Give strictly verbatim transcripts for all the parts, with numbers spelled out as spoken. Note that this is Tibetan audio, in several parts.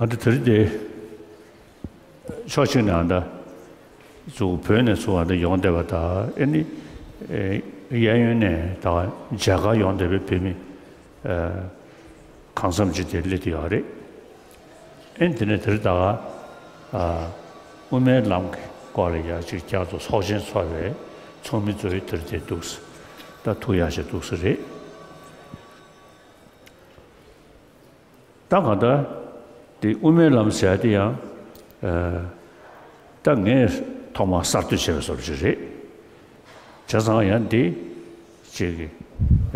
ཨ་ད་དེ་རིང་དེ་ཕྱོགས་གཅིག་ནས་ཨ་ད་ཚུར་བོད་ནས་ཚུར་ཨ་ད་ཡོང་བསྡད་པ་དང་། ཨེ་ནི་ཨེ་གཡས་གཡོན་ནས་ད་མཇལ་ཁར་ཡོང་བསྡད་པའི་བོད་མི་ཨ་གང་འཚམ་ཅིག་དེ་སླེབས་བསྡད་ཡོད་རེད། ཨེ་ནི་དེ་ནས་དེ་རིང་ད་ཨ་དབུ་མའི་ལམ་གྱི་སྐོར་ལ་ཡ་ཅིག་བསྐྱར་དུ་ཚོགས་ཆེན་ཚོགས་པའི་ཚོགས་མི་ཚོ་ཡི་དེ་རིང་དེ་འདུག་ད་ཐུགས་ཡག་ཞིག་འདུག་ས་རེད། ད་གང་ལྟར་འདི་དབུ་མའི་ལམ་ཟེར་ཡ་དེ་ཡང་ཨ་ད་ངས་ཐོག་མར་གསར་གཏོད་བྱས་པའི་བཟོ་འདྲ་ཅིག་རེད། བྱས་ཙང་ཡང་འདི་ཅིག་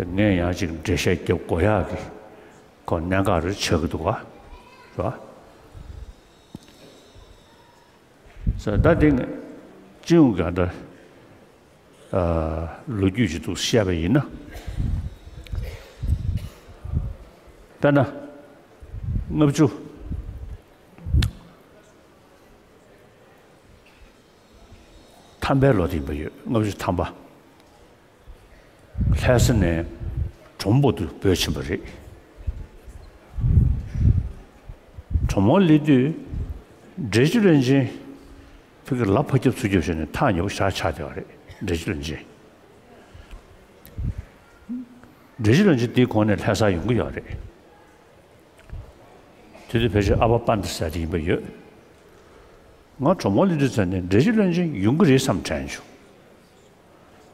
ངས་ཡང་ཅིག་འགྲེལ་བཤད་རྒྱབ་དགོས་ཡག་གི་ཁོ་གནད་འགག་རེ་ཆགས་ཀྱི་འདུག་ག་རེད་པ། ས་ད་དེ་སྤྱི་ཡོངས་ཀྱི་ཨ་འདྲ་ཨ་ལོ་རྒྱུས་ཅིག་ཏུ་བཤད་པ་ཡིན་ན། ད་ན་ལྔ་བཅུ་ཐམ་པའི་ལོ་དེ་ཡིན་པ་ཡོད། ལྔ་བཅུ་ཐམ་པ། ལྷ་ས་ནས་གྲོ་མོ་པོ་ཏི་འབོད་ཕྱིན་པ་རེད། གྲོ་མོ་སླེབས་དུས་འབྲས་ཆུ་བློན་ཆེན་ཕ་གི་ལ་ཕར་རྒྱབ་ཚུར་རྒྱབ་བྱས་ནས་ཐག་ཉེ་པོ་ཞེ་དྲག་ཆགས་བསྡད་པ་རེད། འབྲས་ཆུ་བློན་ཆེན། འབྲས་ཆུ་བློན་ཆེན་དེའི་གོང་ནས་ལྷ་སར་ཡོང་གི་ཡོད་རེད། དེ་དུས་ཕལ་ཆེར་ཨ་ཕ་དཔལ་ལྡན་ཟེར་དེ་ཡིན་པ་ཡོད། ང་གྲོ་མོ་སླེབས་དུས་ཙམ་ནས་འབྲས་ཆུ་བློན་ཆེན་ཡོང་གི་རེད་བསམ་དྲན་བྱུང་།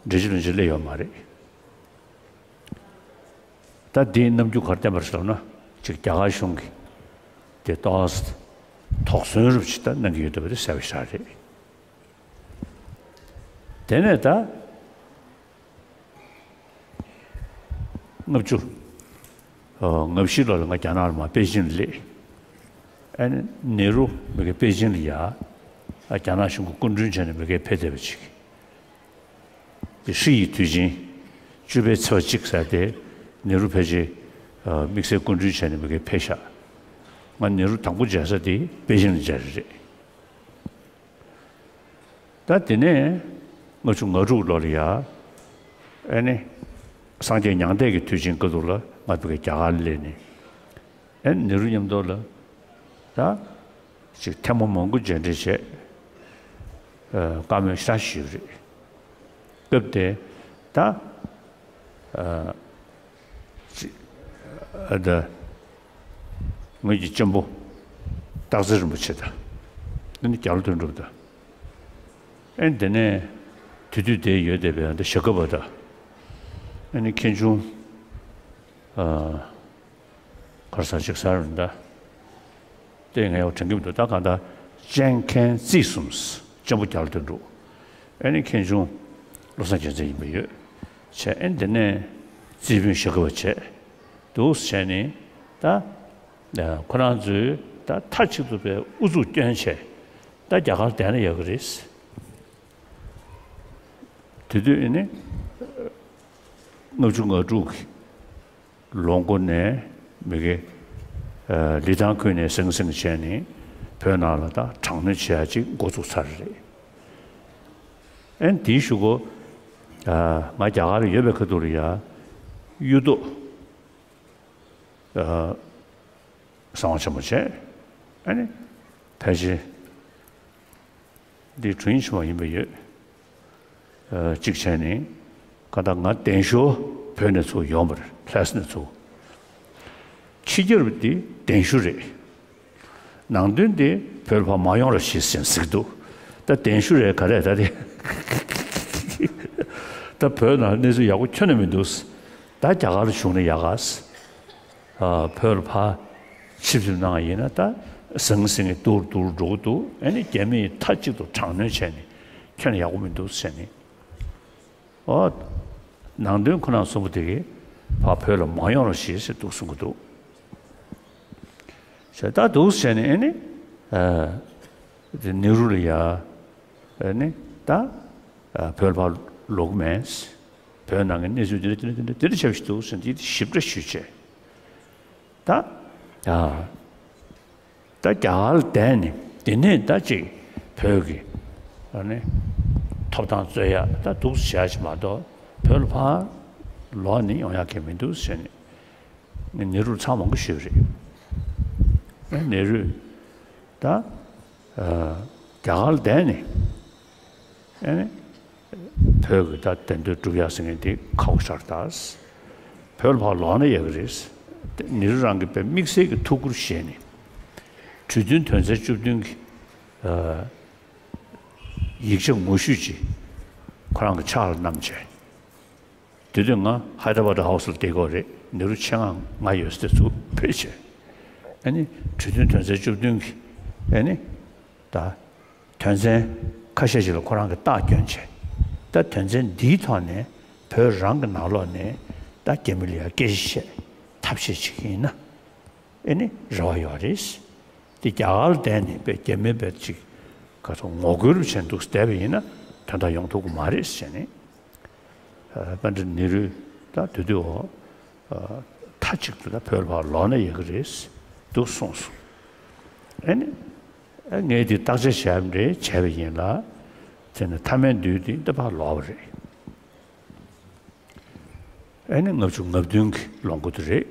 འབྲས་ཆུ་བློན་ཆེན་སླེབས་ཡོད་མ་རེད། ད་འདིའི་རྣམ་འགྱུར་ག་རེ་བསྟན་པ་རེད་ཟེར་ན། ཅིག་རྒྱ་གར་གཞུང་གིས་དེ་ཏོག་ཙམ་དོགས་ཟོན་རུབ་ཅིག་ད་གནང་གི་ཡོད་འདུག་པ་དེ་གསལ་པོ་ཞེ་དྲག་རེད། དེ་ནས་ད་ལྔ་བཅུ་ང་བཞི་ལོ་ལ་ང་རྒྱ་ནག་ལ་མར་པེ་ཅིང་ལ་སླེབས། ཨ་ནི་ནེ་རུ་མི་གའི་པེ་ཅིང་ལ་ཡ་རྒྱ་ནག་གཞུང་གི་སྐུ་མགྲོན་བྱས་ནས་མི་གའི་ཕེབས་བསྡད་པ་ཅིག་དེ་ཧྲི་ཡི་དུས་ཆེན་བཅུ་པའི་ཚེས་པ་གཅིག་ཟེར་དེ་ནེ་རུ་ཕལ་ཆེར་དམིགས་བསལ་སྐུ་མགྲོན་བྱས་ནས་མི་གའི་ཕེབས་ཤག་ང་ནེ་རུ་དང་པོ་མཇལ་ས་དེ་པེ་ཅིང་ལ་མཇལ་རེད། ད་དེ་ནས་ལྔ་བཅུ་ང་དྲུག་ལོ་ལ་ཡ་ཨ་ནི་སངས་རྒྱས་མྱང་འདས་ཀྱི་དུས་ཆེན་སྐབས་དུ་ལ་ང་ཕ་གི་རྒྱ་གར་ལ་སླེབས་ནས། ཨ་ནི་ནེ་རུ་མཉམ་དུ་ལ་ད་ཅིག་ཐེངས་མ་མང་པོ་མཇལ་འཕྲད་བྱས། ཨ་བཀའ་མོལ་ཞེ་དྲག་ཞུས་པ་རེད། སྐབས་དེ་ད་ཨ་ཅིག་ཨ་ད་ངོས་ཀྱི་གཅེན་པོ་སྟག་འཚེར་རིན་པོ་ཆེ་དང་། ཨ་ནི་རྒྱ་ལོ་དོན་གྲུབ་དང་། ཨ་ནི་དེ་ནས་དེ་དུས་དེ་ཡོད་བསྡད་པའི་ཨ་ད་ཞྭ་སྒབ་པ་དང་། ཨ་ནི་མཁན་ཆུང་ཨ་གར་ས་ཅིག་ས་རུ་འདྲ། དེ་ངས་ཡང་དྲན་གྱི་མི་འདུག་ད་གང་ལྟར་གཅེན་མཁན་རྩིས་གསུམ། གཅེན་པོ་རྒྱ་ལོ་དོན་གྲུབ། ཨ་ནི་མཁན་ཆུང་བློ་བཟང་རྒྱལ་མཚན་ཡིན་པ་ཡོད། བྱས་ཨ་ནི་དེ་ནས་རྩིས་དཔོན་ཞྭ་སྒབ་པ་བྱས། འདུག་བྱས་ནས་ད་ཁོ་རང་ཚོས་ད་མཐའ་གཅིག་ཏུ་པའི་ཨུ་ཚུགས་བསྐྱོན་བྱས། ད་རྒྱ་གར་བསྡད་ན་ཡག་གི་རེད། དེ་དུས་ཨ་ནི་ལྔ་བཅུ་ང་དྲུག་གི་ལོ་མགོ་ནས་མི་གེ་ཨ་ལི་ཐང་ཁུལ་ནས་ཟིང་ཟིང་བྱས་ནས་བོད་ནང་ལ་ད་དྲག་གནོན་བྱེད་ཡ་ཅིག་འགོ་བཙུགས་ཚར་རེད། ཨན་དེའི་གཞུག་གུ་ཨ་ང་རྒྱ་གར་ཡོད་པའི་ཁ་ཐུག་ལ་ཡ་གཡུ་ཐོག་ཨ་གསང་བ་ཆེན་པོ་བྱས། ཨ་ནི་ཕལ་ཆེར་འདི་དྲུང་ཡིག་ཆེན་མོ་ཡིན་པ་ཡོད། ཨ་གཅིག་བྱས་ནས་ག་ད་ང་གདན་ཞུ་བོད་ནས་ཚུར་ཡོང་བ་རེད། ལྷ་ས་ནས་ཚུར། ཕྱི་རྒྱལ་བ་འདི་གདན་ཞུ་རེད། ནང་དོན་འདི་བོད་ལ་ཕར་མ་ཡོང་རོགས་ཞེས་ཟེར་ཟེར་གྱི་འདུག་ད་གདན་ཞུ་རེད་ག་རེད་ད་དེ། ད་བོད་ནང་གནས་ཚུལ་ཡག་པོ་ཁྱོན་ནས་མི་འདུག་ད་རྒྱ་གར་ལ་བྱུང་ན་ཡག་ག་ཨ་བོད་ལ་ཕར་ཆིབས་ཞིབ་གནང་བ་ཡིན་ན་ད་ཟང་ཟིང་གི་སྡུག་སྡུག་འགྲོ་གི་འདུག་ཨ་ནི་རྒྱ་མིས་མཐའ་གཅིག་ཏུ་དྲག་གནོན་བྱས་ནས་ཁྱོན་ནས་ཡག་པོ་མི་འདུག་ཟེར་ནས། ཨོ། ནང་དོན་ཁོ་ན་གསུམ་པོ་དེ་གིས་ཕར་བོད་ལ་མ་ཡོང་རོགས་ཞེས་ཟེར་འདུག་གསུང་གི་འདུག་ཟེར་ད་འདུག་ཟེར་ནས་ཨ་ནི། ཨ་དེ་ནེ་རུ་ལ་ཡ། ཨ་ནི་ད་ཨ་བོད་ལ་ཕར་ལོག་གི་མེད། བོད་ནང་གི་གནས་ཚུལ་འདི་འདྲ་འདི་འདྲ་འདི་འདྲ་འདི་འདྲ་ཆགས་ཀྱི་འདུག་ཟེར་འདི་ཞིབ་ཕྲ་ཞུས་བྱས། ད་ཨ་ད་རྒྱ་གར་ལ་བསྡད་ནས་དེ་ནས་ད་ཅིག་བོད་ཀྱི་ཨ་ནི་ཐོབ་ཐང་རྩོད་ཡ་ད་འདུག་བྱས་ཅིག་མ་གཏོགས་བོད་ལ་ཕར་ལོག་ནས་ཡོང་ཡ་གི་མི་འདུག་ཟེར་ནས་ངས་ནེ་རུར་ཚང་མང་པོ་ཞུས་པ་རེད། ནེ་རུས་ད་རྒྱ་གར་ལ་བསྡད་ནས་ཨེ་ནི་བོད་ཀྱི་ད་བདེན་དོན་སྒྲུབ་ཡག་ཟེར་མཁན་དེ་ཁག་པོ་ཆགས་ད། བོད་ལ་ཕར་ལོག་ན་ཡག་གི་རེད། ནེ་རུ་རང་གིས་དཔེ་དམིགས་བསལ་གྱི་ཐུགས་ཁུར་བཞེས་ནས་གྲོས་མཐུན་དོན་ཚན་བཅུ་བདུན་གྱི་ཡིག་ཆ་ངོ་བཤུས་ཅིག་ཁོ་རང་གི་ཕྱག་ལ་བསྣམས་བྱས། དེ་དུས་ང་ཧའི་ད་ར་བྷ་དི་ཧའུ་སི་ལ་བསྡད་ཀྱི་ཡོད་རེད། ནེ་རུ་ཆེད་མངགས་ང་ཡོད་ས་དེ་ཚུར་ཕེབས་བྱས། ཨ་ནི་གྲོས་མཐུན་དོན་ཚན་བཅུ་བདུན་གྱི་ཨ་ནི་ད་དོན་ཚན་ཁ་ཤས་ཤིག་ལ་ཁོ་རང་གིས་རྟགས་བསྐྱོན་བྱས། ད་དོན་ཚན་འདིའི་ཐོག་ནས་བོད་རང་གི་ནང་ལོགས་ནས་ད་རྒྱ་མི་ལ་ཡ་སྐད་ཆ་བཤད་ཐབས་ཤེས་བྱེད་ཀྱི་ཡིན་ན་ཨེ་ནི་རེ་བ་ཡོད་རེད། དེ་རྒྱ་གར་ལ་བསྡད་ནས་དཔེ་རྒྱ་མི་དཔེ་ཅིག་ག་ཚོད་ངོ་རྒོལ་བྱས་འདུག་བསྡད་པ་ཡིན་ན་དོན་དག་ཡོང་ཐུབ་ཀྱི་མ་རེད་ཟེར་ནས། ཨ་པཎྜི་ཏ་ནེ་རུས་ད་དེ་དུས་འོ་ཨ་མཐའ་གཅིག་ཏུ་ད་བོད་ལ་ཕར་ལོག་ན་ཡག་གི་རེད་འདུག་གསུངས་སོང་། ཨ་ནི་ཨ་ངས་དེ་བརྟག་དཔྱད་བྱས་པ་རེད། བྱས་པ་ཡིན་ལ། དེ་ནི་མཐའ་མའི་དུས་དེ་ད་ཕར་ལོག་པ་རེད། ཨ་ནི་ལྔ་བཅུ་ང་བདུན་གྱི་ལོ་མགོ་དེ་རེད།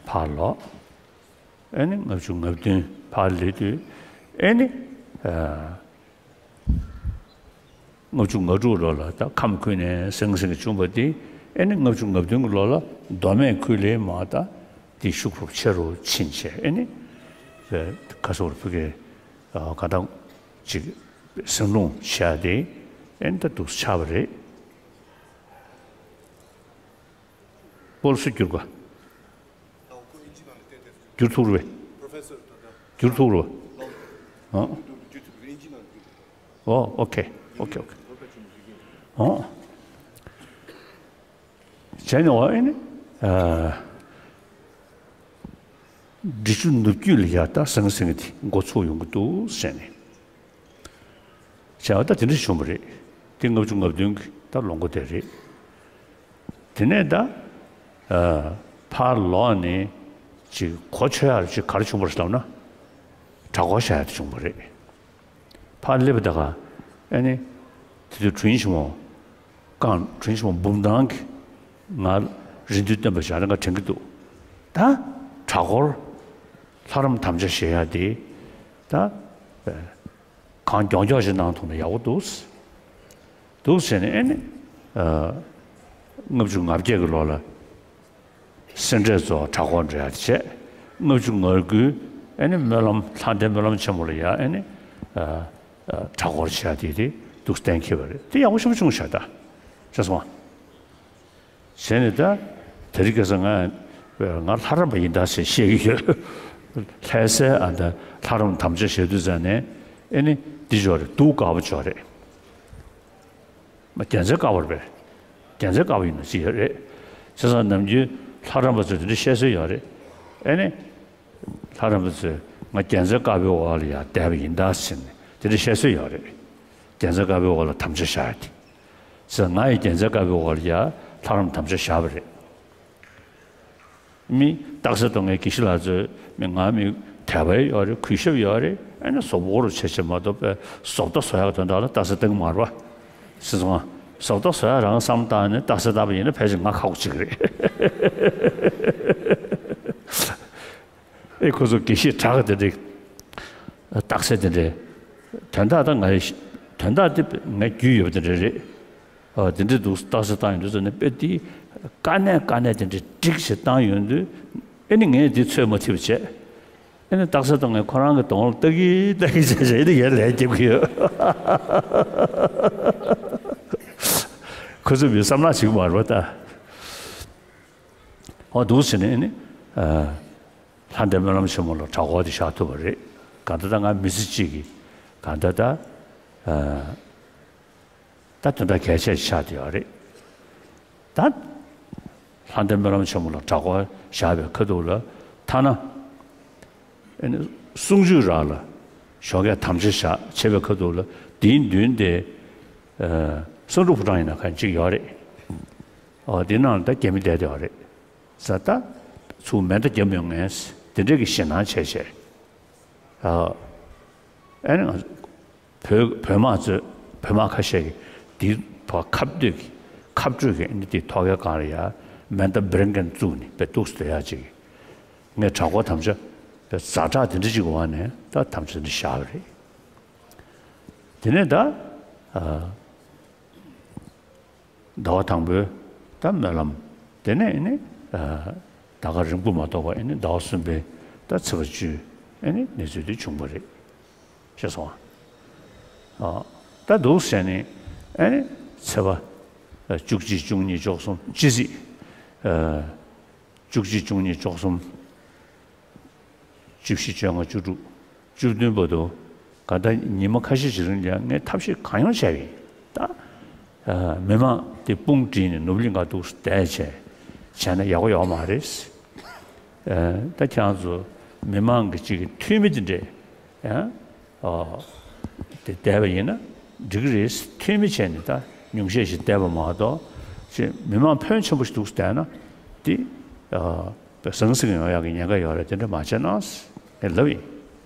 ཕར་ལོག་ཨ་ནི་ལྔ་བཅུ་ང་བདུན་ཕར་སླེབས་དུས་ཨ་ནི་ཨ། ལྔ་བཅུ་ང་དྲུག་ལོ་ལ་ད་ཁམས་ཁུལ་ནས་ཟང་ཟིང་བྱུང་བ་དེ་ཨེ་ནི་ལྔ་བཅུ་ང་བདུན་གྱི་ལོ་ལ་མདོ་སྨད་ཁུལ་ལས་མར་ད་དེ་ཤུགས་རུ་ཆེ་རུ་ཕྱིན་བྱས་ཨེ་ནི་ཁ་སོར་ཕུ་གེ་ག་ད་ཅིག་ཟིང་སློང་བྱས་ཏེ་ཨེ་ནི་ད་འདུག་ཆགས་པ་རེད། སྤོལ་སུ་བསྒྱུར་ག་བསྒྱུར་ཐུབ་རེད་པས། བསྒྱུར་ཐུབ་རེད་པས། ཨ། ཨོ་ཨོ་ཁེ་ཨོ་ཁེ་ཨོ་ཁེ། ཨོ། བྱས་ནས་འོ་ཨེ་ནི། ཨ། འབྲི་ཆུ་ནུབ་རྒྱུད་ལ་ཡ་ད་ཟང་ཟིང་དེ་འགོ་ཚུགས་ཡོང་གི་འདུག་ཟེར་ནས། བྱས་པ་ད་དེ་འདྲ་བྱུང་བ་རེད། དེ་ལྔ་བཅུ་ང་བདུན་གྱི་ད་ལོ་མགོ་དེ་རེད། དེ་ནས་ད་ཨ་ཕར་ལོག་ནས་ཅིག་གོ་ཆོད་ཡག་ཅིག་ག་རེ་བྱུང་བ་རེད་ལབ་ན། གྲྭ་སྐོར་བྱ་ཡག་དེ་བྱུང་བ་རེད། ཕར་སླེབས་པ་ད་ག་ཨ་ནི་དེ་དུས་དྲིན་ཆེན་མོ་ཀང་དྲིན་ཆེན་མོ་འབུམ་ཐང་གིས་ང་རེ་འདུན་བཏོན་པ་ཞིག་ཨ་ནི་ང་དྲན་གྱི་འདུག་ད་གྲྭ་སྐོར་ལྷ་རམས་དམ་བཅའ་བཞེས་ཡག་དེ་ད་གང་མགྱོགས་མགྱོགས་ཤིག་གནང་ཐུབ་ན་ཡག་པོ་འདུག་འདུག་ཟེར་ནས་ཨེ་ནི་ཨ་ལྔ་བཅུ་ང་བརྒྱད་ཀྱི་ལོ་ལ་སེ་འབྲས་རྫོང་གྲྭ་སྐོར་འགྲོ་ཡག་དེ་བྱས། ལྔ་བཅུ་ང་དགུའི་ཨེ་ནི་སྨོན་ལམ་ལྷ་ལྡན་སྨོན་ལམ་ཆེན་མོ་ལ་ཡ་ཨེ་ནི་ཨ་ཨ་གྲྭ་སྐོར་བྱས་ཡག་དེ་དེ་འདུག་གཏན་འཁེལ་བ་རེད། དེ་ཡག་པོ་ཞེ་པོ་བྱུང་ཤག་ད་ཅེས་སོང་། བྱས་ནས་ད་དེ་རིང་ཁ་སང་ང་ང་ལྷ་རམས་པ་ཡིན་ད་ཟེར་བཤད་ཀྱི་ཡོད། ལྷ་སའི་ཨ་ད་ལྷ་རམས་དམ་བཅའ་བཞེས་དུས་ཙང་ནས་ཨེ་ནི་འདི་ཅོག་རེད། སྡུག་དཀའ་པོ་ཅོག་རེད། མ་རྒྱལ་མཚན་དཀར་པོ་རེད་པས། རྒྱལ་མཚན་དཀར་པོ་ཡིན་ན་ཅི་ཡོད་རེད། བྱས་ཙང་ནམ་རྒྱུན་ལྷ་རམས་པ་ཚོས་དེ་འདྲ་བཤད་སྲོལ་ཡོད་རེད། ཨེ་ནི། ལྷ་རམས་པ་ཚོས་ང་རྒྱལ་མཚན་དཀར་པོའི་འོག་ལ་ཡར་བསྡད་པ་ཡིན་ད་ཟེར་ནས་དེ་འདྲ་བཤད་སྲོལ་ཡོད་རེད། རྒྱལ་མཚན་དཀར་པོའི་འོག་ལ་དམ་བཅའ་བཞག་ཡག་དེ། བྱས་ཙང་ང་ཡི་རྒྱལ་མཚན་དཀར་པོའི་འོག་ལ་ཡར་ལྷ་རམས་དམ་བཅའ་བཞག་པ་རེད། མི་རྟགས་གསལ་གཏོང་མཁན་དགེ་བཤེས་ལགས་ཚོས་མི་ང་མི་དད་པ་ཡོད་རེད། གུས་ཞབས་ཡོད་རེད། ཨ་ནི་བཟོ་བོ་རུ་བྱེད་བྱེད་མ་གཏོགས་པའི་བཟོ་ལྟ་བཟོ་ཡག་དོན་དག་ལ་རྟགས་གསལ་གཏོང་གི་མ་རེད་པ། སྲིད་ཚོང་བཟོ་ལྟ་བཟོ་ཡག་རང་བསམ་བཏང་ནས་རྟགས་གསལ་བཏང་པ་ཡིན་ན་ཕལ་ཆེར་ང་ཁག་པོ་གཅིག་རེད། ཨེ་ཁོ་ཚོ་དགེ་བཤེས་དྲག་གི་དེ་འདྲའི་རྟགས་གསལ་དེ་འདྲའི་དོན་དག་ད་ང་ཡི་དོན་དག་དེ་ང་རྒྱུས་ཡོད་པ་དེ་འདྲ་རེད། ཨ་དེ་འདྲའི་འདུག་རྟགས་གསལ་བཏང་ཡོང་དུས་ཙམ་ནས་དཔེ་དེ་དཀའ་གནད་དཀའ་གནད་དེ་འདྲའི་སྒྲིག་ཞིག་བཏང་ཡོང་དུས་ཨེ་ནི་ངས་དེ་ཚོད་མ་ཐིག་པ་བྱས། ཨེ་ནི་རྟགས་གསལ་བཏང་ངས་ཁོ་རང་གི་གདོང་ལ་ལྟ་གི་ལྟ་གི་བྱས་བྱས་ཨེ་ནི་ངས་ལན་རྒྱབ་ཀྱི་ཡོད། ཁོ་ཚོས་མི་བསམ་བློ་བྱེད་ཀྱི་མ་རེད་པ་ད། ཨོ་འདུག་ཟེར་ནས་ནི། ལྷ་ལྡན་སྨོན་ལམ་ཆེན་མོ་ལ་གྲྭ་སྐོར་དེ་བཞག་ཐུབ་པ་རེད། གང་ལྟར་ད་ང་མི་ཚེ་གཅིག་གི་གང་ལྟར་ད། ད་དོན་དག་གལ་ཆེ་ཆགས་བསྡད་ཡོད་རེད། ད། ལྷ་ལྡན་སྨོན་ལམ་ཆེན་མོ་ལ་གྲྭ་སྐོར་བཞག་པའི་ཁ་ཐུག་ལ་ཐ་ན། ཨ་ནི་གསུང་ཆོས་རག་ལ་ཞོགས་ཀས་དམ་བཅའ་བཞག་བྱས་པའི་ཁ་ཐུག་ལ་དེའི་མདུན་དེ། ཨ་བསམ་འགྲུབ་ཕོ་བྲང་ཡིན་ན་གང་གཅིག་ཡོད་རེད། ཨོ་དེ་ནང་ལ་ད་རྒྱ་མི་བསྡད་བསྡད་ཡོད་རེད། ས་ད་ཚུར་མེ་མདའ་བརྒྱབ་ཡོང་མཁན་དེ་འདྲས་ཀྱི་ཞེད་སྣང་བྱས་བྱས། ཨ་ཨ་ནི་ང་བོད་བོད་དམག་ཚོས་བོད་དམག་ཁ་ཤས་ཀྱིས་དེའི་ཐོག་ཁ་གཏད་ཀྱི་ཁ་སྤྲོད་ཀྱི་ཨ་ནི་དེའི་ཐོག་ཁའི་སྒང་ལ་ཡ་མེ་མདའ་འབེར་མཁན་བཙུགས་ནས་དཔེ་ཏོག་ཙམ་སྡོད་ཡག་ཅིག་ངས་གྲྭ་སྐོར་དམ་བཅའ་ པའི་ཛ་དྲག་དེ་འདྲ་ཅིག་གི་འོག་ནས་ད་དམ་བཅའ་འདི་བཞག་པ་རེད། དེ་ནས་ད་ཨ་ཟླ་བ་དང་པོའི་ད་སྨོན་ལམ། དེ་ནས་ཨ་ནི་ཨ་ཟླ་སྐར་རིང་པོ་མ་གཏོགས་པ་ཨ་ནི་ཟླ་བ་གསུམ་པའི་ད་ཚེས་པ་བཅུའི་ཨ་ནི་གནས་ཚུལ་དེ་བྱུང་བ་རེད། ཤེས་སོང་ཨ། ཨ་ད་འདུག་ཟེར་ནས་ཨ་ནི་ཚེས་པ་ཨ་བཅུ་གཅིག་བཅུ་གཉིས་བཅུ་གསུམ་སྤྱི་ཚེས་ཨ་བཅུ་གཅིག་བཅུ་གཉིས་བཅུ་གསུམ། བཅུ་བཞི། བཅོ་ལྔ། བཅུ་དྲུག་བཅུ་བདུན་བར་དུ་ག་ད་ཉི་མ་ཁ་ཤས་ཤིག་རིང་ལ་ངས་ཐབས་ཤེས་གང་ཡོང་བྱས་པ་ཡིན། ད་ཨ་མི་མང་དེ་དཔུང་བསྒྲིགས་ནས་ནོར་བུ་གླིང་ག་འདུག་བསྡད་བྱས་བྱས་ན་ཡག་པོ་ཡོད་མ་རེད། ཨ་ད་ཁྱེད་རང་ཚོ་མི་མང་གི་གཅིག་གི་འཐུས་མི་དེ་འདྲས་ཨ་ཨོ་དེ་བསྡད་པ་ཡིན་ན་འགྲིག་གི་རེད། འཐུས་མི་བྱས་ནས་ད་ཉུང་ཤས་ཤིག་བསྡད་པ་མ་གཏོགས་ཅིག་མི་མང་ཕོན་ཆེན་པོ་ཞིག་འདུག་བསྡད་ན་དེ་ཨ། པའི་ཟང་ཟིང་ཡོང་ཡག་གི་ཉེན་ཁ་ཡོད་རེད། དེ་འདྲ་མ་བྱས་ན་ངས་ལབ་ཡིན།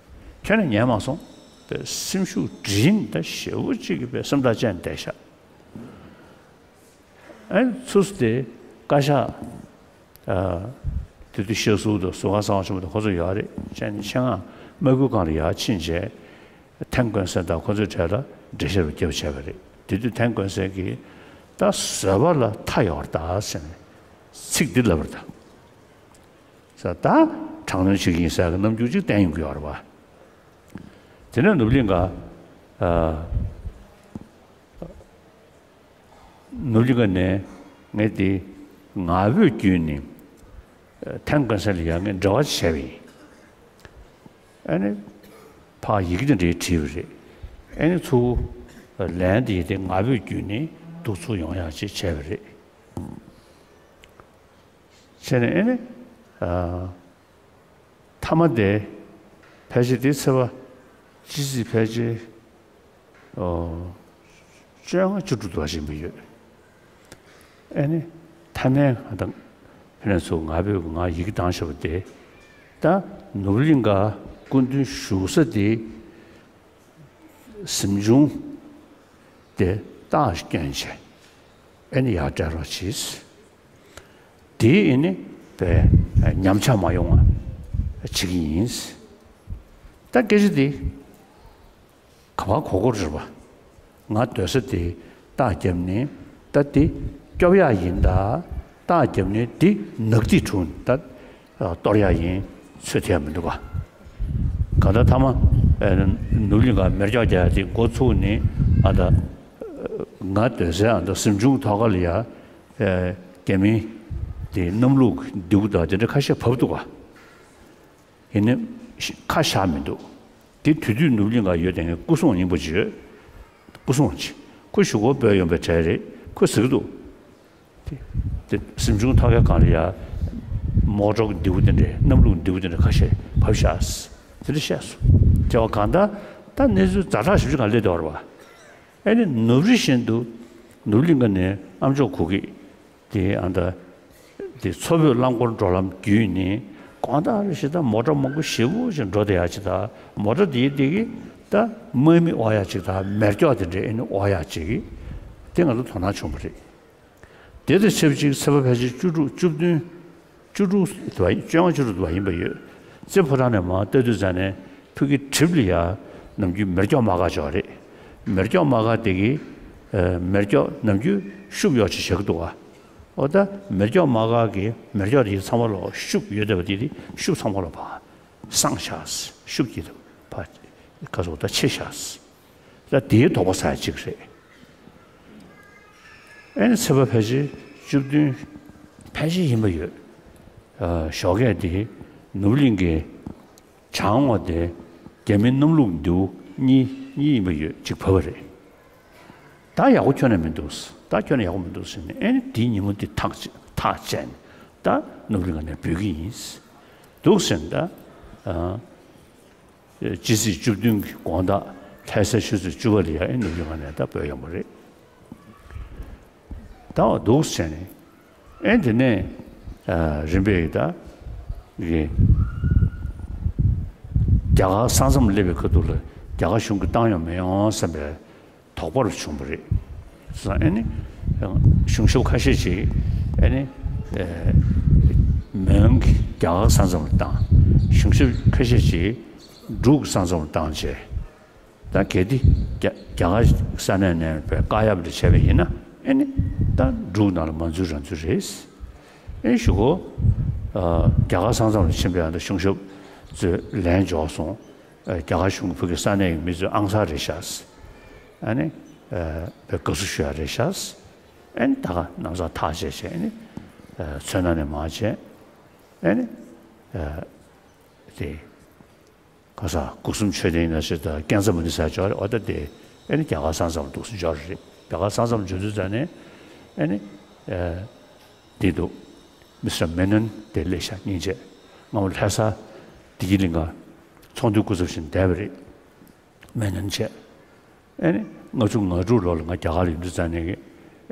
ཁྱོན་ནས་ཉན་མ་སོང་། པའི་སེམས་ཤུགས་འདྲེན་ད་ཞེ་པོ་གཅིག་གི་པའི་སེམས་ཐག་བཅད་བསྡད་ཤག་ཨ་ནི་ཚུར་དེ་བཀའ་ཤག་ཨ་དེ་དུས་ཤེས་སུ་དང་ཟུར་ཁང་གསང་བ་ཆེན་པོ་དང་ཁོ་ཚོ་ཡོད་རེད། བྱས་ནས་ཆེད་མངགས་དམག་ཁུལ་ཁང་ལ་ཡར་ཕྱིན་བྱས་ཐན་ཀོན་སན་དང་ཁོ་ཚོའི་གྲས་ལ་འགྲེལ་བཤད་རུ་བརྒྱབ་བྱས་པ་རེད། དེ་དུས་ཐན་ཀོན་སན་གྱིས་ད་བཟོད་པ་ལ་མཐའ་ཡོད་རེད་ད་ཟེར་ནས་ཚིག་འདི་ལབ་པ་རེད་ད། ས་ད་དྲག་གནོན་བྱེད་ཀྱི་ཡིན་ཟེར་གྱི་རྣམ་འགྱུར་ཅིག་བསྟན་ཡོང་གི་ཡོད་རེད་པ། དེ་ནས་ནུབ་གླིང་ག་ཨ་ནུབ་གླིང་ག་ནས་ངས་དེ་ངག་འབོད་བརྒྱུད་ནས་ཨ་ཐན་ཀོན་སན་ལ་ཡང་ངས་འབྲེལ་བ་བྱས་པ་ཡིན། ཨ་ནི་ཕར་ཡི་གེ་དེ་འདྲའི་བྲིས་པ་རེད། ཨ་ནི་ཚུར་ལན་དེ་དེ་ངག་འབོད་བརྒྱུད་ནས་འདུག་ཚུར་ཡོང་ཡག་ཅིག་བྱས་པ་རེད། བྱས་ནས་ཨ་ནི་ཨ་མཐའ་མ་དེ་ཕལ་ཆེར་དེ་ཚེས་པ་སྤྱི་ཚེས་ཕལ་ཆེར་ཨོ་བཅོ་ལྔ་བཅུ་དྲུག་འདྲ་ཞིག་ཡིན་པ་ཡོད། ཨ་ནི་མཐའ་མའི་ང་དང་ཕ་ནས་ཚུར་ངག་འབོད་ཀྱི་ངག་ཡི་གེ་བཏང་བཞག་པ་དེ་ད་ནུབ་གླིང་ག་སྐུ་མདུན་བཞུགས་ས་དེ། གཟིམ་ཆུང་དེ་རྟགས་སྐྱོན་བྱས་ཨེ་ནི་ཡར་སྤྲད་རོགས་གྱིས། དེ་ཨེ་ནི་པའི་ཉམས་ཆག་མ་ཡོང་བ་བྱེད་ཀྱི་ཡིན། ད་སྐད་ཆ་དེ་ག་པར་གོ་དགོས་རེད་པ། ང་སྡོད་ས་དེ་རྟགས་བརྒྱབ་ནས་ད་དེ་སྐྱོབ་ཡག་ཡིན་ད། རྟགས་བརྒྱབ་ནས་དེ་ནག་ཐིག་བྱུང་ད། གཏོར་ཡག་ཡིན། ཚོད་ཐིག་ཡག་མི་འདུག་ག་ག་ད་ཐ་མ་ནུབ་གླིང་ག་མེ་སྒྱོགས་རྒྱག་ཡག་དེ་འགོ་ཚུགས་ནས་ཨ་ད་ང་སྡོད་སའི་ཨ་ད་གཟིམ་ཆུང་ཐོག་ཁ་ལ་ཡ་རྒྱ་མི་དེ་གནམ་ལུགས་མདེའུ་དང་དེ་འདྲ་ཁ་ཤས་བབས་འདུག་ག་ཡིན་ནའི་ཁ་བཞག་མི་འདུག་དེ་དུས་དུས་ནུབ་གླིང་ག་ཡོད་དེ་ངའི་སྐུ་སྲུང་སྙིང་པོ་ཅིག་ཡོད། སྐུ་སྲུང་ཅིག་ཁོ་གཞུག་གུ་བོད་ཡོང་པའི་གྲས་རེད། ཁོས་ཟེར་གི་འདུག་དེ་དེ་གཟིམ་ཆུང་ཐོག་ཁའི་སྒང་ལ་ཡ་མོ་ཊ་མདེའུ་དེ་འདྲས་གནམ་ལུགས་མདེའུ་དེ་འདྲས་ཁ་ཤས་བབས་ཤག་དེ་འདྲ་བཤད་སོང་། དེ་བ་གང་ལྟར་ད་གནས་ཚུལ་ཛ་དྲག་ཞེ་པོ་ཅིག་སྒང་སླེབས་བསྡད་ཡོད་རེད་པ། ཨ་ནི་ནུབ་རི་བཞིན་དུ་ནུབ་གླིང་ག་ནས་ཨ་མཆོག་གུ་གེ་དེ་ཨ་ད་དེ་མཚོ་བོད་རླངས་འཁོར་འགྲོ་ལམ་བརྒྱུད་ནས་གང་ལྟར་ཞེ་དྲག་མོ་ཊ་མང་པོ་ཞེ་པོ་ཅིག་འགྲོ་བསྡད་ཡག་ཅིག་དང་མོ་ཊ་དེའི་དེ་གི་ད་དམག་མི་དབོར་ཡག་ཅིག་དང་མེ་སྒྱོགས་དེ་འདྲས་ཨ་ནི་དབོར་ཡག་ཅིག་གི་དེ་ང་ཚོ་དོ་སྣང་བྱུང་བ་རེད། དེ་དང་ཆབས་ཅིག་ཚེས་པ་ཕལ་ཆེར་བཅུ་དྲུག་བཅུ་བདུན། བཅུ་དྲུག་དུ་བ་ཡིན། བཅོ་ལྔ་བཅུ་དྲུག་དུ་བ་ཡིན་པ་ཡོད། རྩེ་ཕོ་བྲང་ནས་མར་ལྟ་དུས་ཙ་ནས་ཕ་གི་གྲིབ་ལ་ཡ་ནམ་རྒྱུན་མེ་སྒྱོགས་དམག་སྒར་ཅིག་ཡོད་རེད། མེ་སྒྱོགས་དམག་སྒར་དེ་གི་ཨ་མེ་སྒྱོགས་ནམ་རྒྱུན་ཤུབས་ཡོད་ཅིག་བཞག་གི་འདུག་ག་འོ་ད་མེ་སྒྱོགས་དམག་སྒར་གི་མེ་སྒྱོགས་དེ་ཚང་མ་ལོག་ཤུབས་ཡོད་བསྡད་པ་དེ་དེ་ཤུབས་ཚང་མ་ལོག་ཕར་སངས་ཤག་ཤུབས་ཀྱི་ཕར་ག་ཚོད་ད་ཆེ་ཤག་ད་དེའི་དོགས་པ་ཟ་ཡ་གཅིག་རེད། ཨ་ནི་ཚེས་པ་ཕལ་ཆེར་བཅུ་བདུན་ཕལ་ཆེར་ཡིན་པ་ཡོད། ཨ་ཞོགས་ཀས་དེ་ནུབ་གླིང་གི་བྱང་ངོས་དེ་རྒྱ་མི་གནམ་ལུགས་མདེའུ་གཉིས་གཉིས་ཡིན་པ་ཡོད་གཅིག་བབས་པ་རེད། ད་ཡག་པོ་ཁྱོན་ནས་མི་འདུག་ད་ཁྱོན་ནས་ཡག་པོ་མི་འདུག་ཟེར་ནས་ཨ་ནི་དེའི་ཉིན་མོ་དེ་ཐག་བཅད་ཐག་བཅད་ནས་ད་ནུབ་གླིང་ག་ནས་འབུད་ཀྱི་ཡིན་འདུག་ཟེར་ནས་ད་ཨ། སྤྱི་ཚེས་བཅུ་བདུན་གྱི་དགོང་དག་ལྷ་སའི་ཆུ་ཚོད་བཅུ་པ་ལ་ཡ་ཨེ་ནུབ་ཡོང་བ་ནས་ད་བོད་ཡོང་བ་རེད། ད་འོ་འདུག་བྱས་ནས་ཨེ་དེ་ནས་རིམ་པས་ད་གི་རྒྱ་གར་ས་མཚམས་སླེབས་པའི་ཁ་ཐུག་ལ་རྒྱ་གར་གཞུང་གིས་བཏང་ཡོང་མི་ཡོང་བསམ་པའི་དོགས་པ་རུ་བྱུང་བ་རེད། སོང་ཨ་ནི་གཞུང་ཞབས་ཁ་ཤས་ཤིག་ཨ་ནི་མོན་གྱི་རྒྱ་གར་ས་མཚམས་ལ་བཏང་ གཞུང་ཞབས་ཁ་ཤས་ཅིག་འབྲུག་གི་ས་མཚམས་ལ་བཏང་བྱས། ད་གལ་ཏེ་རྒྱ་རྒྱ་གར་ས་གནས་ནས་བའི་བཀག་ཡབ་འདྲ་བྱས་པ་ཡིན་ན། ཨེ་ནི་ད་འབྲུག་ནང་ལ་མ་འཛུལ་རང་འཛུལ་རེད། ཨེ་ཞུ་གོ། ཨ་རྒྱ་གར་ས་མཚམས་ལ་ཕྱིན་པའི་ཨ་ད་གཞུང་ཞབས་ཚོས་ལན་འབྱོར་སོང་། ཨ་རྒྱ་གར་གཞུང་གི་ཕ་གི་ས་གནས་ཀྱི་མི་ཚོས་ཨང་གསར་རེད་ཤག་ཨ་ནི་ཨ་བའི་དགའ་བསུ་ཞུ་ཡ་རེད་ཤག་ཨེ་ནི་ད་ག་ནམ་སང་ཐག་བཅད་བྱས། ཨེ་ནི་ཨ་མཚོ་སྣ་ནས་མར་བྱས། ཨེ་ནི་ཨ་དེ། ག་ས་སྒོ་གསུམ་མཆོད་རྟེན་ཡིན་ན་ཞིག་དང་ཀན་ཚ་མུ་ནི་ས་འབྱོར་རེད། འོ་ད་དེ་ཨེ་ནི་རྒྱ་གར་ས་མཚམས་འདུག་སེ་འབྱོར་རེད། རྒྱ་གར་ས་མཚམས་འབྱོར་དུས་ཙ་ནས་ཨེ་ནི་ཨེ་འདི་འདུག་མི་སི་ཊར་མེ་ནོན་དེ་སླེབས་ཤག་སྙིང་རྗེ། སྔ་མོ་ལྷ་ས་བདེ་སྐྱིད་གླིང་ག་ཚོགས་འདུའི་སྐུ་ཚབ་བཞིན་བསྡད་པ་རེད། མེ་ནོན་བྱས། ཨེ་ནི་ལྔ་བཅུ་ང་དྲུག་ལོ་ལ་ང་རྒྱ་གར་ལ་ཡོང་དུས་ཙ་ནས་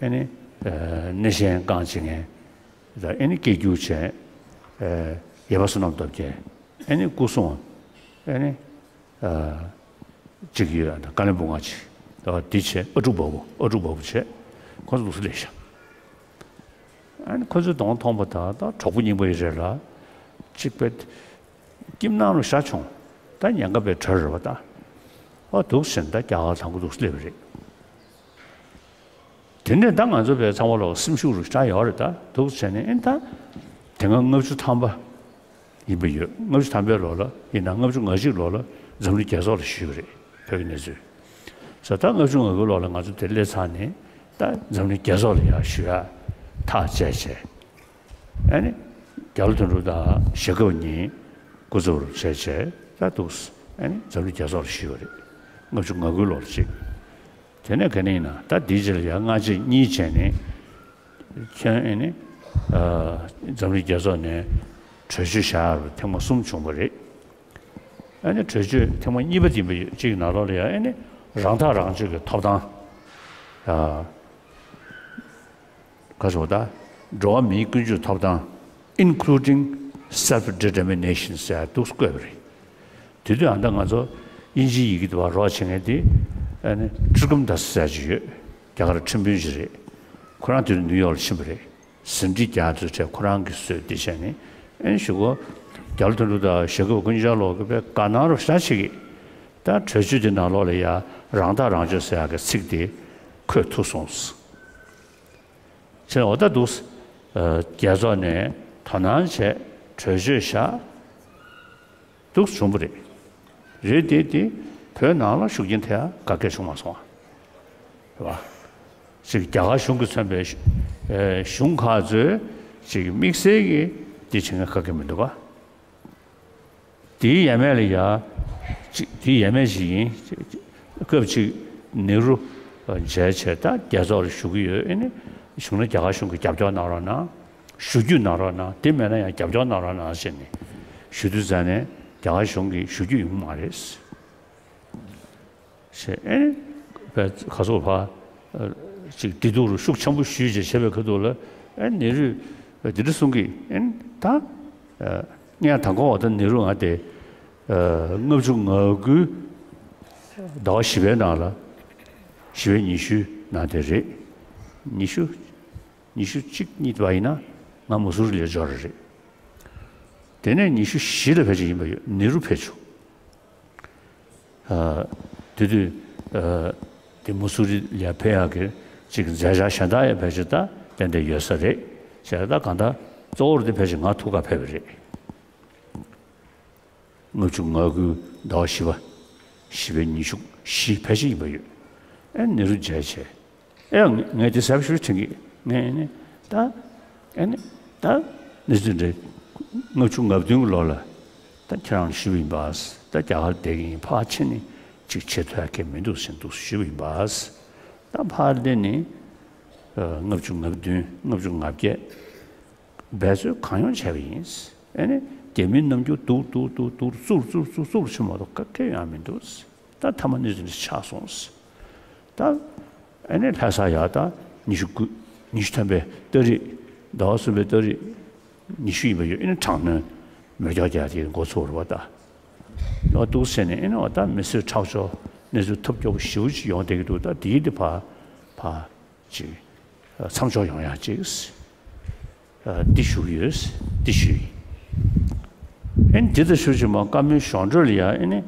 ཨེ་ནི་ཨེ་སྣེ་ཤན་རྐང་བྱེད་མཁན་དང་། ཨེ་ནི་སྐད་སྒྱུར་བྱས། ཨེ་ཡེ་པ་བསོད་ནམས་སྟོབས་རྒྱལ། ཨེ་ནི་སྐུ་སྲུང་། ཨེ་ནི་ཨ་གཅིག་ཡོད། ཨ་ཀ་ལོན་སྦུག་ང་གཅིག་ད་འདི་བྱས། ཨ་ཀྲུག་བ་བུ། ཨ་ཀྲུག་བ་བུ་བྱས། ཁོ་ཚོ་འདུག་སེ་སླེབས་ཤག་ཨ་ནི་ཁོ་ཚོའི་གདོང་མཐོང་པ་དང་ད་གྲོགས་པོ་རྙིང་པ་ཡི་རེད་ལ། གཅིག་པའི་སྐྱིབ་ནང་ལ་ཤ་བྱུང་། ད་ཉེན་ཁ་པའི་གྲ་རེད་པ་ད། ཨ་འདུག་ཟེར་ན་ད་རྒྱ་གར་དང་པོ་འདུག་སླེབས་པ་རེད། དེ་ནས་ད་ང་ཚོ་བས་ཚང་མ་ལོག་སེམས་ཤུགས་རུ་ཤ་ཡོད་རེད། ད་འདུག་ཟེར་ནས་ཨེ་ད་དེ་སྔ་ལྔ་བཅུ་ཐམ་པ་ཡིན་པ་ཡོད། ལྔ་བཅུ་ཐམ་པའི་ལོ་ལ་ཡིན་ན་ལྔ་བཅུ་ང་གཅིག་ལོ་ལ་འཛམ་གླིང་རྒྱལ་ཚོགས་ལ་ཞུས་པ་རེད། བོད་ཀྱི་གནས་ཚུལ། ས་ད་ལྔ་བཅུ་ང་དགུ་ལོ་ལ་ང་ཚོ་དེ་སླེབས་ཚར་ནས་ད་འཛམ་གླིང་རྒྱལ་ཚོགས་ལ་ཡར་ཞུ་ཡ་ཐག་བཅད་བྱས། ཨ་ནི་རྒྱ་ལོ་དོན་གྲུབ་དང་ཞྭ་སྒབ་གཉིས་སྐུ་ཚབ་རུ་བྱས་བྱས་ད་འདུག་ཨ་ནི་འཛམ་གླིང་རྒྱལ་ཚོགས་ལ་ཞུས་པ་རེད། ལྔ་བཅུ་ང་དགུ་ལོར་གཅིག་དེ་ནས་ག་ནས་ཡིན་ན་ད་འདིའི་རྗེས་ལ་ཡང་སྔ་རྗེས་གཉིས་བྱས་ནས། ཁྱོད་ཨེ་ནི་ཨ་འཛམ་གླིང་རྒྱལ་ཚོགས་ནས་གྲོས་ཆོད་བཞག་ཡ་རུ་ཐེངས་མ་གསུམ་བྱུང་བ་རེད། ཨ་ནི་གྲོས་ཆོད་ཐེངས་མ་གཉིས་པ་འདི་ཡིན་པ་ཡོད། གཅིག་ནང་ལོགས་ལ་ཡང་ཨེ་ནི་རང་ཐག་རང་གཅོད་ཀྱི་ཐོབ་ཐང་། ཨ་ག་ཟེར་བ་ད། འགྲོ་བ་མིའི་ཀུན་སྤྱོད་ཐོབ་ཐང་། Including Self Determination ཟེར་འདུག་བཀོད་པ་རེད། དེ་དུས་ཨ་ད་ང་ཚོ་དབྱིན་ཇིའི་ཡི་གེ་དེ་བ་རོགས་བྱེད་མཁན་དེ་ཨ་ནི་ཁྲིར་ཀམ་དཱས་ཟེར་ཅིག་ཡོད། རྒྱ་གར་ཁྲིམས་དཔོན་ཅིག་རེད། ཁོ་རང་དེ་དུས་ནིའུ་ཡོག་ལ་ཕྱིན་པ་རེད། ཟིན་བྲིས་རྒྱག་དུས་ཁྲལ་ཁོ་རང་གིས་བཟོས་ཏེ་བྱས་ནས། ཨེ་ཞུ་གོ། རྒྱ་ལོ་དོན་གྲུབ་དང་ཞྭ་སྒབ་ཀུན་ཅང་ལོག་གི་པའི་དགའ་སྣང་རུ་ཤ་ཆེ་གི། ད་གྲོས་ཆོད་དེ་ནང་ལོགས་ལ་ཡ་རང་ཐག་རང་གཅོད་ཟེར་ཡག་གི་ཚིག་དེ་འཁོད་ཐུབ་སོང་། བྱས་འོ་ད་འདུག་ཨ་རྒྱལ་ཚོགས་ནས་དོ་སྣང་བྱས་གྲོས་ཆོད་བཞག་འདུག་བྱུང་བ་རེད། རེད་དེ་དེ་བོད་ནང་ལ་ཤུགས་རྐྱེན་ཐེབས་ཡ་ག་གེ་བྱུང་མ་སོང་བ། རེད་བ། ཅིག་རྒྱ་གར་གཞུང་གིས་མཚོན་པའི་ཨེ་གཞུང་ཁག་ཚོས་ཅིག་དམིགས་བསལ་གྱི་འདི་བྱེད་མཁན་ག་གེ་མི་འདུག་ག་དེའི་ཡས་མས་ལ་ཡ། ཅིག་དེའི་ཡས་མས་ཅིག་ཡིན། སྐབས་ཅིག་ནེ་རུ་མཇལ་བྱས་ད་རྒྱལ་ཚོགས་ལ་ཞུ་གི་ཡོད། ཨེ་ནི་གཞུང་ལ་རྒྱ་གར་གཞུང་གིས་རྒྱབ་སྐྱོར་གནང་རོགས་གནང་། ཞུ་རྒྱུ་གནང་རོགས་གནང་། དེ་མེད་ན་ཡང་རྒྱབ་སྐྱོར་གནང་རོགས་གནང་ཟེར་ནས་ཞུ་དུས་ཙ་ནས་རྒྱ་གར་གཞུང་གིས་ཞུ་རྒྱུ་ཡོང་གི་མ་རེད། ཞེས་ཨེ་ནི་བས་ཁ་སོག་ཕ་ཅིག་བདེ་སྡུག་རུ་ཤུགས་ཆེན་པོ་ཞུས་བྱས་བྱས་པའི་ཁ་ཐུག་ལ་ཨེ་ནེ་རུས་འདི་འདྲ་གསུང་གི། ཨེ་ནི་ད་ངས་དང་གོ་བ་ད་ནེ་རུ་ང་དེ་ལྔ་བཅུ་ང་དགུའི་ཟླ་བ་བཞི་པའི་ནང་ལ་བཞི་པའི་ཉི་ཤུའི་ནང་དེ་རེད། ཉི་ཤུ་ཉི་ཤུ་གཅིག་གཉིས་བ་ཡིན་ན་ང་མུ་སུ་རི་ལ་འབྱོར་རེད། དེ་ནས་ཉི་ཤུ་བཞི་ལ་ཕལ་ཆེར་ཡིན་པ་ཡོད། ནེ་རུ་ཕེབས་བྱུང་། ཨ་དེ་དུས་ཨ་དེ་མུ་སུ་རི་ལ་ཕེབས་ཡག་གི་ཅིག་མཛད་འཆར་གཞན་དག་ཡང་ཕལ་ཆེར་ད་ཏན་ཏན་ཡོད་ས་རེད། བྱས་ད་གང་ལྟར་གཙོ་བོར་དེ་ཕལ་ཆེར་ང་ཐུག་ག་ཕེབས་པ་རེད། ལྔ་བཅུ་ང་དགུ་ཟླ་བ་བཞི་པ། བཞི་པའི་ཉི་ཤུ་བཞི་ཕལ་ཆེར་ཡིན་པ་ཡོད། ཨེ་ནེ་རུ་མཇལ་བྱས། ཨེ་ངས་དེ་གསལ་པོ་ཞུ་དྲན་གི། ངས་ནི་ད་ཨེ་ནི་ད་གནས་ཚུལ་འདི་ལྔ་བཅུ་ང་བདུན་གྱི་ལོ་ལ་ད་ཁྱེད་རང་ལ་ཞུས་པ་ཡིན་པ། ད་རྒྱ་གར་བསྡད་ཀྱི་ཡིན། ཕར་ཕྱིན་ནས་ཅིག་བྱེད་ཐུབ་ཡ་གང་མི་འདུག་ཟེར་འདུག་ཞུས་པ་ཡིན་པ། ད་ཕར་སླེབས་ནས་ལྔ་བཅུ་ང་བདུན་ལྔ་བཅུ་ང་བརྒྱད། འབད་རྩོལ་གང་ཡོང་བྱས་པ་ཡིན། ཨེ་ནི་རྒྱ་མིའི་རྣམ་འགྱུར་སྡུག་སྡུག་སྡུག་སྡུག་བཙུགས་བཙུགས་བཙུགས་བཙུགས་ཕྱིན་མ་གཏོགས་ག་གེ་ཡོང་མི་འདུག་ད་མཐའ་མ་གནས་ཚུལ་འདི་ཆགས་སོང་། ད་ཨེ་ནི་ལྷ་ས་ཡར་ད་ཉི་ཤུ་དགུ་ཉི་ཤུ་ཐམ་པའི་ཏ་རིག་ཟླ་བ་གསུམ་པའི་ཏ་རིག་ཉི་ཤུ་ཡིན་པ་ཡོད། ཨེ་ནི་དྲག་གནོན་མེ་སྒྱོགས་རྒྱག་དེ་འགོ་ཚུགས་རེད་བ་ད། ལོ་འདུག་ཟེར་ནས་ཨེ་ནི་འོ་ད་མི་གསོད་ཁྲག་སྦྱོར་གནས་ཚུལ་ཐབས་སྐྱོ་པོ་ཞེ་པོ་ཅིག་ཡོང་བསྡད་ཀྱི་འདུག་ད་དེའི་དེ་ཕར་ཕར་ཅིག་མཚམས་འཇོག་ཡོང་ཡག་ཅིག་འདི་ཞུ་གི་ཡོད། འདི་ཞུ་ཡིན། ཨེ་ནི་དེ་དང་ཞུ་ཅིག་མ་བཀའ་མོལ་གཞུང་འབྲེལ་ལ་ཡ་ཨེ་ནི་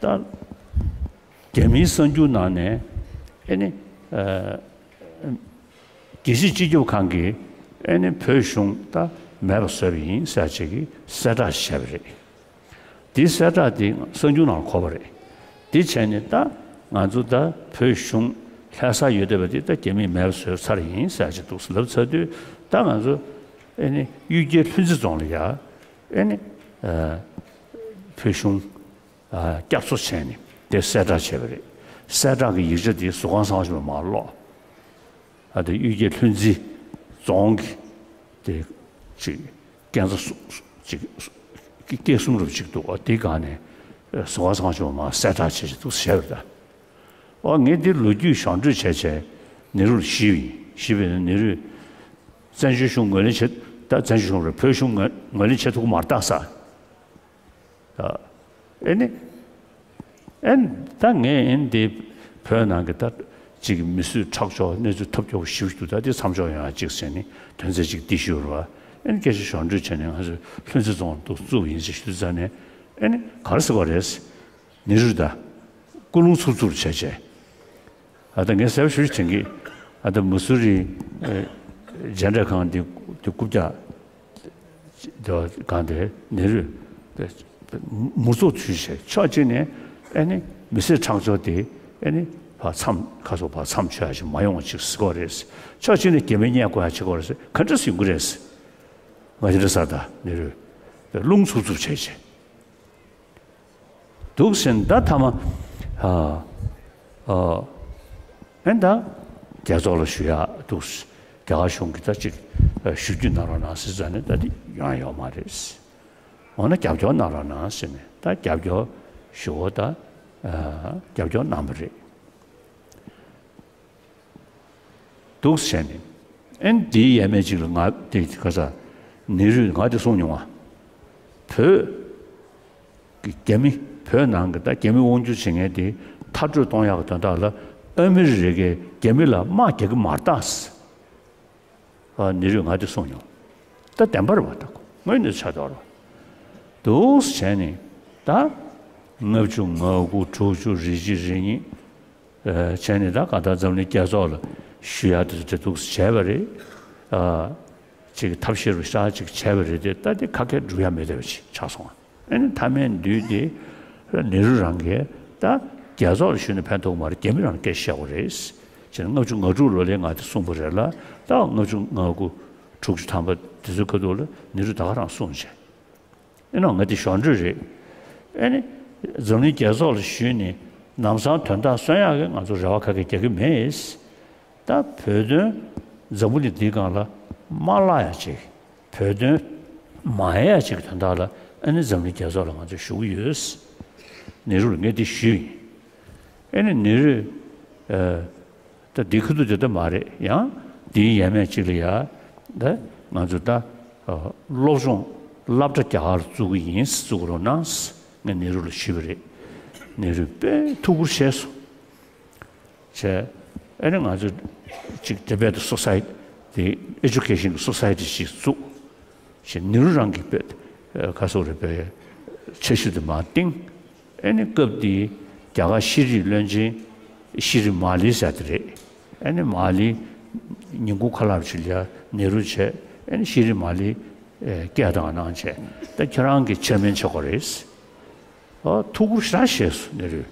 ད་རྒྱ་མིའི་གསར་འགྱུར་ནང་ནས་ཨེ་ནི། རྒྱལ་སྤྱིའི་སྤྱི་ཁྱབ་ཁང་གིས་ཨེ་ནི་བོད་གཞུང་ད་མེད་པ་བཟོས་པ་ཡིན་ཟེར་ཅིག་གི་གསལ་བསྒྲགས་བྱས་པ་རེད། དེའི་གསལ་བསྒྲགས་དེ་གསར་འགྱུར་ནང་འཁོད་པ་རེད། དེ་བྱས་ནས་ད་ང་ཚོ་ད་བོད་གཞུང་ལྷ་ས་ཡོད་བསྡད་པ་དེ་ད་རྒྱ་མིས་མེད་པ་བཟོས་ཚར་ཡིན་ཟེར་ཅིག་འདུག་ལབ་ཚར་དུས་ད་ང་ཚོ་ཨེ་ནི་གཡུལ་རྒྱལ་ལྷུན་རྩེ་རྫོང་ལ་ཡ་ཨེ་ནི་བོད་གཞུང་བསྐྱར་གསོ་བྱས་ནས་དེ་གསལ་བསྒྲགས་བྱས་པ་རེད། གསལ་བསྒྲགས་ཀྱི་ཡིག་ཆ་དེ་ཟུར་ཁང་ཚང་མ་ཞིག་མར་ཀློག་ཨ་དེ་གཡུལ་རྒྱལ་ལྷུན་རྩེ་རྫོང་གི་དེ་ཅིག་སྐས་འཛེག་སུ་ཅིག་སྐས་གསུམ་རུ་ཅིག་འདུག་ཨ་དེ་སྒང་ནས་ཟུར་ཁང་ཚང་མ་ཞིག་མར་གསལ་བསྒྲགས་བྱས་ཅིག་འདུག་བྱས་པ་རེད་ད། ཨོ་ངས་འདི་ལོ་རྒྱུས་གཞུང་འབྲེལ་བྱས་བྱས་ནེ་རུ་ལ་ཞུས་པ་ཡིན། ཞུས་པ་ཡིན་ན་ནེ་རུས་བཙན་བྱོལ་གཞུང་ངོས་ལེན་བྱེད་ད་བཙན་བྱོལ་གཞུང་རེད་བོད་གཞུང་ངོས་ངོས་ལེན་བྱེད་ཐུབ་ཀྱི་མ་རེད་ད་ཟེར། ཨེ་ནི། ཨེ་ནི། ད་ངས་ཨེ་ནི་འདི་བོད་ནང་གི་ད་ཅིག་མི་གསོད་ཁྲག་སྦྱོར་གནས་ཚུལ་ཐབས་སྐྱོ་པོ་ཞེ་པོ་ཅིག་འདུག་ད་འདི་མཚམས་འཇོག་ཡོང་ཡ་ཅིག་ཟེར་ནས་དོན་ཚན་ཅིག་འདི་ཞུ་རོགས། ཨེ་ནི་སྐད་ཆ་གཞུང་འབྲེལ་བྱས་ནས་ང་ཚོས་ལྷུན་རྩེ་རྫོང་དུ་བཙུགས་པ་ཡིན་ཟེར་ཞུ་དུས་ཙང་ནས་ཨེ་ནི་ག་རེ་ཟེར་བ་རེད། ནེ་རུ་ད་སྐུ་རླུང་འཚུབ་འཚུབ་བྱས་བྱས། ཨ་ད་ངས་གསལ་པོ་ཞུ་ཞུ་དྲན་གི། ཨ་ད་མ་སུ་རི་མཇལ་འཕྲད་ཁང་འདི་འདི་རྐུབ་བཀྱག་སྒང་དེ་ནེ་རུས་མུར་ཚོགས་ཚུད་བྱས་ཕྱོགས་གཅིག་ནས་ཨེ་ནི་མི་གསོད་ཁྲག་སྦྱོར་དེ་ཨེ་ནི་ཕར་མཚམས་ཁ་སོ་ཕར་མཚམས་ཆོད་ཡ་ཞིག་མ་ཡོང་བ་ཅིག་ཟེར་གོ་རེད། ཕྱོགས་གཅིག་ནས་རྒྱ་མི་མཉེས་དགོས་ཡ་བྱེད་དགོས་རེད། ག་འདྲ་ཟེར་གྱི་རེད། ང་ཅི་འདྲ་ཟེར་ད་ནེ་རུས་རླུང་འཚུབ་འཚུབ་བྱས་བྱས། འདུག་ཟེར་ད་ཐ་མ། ཨ་ཨ་ཨེ་ད་རྒྱལ་ཚོགས་ལ་ཞུ་ཡག་འདུག་རྒྱ་གར་གཞུང་གིས་ད་ཅིག་ཞུ་རྒྱུ་གནང་རོགས་གནང་ཟེར་ཙང་ནས་ད་འདི་ཡོང་ཡོད་མ་རེད། འོ་ན་རྒྱབ་སྐྱོར་གནང་རོགས་གནང་ཟེར་ནས་ད་རྒྱབ་སྐྱོར་ཞུ་བ་ད་རྒྱབ་སྐྱོར་གནང་བ་རེད། འདུག་བྱས་ནས་ཨེ་འདིའི་ཡས་མས་གཅིག་ལ་ང་དེ་ག་ས་ནེ་རུས་ང་དེ་གསུངས་མྱོང་བ། བོད་ཀྱི་རྒྱ་མི་བོད་ནང་གི་ད་རྒྱ་མི་དབང་སྒྱུར་བྱེད་མཁན་དེ་མཐར་སྐྲོད་གཏོང་ཡག་གི་དོན་དག་ལ་ཨ་མི་རི་ཀས་རྒྱ་མི་ལ་དམག་རྒྱག་གི་མ་རེད་ད། ཨ་ནེ་རུས་ང་དེ་གསུངས་མྱོང་། ད་བདེན་པ་རེད་བ་ད་དངོས་གནས་ཆགས་བསྡད་པ་རེད་བ། འདུག་བྱས་ནས་ད་ལྔ་བཅུ་ང་དགུ་དྲུག་ཅུ་རེ་གཅིག་རེ་གཉིས། བྱས་ནས་ད་ག་ད་འཛམ་གླིང་རྒྱལ་ཚོགས་ལ་ཞུ་ཡག་དེ་ཚོ་དེ་འདུག་བྱས་པ་རེད། ཨ་ཅིག་ཐབས་ཤེས་རུ་ཤ་ཅིག་བྱས་པ་རེད་དེ་ད་དེ་ཁ་སྐད་འགྲུབ་ཡག་མེད་བསྡད་པ་ཅིག་ཆགས་སོང་ཨ། ཨ་ནི་མཐའ་མའི་དུས་དེ་ནེ་རུ་རང་གིས་ད་རྒྱལ་ཚོགས་ལ་ཞུས་ནས་ཕན་ཐོགས་མ་རེད། རྒྱ་མི་རང་སྐད་བཤད་དགོས་རེད། བྱས་ན་ལྔ་བཅུ་ང་དྲུག་ལོ་ལས་ང་དེ་གསུངས་པ་རེད་ལ་ད་ལྔ་བཅུ་ང་དགུ་དྲུག་ཅུ་ཐམ་པ་དེ་ཚོའི་ཁ་ཐུག་ལ་ནེ་རུ་ད་ག་རང་གསུངས་བྱས། ཨེ་ནོ་ང་དེ་གཞོན་འགྲོས་རེད། ཨེ་ནི་འཛམ་གླིང་རྒྱལ་ཚོགས་ལ་ཞུས་ནས་ལམ་སང་དོན་དག་སོན་ཡག་གི་ང་ཚོ་རེ་བ་ག་གེ་རྒྱག་གི་མེད། ད་བོད་དོན་འཛམ་བུ་གླིང་འདིའི་སྒང་ལ་མ་བརླག་ཡག་ཅིག་བོད་དོན་མ་ཡལ་ཡག་ཅིག་གི་དོན་དག་ལ་ཨེ་ནི་འཛམ་གླིང་རྒྱལ་ཚོགས་ལ་ང་ཚོ་ཞུ་གི་ཡོད། ནེ་རུ་ལ་ངས་དེ་ཞུས་ཡིན། ཨེ་ནི་ནེ་རུས་ཨ། ད་འདི་ཁ་ཐུག་དེ་ལྟ་མ་རེད། ཡང་འདིའི་ཡས་མས་གཅིག་ལ་ཡ་ད་ང་ཚོ་ད་སློབ་སྦྱོང་སློབ་གྲྭ་རྒྱ་གར་བཙུགས་ཀྱི་ཡིན། བཙུགས་རོགས་གནང་། ངས་ནེ་རུ་ལ་ཞུས་པ་རེད། ནེ་རུས་དཔེ་ཐུགས་ཁུར་བཞེས་སོང་། བྱས་ཨེ་ནི་ང་ཚོ་ཅིག་Tibet Society དེ་Education གི་Society ཞིག་བཙུགས། ཞེས་ནེ་རུ་རང་གི་དཔེ་ཁ་སོག་རེ་དཔེ་ཆེ་ཤོས་དེ་མར་བཏིང་། ཨེ་ནི་སྐབས་དེའི་རྒྱ་གར་ཤེས་རིག་བློན་ཆེན་ཤི་རི་མ་ལི་ཟེར་དེ་རེད། ཨེ་ནི་མ་ལི་ཉིན་གུང་ཁ་ལག་ཅིག་ལ་ནེ་རུ་བྱས། ཨེ་ནི་ཤི་རི་མ་ལི་སྐད་བཏང་གནང་བྱས། ད་ཁྱེད་རང་གི་ཆེར་མིན་ཆགས་པ་རེད། ཨོ་ཐུགས་ཁུར་ཞེ་དྲག་བཞེས་སོང་ནེ་རུས།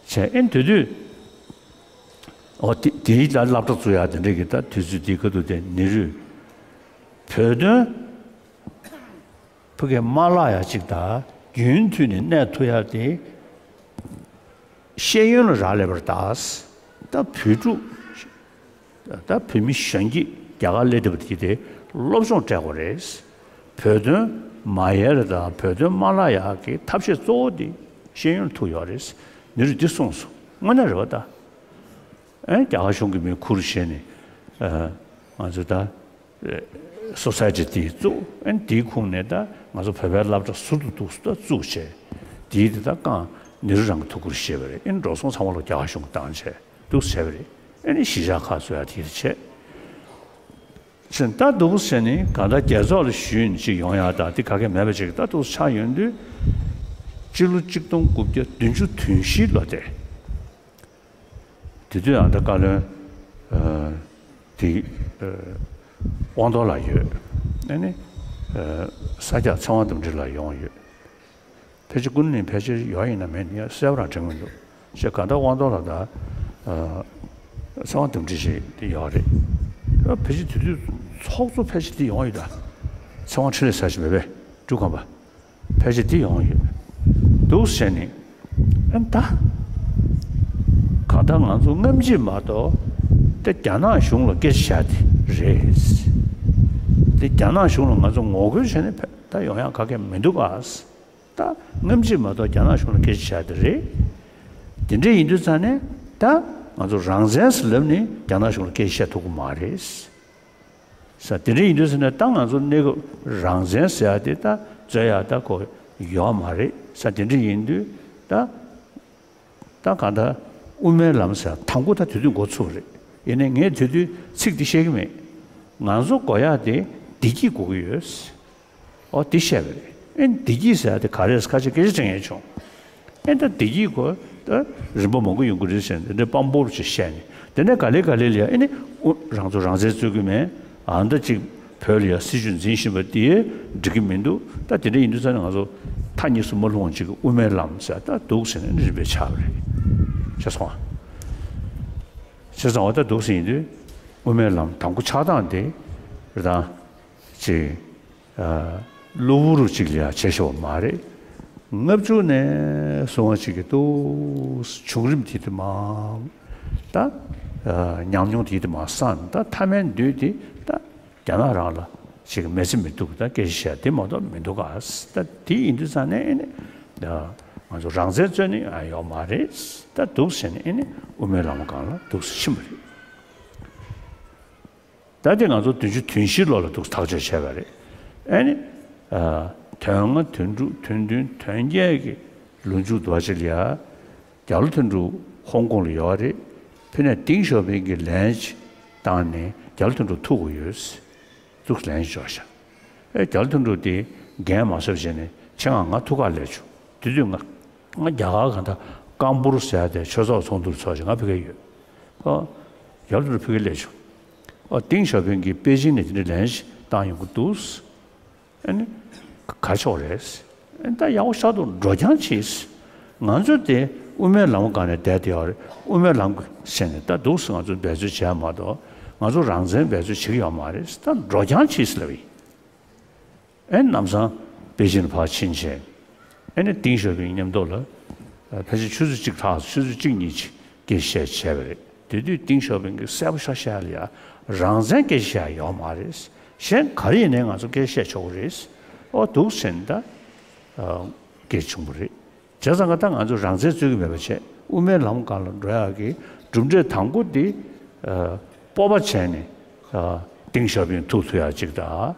བྱས་ཨེ་ནི་དེ་དུས་ཨོ་དེ་དེའི་ལ་སློབ་གྲྭ་བཙུགས་ཡག་དེ་འདྲ་གི་ད་དུས་ཚོད་དེའི་ཁ་ཐུག་དེ་ནེ་རུས་བོད་དོན་ཕ་གིར་མ་བརླག་ཡག་ཅིག་དང་རྒྱུན་མཐུད་ནས་གནས་ཐུབ་ཡག་དེ་ཤེས་ཡོན་ལ་རག་ལས་པར་གདའ། ད་བོད་ཕྲུག་ད་བོད་མི་གཞོན་སྐྱེས་རྒྱ་གར་སླེབས་བསྡད་པ་དེ་དེ་སློབ་སྦྱོང་སྤྲད་དགོས་རེད། བོད་དོན་མ་ཡལ་དང་བོད་དོན་མ་བརླག་ཡག་གི་ཐབས་ཤེས་གཙོ་བོ་དེ་ཤེས་ཡོན་ཐུག་ཡོད་རེད། ནེ་རུས་འདི་གསུངས་སོང་། དངོས་གནས་རེད་བ་ད། ཨེ་རྒྱ་གར་གཞུང་གིས་མི་ཁུར་བཞེས་ནས་ཨ་ང་ཚོ་ད་Society དེ་བཙུགས། ཨེ་དེའི་ཁོངས་ནས་ད་ང་ཚོ་བོད་པའི་སློབ་གྲྭ་ཟུར་དུ་འདུག་ད་བཙུགས་བྱས། དེའི་དེ་ད་རྐང་ནེ་རུ་རང་གིས་ཐུགས་ཁུར་བཞེས་པ་རེད། ཨེ་འགྲོ་སོང་ཚང་མ་ལོ་རྒྱ་གར་གཞུང་གིས་བཏང་བྱས་འདུག་བྱས་པ་རེད། ཨེ་ནི་གཞིས་ཆགས་ཁག་བཟོ་ཡག་དེ་བྱས། ཟེར་ད་འདུག་ཟེར་ནས་གང་ལྟར་རྒྱལ་ཚོགས་ལ་ཞུས་ནས་ཅིག་ཡོང་ཡག་དང་དེ་ག་གེ་མེད་པ་ཅིག་ད་འདུག་ཆགས་ཡོང་དུས། སྤྱི་ལོ་གཅིག་སྟོང་དགུ་བརྒྱ་བདུན་ཅུ་དོན་བཞི་ལོ་དེ། དེ་དུས་ཨ་ད་བཀའ་བློན་ཨ་དེ་ཨ་དབང་རྡོར་ལགས་ཡོད། ཨ་ནི་ཨ་ས་སྐྱ་ཚེ་དབང་དམ་ཁྲི་ལགས་ཡོང་ཡོད། ཕལ་ཆེར་ཀུན་ནས་ཕལ་ཆེར་ཡོད་ཡིན་ན་མེད་ཡིན་གསལ་པོ་རང་དྲན་གྱི་མི་འདུག་ཞེས་གང་ལྟར་དབང་རྡོར་ལགས་དང་ཨ་ཚེ་དབང་དམ་ཁྲི་ཞིག་དེ་ཡོད་རེད། ཨ་ཕལ་ཆེར་དེ་དུས་ཚོགས་གཙོ་ཕལ་ཆེར་དེ་ཡོང་ཡོད་ད། ཚེ་དབང་འཕྲིན་ལས་ཟེར་ཞིག་མེད་པས་འབྲུག་ཁམས་པ། ཕལ་ཆེར་དེ་ཡོང་ཡོད། འདུག་ཟེར་ནས། ཨ་ད། གང་ལྟར་ང་ཚོ་སྔ་ཕྱི་མ་གཏོགས་དེ་རྒྱ་ནག་གཞུང་ལ་སྐད་ཆ་བཤད་དེ་རེད། དེ་རྒྱ་ནག་གཞུང་ལ་ང་ཚོ་ངོ་རྒོལ་བྱས་ནས་ཕེབས་ད་ཡོང་ཡག་ག་གེ་མི་འདུག་ཨ། ད་སྔ་ཕྱི་མ་གཏོགས་རྒྱ་ནག་གཞུང་ལ་སྐད་ཆ་བཤད་དེ་རེད། དེ་འདྲ་ཡིན་དུས་ཙང་ནས་ད་ང་ཚོ་རང་བཙན་ཟེར་ལབ་ནས་རྒྱ་ནག་གཞུང་ལ་སྐད་ཆ་བཤད་ཐུབ་ཀྱི་མ་རེད། ས་དེ་འདྲ་ཡིན་དུས་ཟེར་ན་ད་ང་ཚོ་གནས་སྐབས་རང་བཙན་ཟེར་ཡ་དེ་ད་རྩོད་ཡ་ད་གོ་ཡོད་མ་རེད་ས། དེ་འདྲ་ཡིན་དུས་ད་ད་གང་ལྟར་དབུ་མའི་ལམ་ཟེར་ཡ་དང་པོ་ད་དེ་དུས་འགོ་ཚུགས་རེད། ཡིན་ནའི་ངས་དེ་དུས་ཚིག་འདི་བཤད་ཀྱི་མེད། ང་ཚོ་དགོས་ཡ་དེ་བདེ་སྐྱིད་དགོས་ཀྱི་ཡོད། ཨོ་དེ་བཤད་པ་རེད། ཨེ་བདེ་སྐྱིད་ཟེར་ཡ་དེ་ག་རེ་ཁ་ཤས་སྐད་ཆ་དྲན་ཡས་བྱུང་། ཨེ་ད་བདེ་སྐྱིད་ཁོ་ད་རིམ་པ་མང་པོ་ཡོང་གི་རེད་ཟེར་ནས་དེ་འདྲའི་དཔང་པོ་ཅིག་བཤད་ནས་དེ་ནས་ག་ལེ་ག་ལེ་ལ་ཡ་ཨེ་ནི་ཨུ་རང་ཚོ་རང་བཙན་རྩོད་ཀྱི་མེད། ཨ་མདའ་ཅིག་བོད་ལ་ཡ་སྲིད་བྱུས་འཛིན་བཞིན་པ་དེ་འགྲིག་གི་མི་འདུག་ད་དེ་འདྲ་ཡིན་དུས་ཙང་ནས་ང་ཚོ་མཐའ་གཉིས་སུ་མ་ལྷུང་བ་ཅིག་གི་དབུ་མའི་ལམ་ཟེར་ད་འདུག་ཟེར་ནས་རིམ་པས་ཆགས་པ་རེད། ཤེས་སོང་ཨ། ཤེས་སོང་ཨ། ད་འདུག་ཟེར་ཡིན་དུས་དབུ་མའི་ལམ་དང་པོ་ཆགས་སྟངས་དེ་རེད་ད། ཅིག་ཨ་གློ་བུར་ཅིག་ལ་ཡ་བྱས་ཤོག་མ་རེད། ལྔ་བཅུ་ནས་བཟུང་བ་ཅིག་གི་ཏུ་བྱུང་རིམ་དེ་དེ་མ་ད་ཨ་ཉམས་མྱོང་དེ་དེ་མ་སང་ད་མཐའ་མའི་མདུན་དེ་ད་རྒྱ་ནག་རང་ལ་ཅིག་མེད་ཚེ་མི་ཐུབ་ད་སྐད་ཆ་བཤད་དེ་མ་གཏོགས་མི་འདུག་ག་ད་དེ་ཡིན་དུས་ཙང་ནས་ཨེ་ནི་ད་ང་ཚོ་རང་བཙན་རྩོད་ནི་ཡ་ཡོག་མ་རེད། ད་འདུག་ཟེར་ནས་ཨེ་ནི་དབུ་མའི་ལམ་སྒང་ལ་འདུག་ཕྱིན་པ་རེད། ད་དེ་ང་ཚོ་བདུན་ཅུ་དོན་བཞི་ལོ་ལ་འདུག་ཐག་གཅོད་བྱས་པ་རེད། ཨ་ནི། ཨ་དོན་ལྔ་དོན་དྲུག་དོན་བདུན་དོན་བརྒྱད་ཀྱི་ལོ་མཇུག་འདུག་བ་ཅི་ལ་ཡ། རྒྱ་ལོ་དོན་གྲུབ་ཧོང་ཀོང་ལ་ཡོད་རེད། ཕི་ནས་ཏིང་ཞའོ་ཕིང་གི་ལན་ཅིག་བཏང་ནས་རྒྱ་ལོ་དོན་གྲུབ་ཐུག་གི་ཡོད། འདུག་ལན་ཅིག་འབྱོར་ཤག་ཨེ་རྒྱ་ལོ་དོན་གྲུབ་དེ་འགན་མ་བསུབ་བྱས་ནས་ཁྱེད་ང་ང་ཐུག་ག་སླེབས་བྱུང་། དེ་དུས་ང་ང་རྒྱ་གར་གང་ལྟར་ཀམ་པུར་ཟེར་ཡ་དེ་ཆོས་ཚོགས་ཚོགས་འདུར་ཚོགས་བྱས་ང་ཕ་གིར་ཡོད། ཨོ། རྒྱ་ལོ་དོན་གྲུབ་ཕ་གིར་སླེབས་བྱུང་། ཨོ་ཏིང་ཞའོ་ཕིང་གིས་པེ་ཅིང་ནས་དེ་འདྲའི་ལན་ཞིག་བཏང་ཡོང་གི་འདུག་ཨ་ནི། ག་ཆོག་རེད། ཨ་ནི་ད་ཡག་པོ་ཤག་འདུག་འགྲོ་རྐྱང་བྱེད། ང་ཚོ་དེ་དབུ་མའི་ལམ་སྒང་ནས་བསྡད་དེ་ཡོད་རེད། དབུ་མའི་ལམ་ཟེར་ནས་ད་འདུག་སེ་ང་ཚོ་འབད་རྩོལ་བྱས་མ་གཏོགས་ང་ཚོ་རང་བཙན་འབད་རྩོལ་བྱེད་ཀྱི་ཡོད་མ་རེད། ད་འགྲོ་རྐྱང་བྱེད་ལབ་ཡིན། ཨེ་ནམ་སང་པེ་ཅིན་ཕར་ཕྱིན་བྱས། ཨེ་ནི་ཏིང་ཞའོ་ཕིང་མཉམ་དུ་ལ་ཕལ་ཆེར་ཆུ་ཚོད་གཅིག་ལྷག་ཆུ་ཚོད་གཅིག་གཉིས་ཅིག་སྐད་ཆ་བཤད་བྱས་པ་རེད། དེ་དུས་ཏིང་ཞའོ་ཕིང་གིས་གསལ་པོ་ཤག་བཤད་ལ་ཡ་རང་བཙན་སྐད་ཆ་བཤད་ཡོད་མ་རེད། གཞན་ག་རེ་ཡིན་ནའི་ང་ཚོ་སྐད་ཆ་བཤད་ཆོག་གི་རེད། ཨོ་འདུག་ཟེར་ནས་ད་སྐད་བྱུང་བ་རེད། བྱས་ཙང་ང་ད་ང་ཚོ་རང་བཙན་རྩོད་ཀྱི་མེད་པ་བྱས་དབུ་མའི་ལམ་སྒང་ལ་འགྲོ་ཡག་གི་གྲུབ་འབྲས་དང་པོ་འདི་ཨ་སྤོབས་པ་བྱས་ནས་ཨ་ཏིང་ཞའོ་ཕིང་ཐུག་ཐུབ་ཡག་ཅིག་དང་།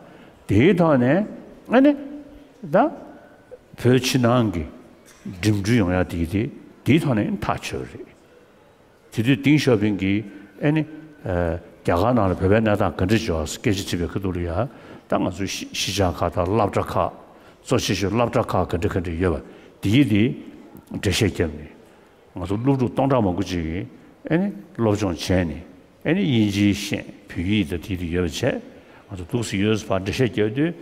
དེའི་ཐོག་ནས་ཨ་ནི་ད་བོད་ཕྱི་ནང་གི་འགྲིམ་འགྲུལ་ཡོང་ཡག་དེ་དེ་དེའི་ཐོག་ནས་ཐག་ཆོད་རེད། དེ་དུས་ཏིང་ཞའོ་ཕིང་གིས་ཨ་ནི་ཨ་རྒྱ་གར་ནང་ལ་བོད་པའི་གནས་སྟངས་ག་འདྲ་བྱུང་སྐད་ཆ་དྲིས་པའི་ཁ་ཐུག་ལ་ཡ་ད་ང་ཚོའི་གཞིས་གཞིས་ཆགས་ཁག་དང་སློབ་གྲྭ་ཁག་གཙོ་ཆེ་ཤོས་སློབ་གྲྭ་ཁག་ག་འདྲ་ག་འདྲ་ཡོད་པ་དེ་ཡི་དེ་འགྲེལ་བཤད་བརྒྱབ་ནས། ང་ཚོ་སློབ་ཕྲུག་སྟོང་ཕྲག་མང་པོ་ཅིག་གིས་ཨ་ནི་སློབ་སྦྱོང་བྱས་ནས་ཨ་ནི་དབྱིན་ཇིའི་ཤེས་བོད་ཡིག་དང་དེ་དེ་ཡོད་པ་བྱས། ང་ཚོ་འདུག་སེ་ཡོད་ཟེར་བ་འགྲེལ་བཤད་རྒྱག་དུས།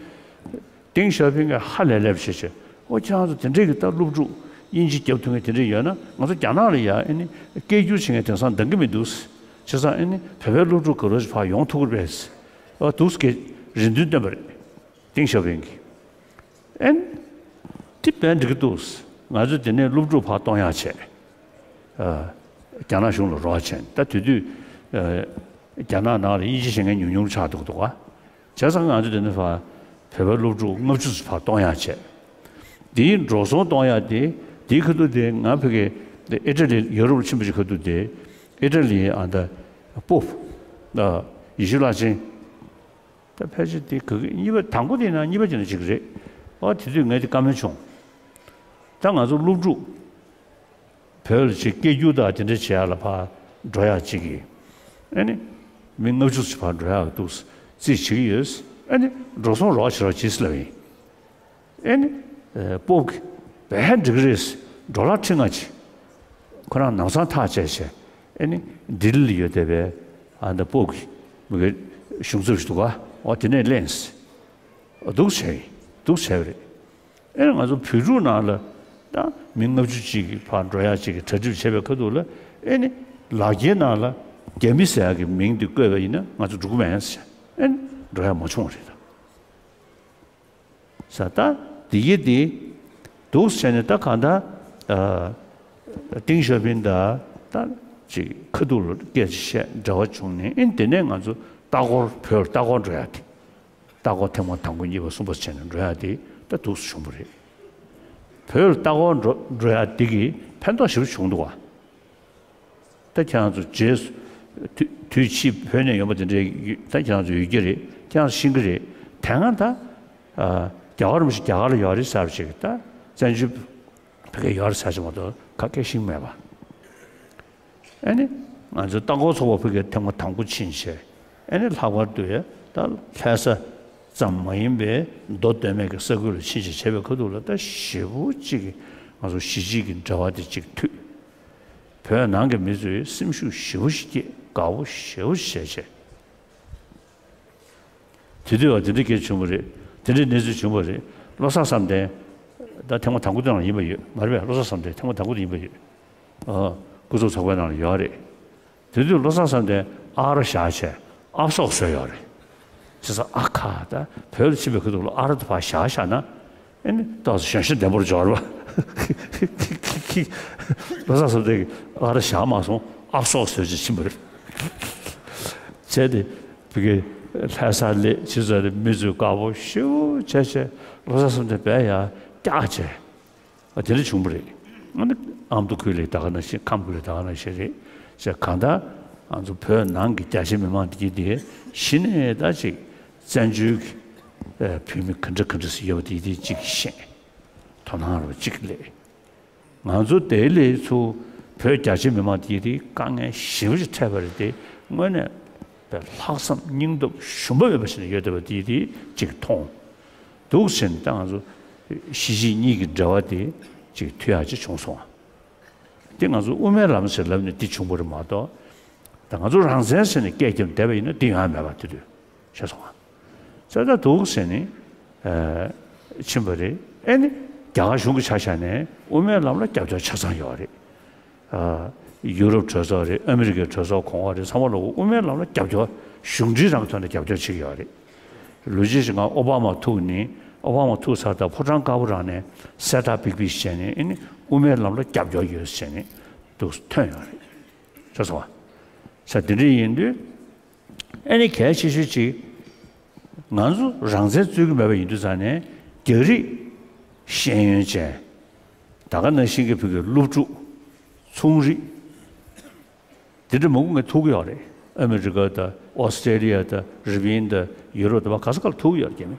ཏིང་ཞའོ་ཕིང་གིས་ཧ་ལས་ལས་པ་བྱས་བྱས། ཨོ་ཁྱེད་རང་ཚོ་དེ་འདྲས་ཀྱི་ད་སློབ་ཕྲུག་དབྱིན་ཇི་རྒྱབ་ཐུབ་མཁན་དེ་འདྲས་ཡོད་ན་ང་ཚོ་རྒྱ་ནག་ལ་ཡ་ཨ་ནི་སྐད་སྒྱུར་བྱེད་མཁན་དེང་སང་འདང་གི་མི་འདུག་བྱས་ཙང་ཨ་ནི་བོད་པའི་སློབ་ཕྲུག་ག་རོ་ཞིག་ཕར་ཡོང་ཐུབ་ཀྱི་རེད། ཨོ་འདུག་སེ་རེ་འདུན་བཏོན་པ་རེད། ཏིང་ཞའོ་ཕིང་གིས། ཨན། དེ་བས་འགྲིག་གི་འདུག་ང་ཚོ་དེ་ནས་སློབ་ཕྲུག་ཕར་གཏོང་ཡག་བྱས། ཨ། རྒྱ་ནག་གཞུང་ལ་རོགས་བྱས། ད་དེ་དུས། ཨ། རྒྱ་ནག་ནང་ལ་དབྱིན་ཇི་ཤེས་མཁན་ཉུང་ཉུང་ཆགས་འདུག་འདུག་ག་བྱས་ཙང་ང་ཚོ་དེ་ནས་ཕར་བོད་པའི་སློབ་ཕྲུག་ལྔ་བཅུ་ཙམ་ཕར་གཏོང་ཡག་བྱས། དེའི་འགྲོ་སོང་གཏོང་ཡག་དེ་དེའི་ཁ་ཐུག་དེ་ང་ཕ་གི་ཨི་ཊ་ལི་ཡུ་རོབ་ལ་ཕྱིན་པ་ཅིག་ཁ་ཐུག་དེ་ཨི་ཊ་ལི་ཨ་ད་པོབ་ཡེ་ཤེས་ལྷ་ཆེན། ད་ཕལ་ཆེར་དེ་ག་གི་གཉིས་པ་དང་པོ་དེ་ན་གཉིས་པ་ཅིག་ན་ཅིག་རེད། ཨོ་དེ་དུས་ངས་དེ་བཀའ་མོལ་བྱུང་། ད་ང་ཚོ་སློབ་ཕྲུག་བོད་ལ་ཅིག་སྐད་སྒྱུར་དང་དེ་འདྲ་བྱེད་ཡག་ལ་ཕར་འགྲོ་ཡག་ཅིག་གི། ཨ་ནི། མི་ལྔ་བཅུ་ཙམ་ཕར་འགྲོ་ཡག་འདུག་རྩིས་བྱེད་ཀྱི་ཡོད། ཨ་ནི་འགྲོ་སོང་རོགས་བྱེད་རོགས་བྱེད་ཟེར་ལབ་ཡིན། ཨ་ནི་སྤོབས་ཀྱིས་བས་འགྲིག་གི་རེད། ཌོ་ལར་ཁྲི་ལྔ་ཅིག་ཁོ་རང་ལམ་སང་ཐག་བཅད་བྱས། ཨ་ནི་ལྡི་ལི་ལ་ཡོད་བསྡད་པའི་ཨ་ནི་སྤོབས་ཀྱི་མི་གི་གཞུང་ཚབ་ཞིག་འདུག་ག་འོ་དེ་ནས་གླེང་། འདུག་བྱས་ཡིན། འདུག་བྱས་པ་རེད། ཨེ་ང་ཚོ་བོད་ཕྲུག་ནང་ལ་ད་མི་ལྔ་བཅུ་ཅིག་གི་ཕར་འགྲོ་ཡག་ཅིག་གི་གྲ་སྒྲིག་བྱས་པའི་ཁ་ཐུག་ལ། ཨེ་ནི་ལག་འཁྱེར་ནང་ལ་རྒྱ་མི་ཟེར་ཡག་གི་མིང་དེ་བཀོད་པ་ཡིན་ན་ང་ཚོ་འགྲོ་གི་མེད་ཟེར། ཨེ་ནི་འགྲོ་ཡག་མ་བྱུང་བ་རེད་ད། ས་ད་འདི་གི་འདི་འདུག་བྱས་ནས་ད་གང་ལྟར་ཨ་ཏིང་ཞའོ་ཕིང་དང་ད་ཅིག་ཁ་ཐུག་ལ་སྐད་ཆ་བཤད་འབྲེལ་བ་བྱུང་ནས། ཨེ་ནི་དེ་ནས་ང་ཚོ་ལྟ་སྐོར་བོད་ལྟ་སྐོར་འགྲོ་ཡག་དེ། ལྟ་སྐོར་ཐེངས་མ་དང་པོ་གཉིས་པ་གསུམ་པ་བྱས་ནས་འགྲོ་ཡག་དེ་ད་འདུག་སེ་བྱུང་བ་རེད། བོད་ལ་ལྟ་སྐོར་འགྲོ་འགྲོ་ཡག་དེ་གིས་ཕན་ཐོགས་ཞེ་པོ་བྱུང་འདུག་ག་ད་ཁྱེད་རང་ཚོ་རྗེས་སུ་དུས་དུས་ཕྱིས་བོད་ནས་ཡོང་པ་དེ་འདྲའི་ད་ཁྱེད་རང་ཚོ་ཡོད་ཀྱི་རེད། ཁྱེད་རང་ཚོ་ཤེས་ཀྱི་རེད། དེ་སྔ་ད་ཨ་རྒྱ་གར་མི་ཞིག་རྒྱ་གར་ལ་ཡོད་རེད་ཟེར་བ་ཞིག་ད་བཙན་བྱོལ་བོད་སྐད་ཡོད་རེད་ཟེར་བ་ཞིག་མ་གཏོགས་ག་གེ་ཤེས་ཀྱི་མེད་པ། ཨ་ནི་ང་ཚོའི་ལྟ་སྐོར་ཚོགས་པ་ཕ་གིར་ཐེངས་མ་དང་པོ་ཕྱིན་བྱས། ཨ་ནི་ལྷག་པར་དུ་ཡ་ད་ལྷ་ས་ཙམ་མ་ཡིན་པའི་མདོ་སྟོད་སྨད་ཀྱི་ས་ཁུལ་ལ་ཕྱིན་བྱས་བྱས་པའི་ཁ་ཐུག་ལ་ད་ཞེ་པོ་ཅིག་གི་ང་ཚོ་གཞིས་བྱེས་ཀྱི་འབྲེལ་བ་དེ་ཅིག་མཐུད། བོད་ནང་གི་མི་ཚོས་སེམས་ཤུགས་ཞེ་པོ་ཞིག་སྐྱེས། དགའ་པོ་ཞེ་པོ་ཞིག་བྱས་བྱས། དེ་དུས་བ་དེ་འདྲ་སྐད་བྱུང་བ་རེད། དེ་འདྲའི་གནས་ཚུལ་བྱུང་བ་རེད། བློ་བཟང་བསམ་གཏན་ད་ཐེངས་མ་དང་པོ་དེ་ནང་ཡིན་པ་ཡོད་མ་རེད་པས། བློ་བཟང་བསམ་གཏན་ཐེངས་མ་དང་པོ་དེ་ཡིན་པ་ཡོད། ཨ། སྐུ་ཚབ་ཚོགས་པའི་ནང་ལ་ཡོད་རེད། དེ་དུས་བློ་བཟང་བསམ་གཏན་ཨ་རོ་བཞག་བྱས་ཨབ་སོག་བཟོས་ཡོད་རེད། བྱས་ཙང་ཨ་ཁ་ད་བོད་ལ་ཕྱིན་པའི་ཁ་ཐུག་ལ་ཨ་རོ་དེ་ཕར་བཞག་བཞག་ན། ཨེ་ནི་ཏོག་ཙམ་གཞོན་ཤ་ལྡན་པོར་འབྱོར་བ། བློ་བཟང་བསམ་གཏན་གྱིས་ཨ་རོ་བཞག་མ་སོང་། ཨབ་སོག་བཟོས་བྱས་ཕྱིན་པ་རེད། བྱས་ཏེ་བི་གེ་ལྷ་ས་སླེབས་ཕྱིན་ཙང་ནས་མི་ཚོས་དགའ་པོ་ཞེ་པོ་བྱས་བྱས་བློ་བཟང་བསམ་གཏན་དཔེ་ཡར་བཀྱགས་བྱས། ཨ་དེ་འདྲ་བྱུང་བ་རེད། ཨ་ནི་ཨ་མདོ་ཁུལ་ལ་ད་ག་ནང་བཞིན། ཁམས་ཁུལ་ལ་ད་ག་ནང་བཞིན་རེད། བྱས་གང་ལྟར་ང་ཚོ་བོད་ནང་གི་རྒྱ་ཆེ་མི་མང་དེ་གྱིས་དེ་གཞི་ནས་ད་ཅིག་བཙན་བྱོལ་གྱི་ཨ་བོད་མི་ག་འདྲ་ག་འདྲ་ཞིག་ཡོད་པ་དེ་དེ་ཅིག་ཤེས། དོ་སྣང་རོགས་ཅིག་སླེབས། ང་ཚོ་དེ་ལས་ཚུར་བོད་རྒྱ་ཆེ་མི་མང་དེ་དེ་དཀའ་ངལ་ཞེ་པོ་ཅིག་འཕྲད་པ་རེད་དེ། དངོས་གནས་པའི་ལྷག་བསམ་སྙིང་སྟོབས་ཞུམ་པ་མེད་པ་ཞིག་ནས་ཡོད་བསྡད་པ་དེ་དེ་ཅིག་མཐོང་། འདུག་ཟེར་ནས་ད་ང་ཚོ་གཞིས་བྱེས་གཉིས་ཀྱི་འབྲེལ་བ་དེ་ཅིག་མཐུད་ཡག་ཅིག་བྱུང་སོང་། དེ་ང་ཚོ་དབུ་མའི་ལམ་ཟེར་ལབ་ནས་འདི་བྱུང་བ་རེད་མ་གཏོགས། ད་ང་ཚོ་རང་བཙན་ཟེར་ནས་སྐད་རྒྱབ་བསྡད་པ་ཡིན་ན་འདི་ཡོང་ཡ་མེད་པ་དེ་དུས་ཤེས་སོང་ང་། ཙེ་ད་འདུག་ཟེར་ནས་ཨ་ཕྱིན་པ་རེད། ཨེ་ནི་རྒྱ་གར་གཞུང་གི་ཆ་བཞག་ནས་དབུ་མའི་ལམ་ལ་རྒྱབ་སྐྱོར་ཆ་ཚང་ཡོད་རེད། ཨ་ཡུ་རོབ་གྲོས་ཚོགས་རེད། ཨ་མི་རི་ཀའི་གྲོས་ཚོགས་གོང་འོག་རེད། ཚང་མ་ལོག་དབུ་མའི་ལམ་ལ་རྒྱབ་སྐྱོར་གཞུང་འབྲེལ་རང་གི་ཐོག་ནས་རྒྱབ་སྐྱོར་བྱེད་ཀྱི་ཡོད་རེད། ལོ་རྒྱུས་ཤིག་ང་ཨོ་བྷ་མ་ཐུག་ནས། ཨོ་བྷ་མ་ཐུག་ཚར་ད་ཕོ་བྲང་དཀར་པོ་རང་ནས་གསལ་བསྒྲགས་པིག་པིག་བྱས་ནས། ཨེ་ནི་དབུ་མའི་ལམ་ལ་རྒྱབ་སྐྱོར་ཡོད་ཟེར་ནས་འདུག་ཐོན་ཡོད་རེད། ཤེས་སོང་ང་། ས་དེ་འདྲ་ཡིན་དུས། ཨེ་ནི་གལ་ཆེ་ཤོས་གཅིག་ང་ཚོ་རང་བཙན་རྩོད་ཀྱི་མེད་པ་ཡིན་དུས་ཙང་ནས། རྒྱ་རིགས་ཤེས་ཡོན་ཅན། ད་ག་ནང་བཞིན་གྱི་བོད་ཀྱི་སློབ་ཕྲུག་ཚོང་རིགས་འདི་འདྲ་མང་པོ་ངས་ཐུག་གི་ཡོད་རེད། ཨ་མི་རི་ཀ་དང་ཨོ་སི་ཀྲེ་ལི་ཡ་དང་རི་པིན་དང་ཡུ་རོབ་དང་། མ་ག་ས་ག་ལ་ཐུག་གི་ཡོད་རེད། རྒྱ་མི་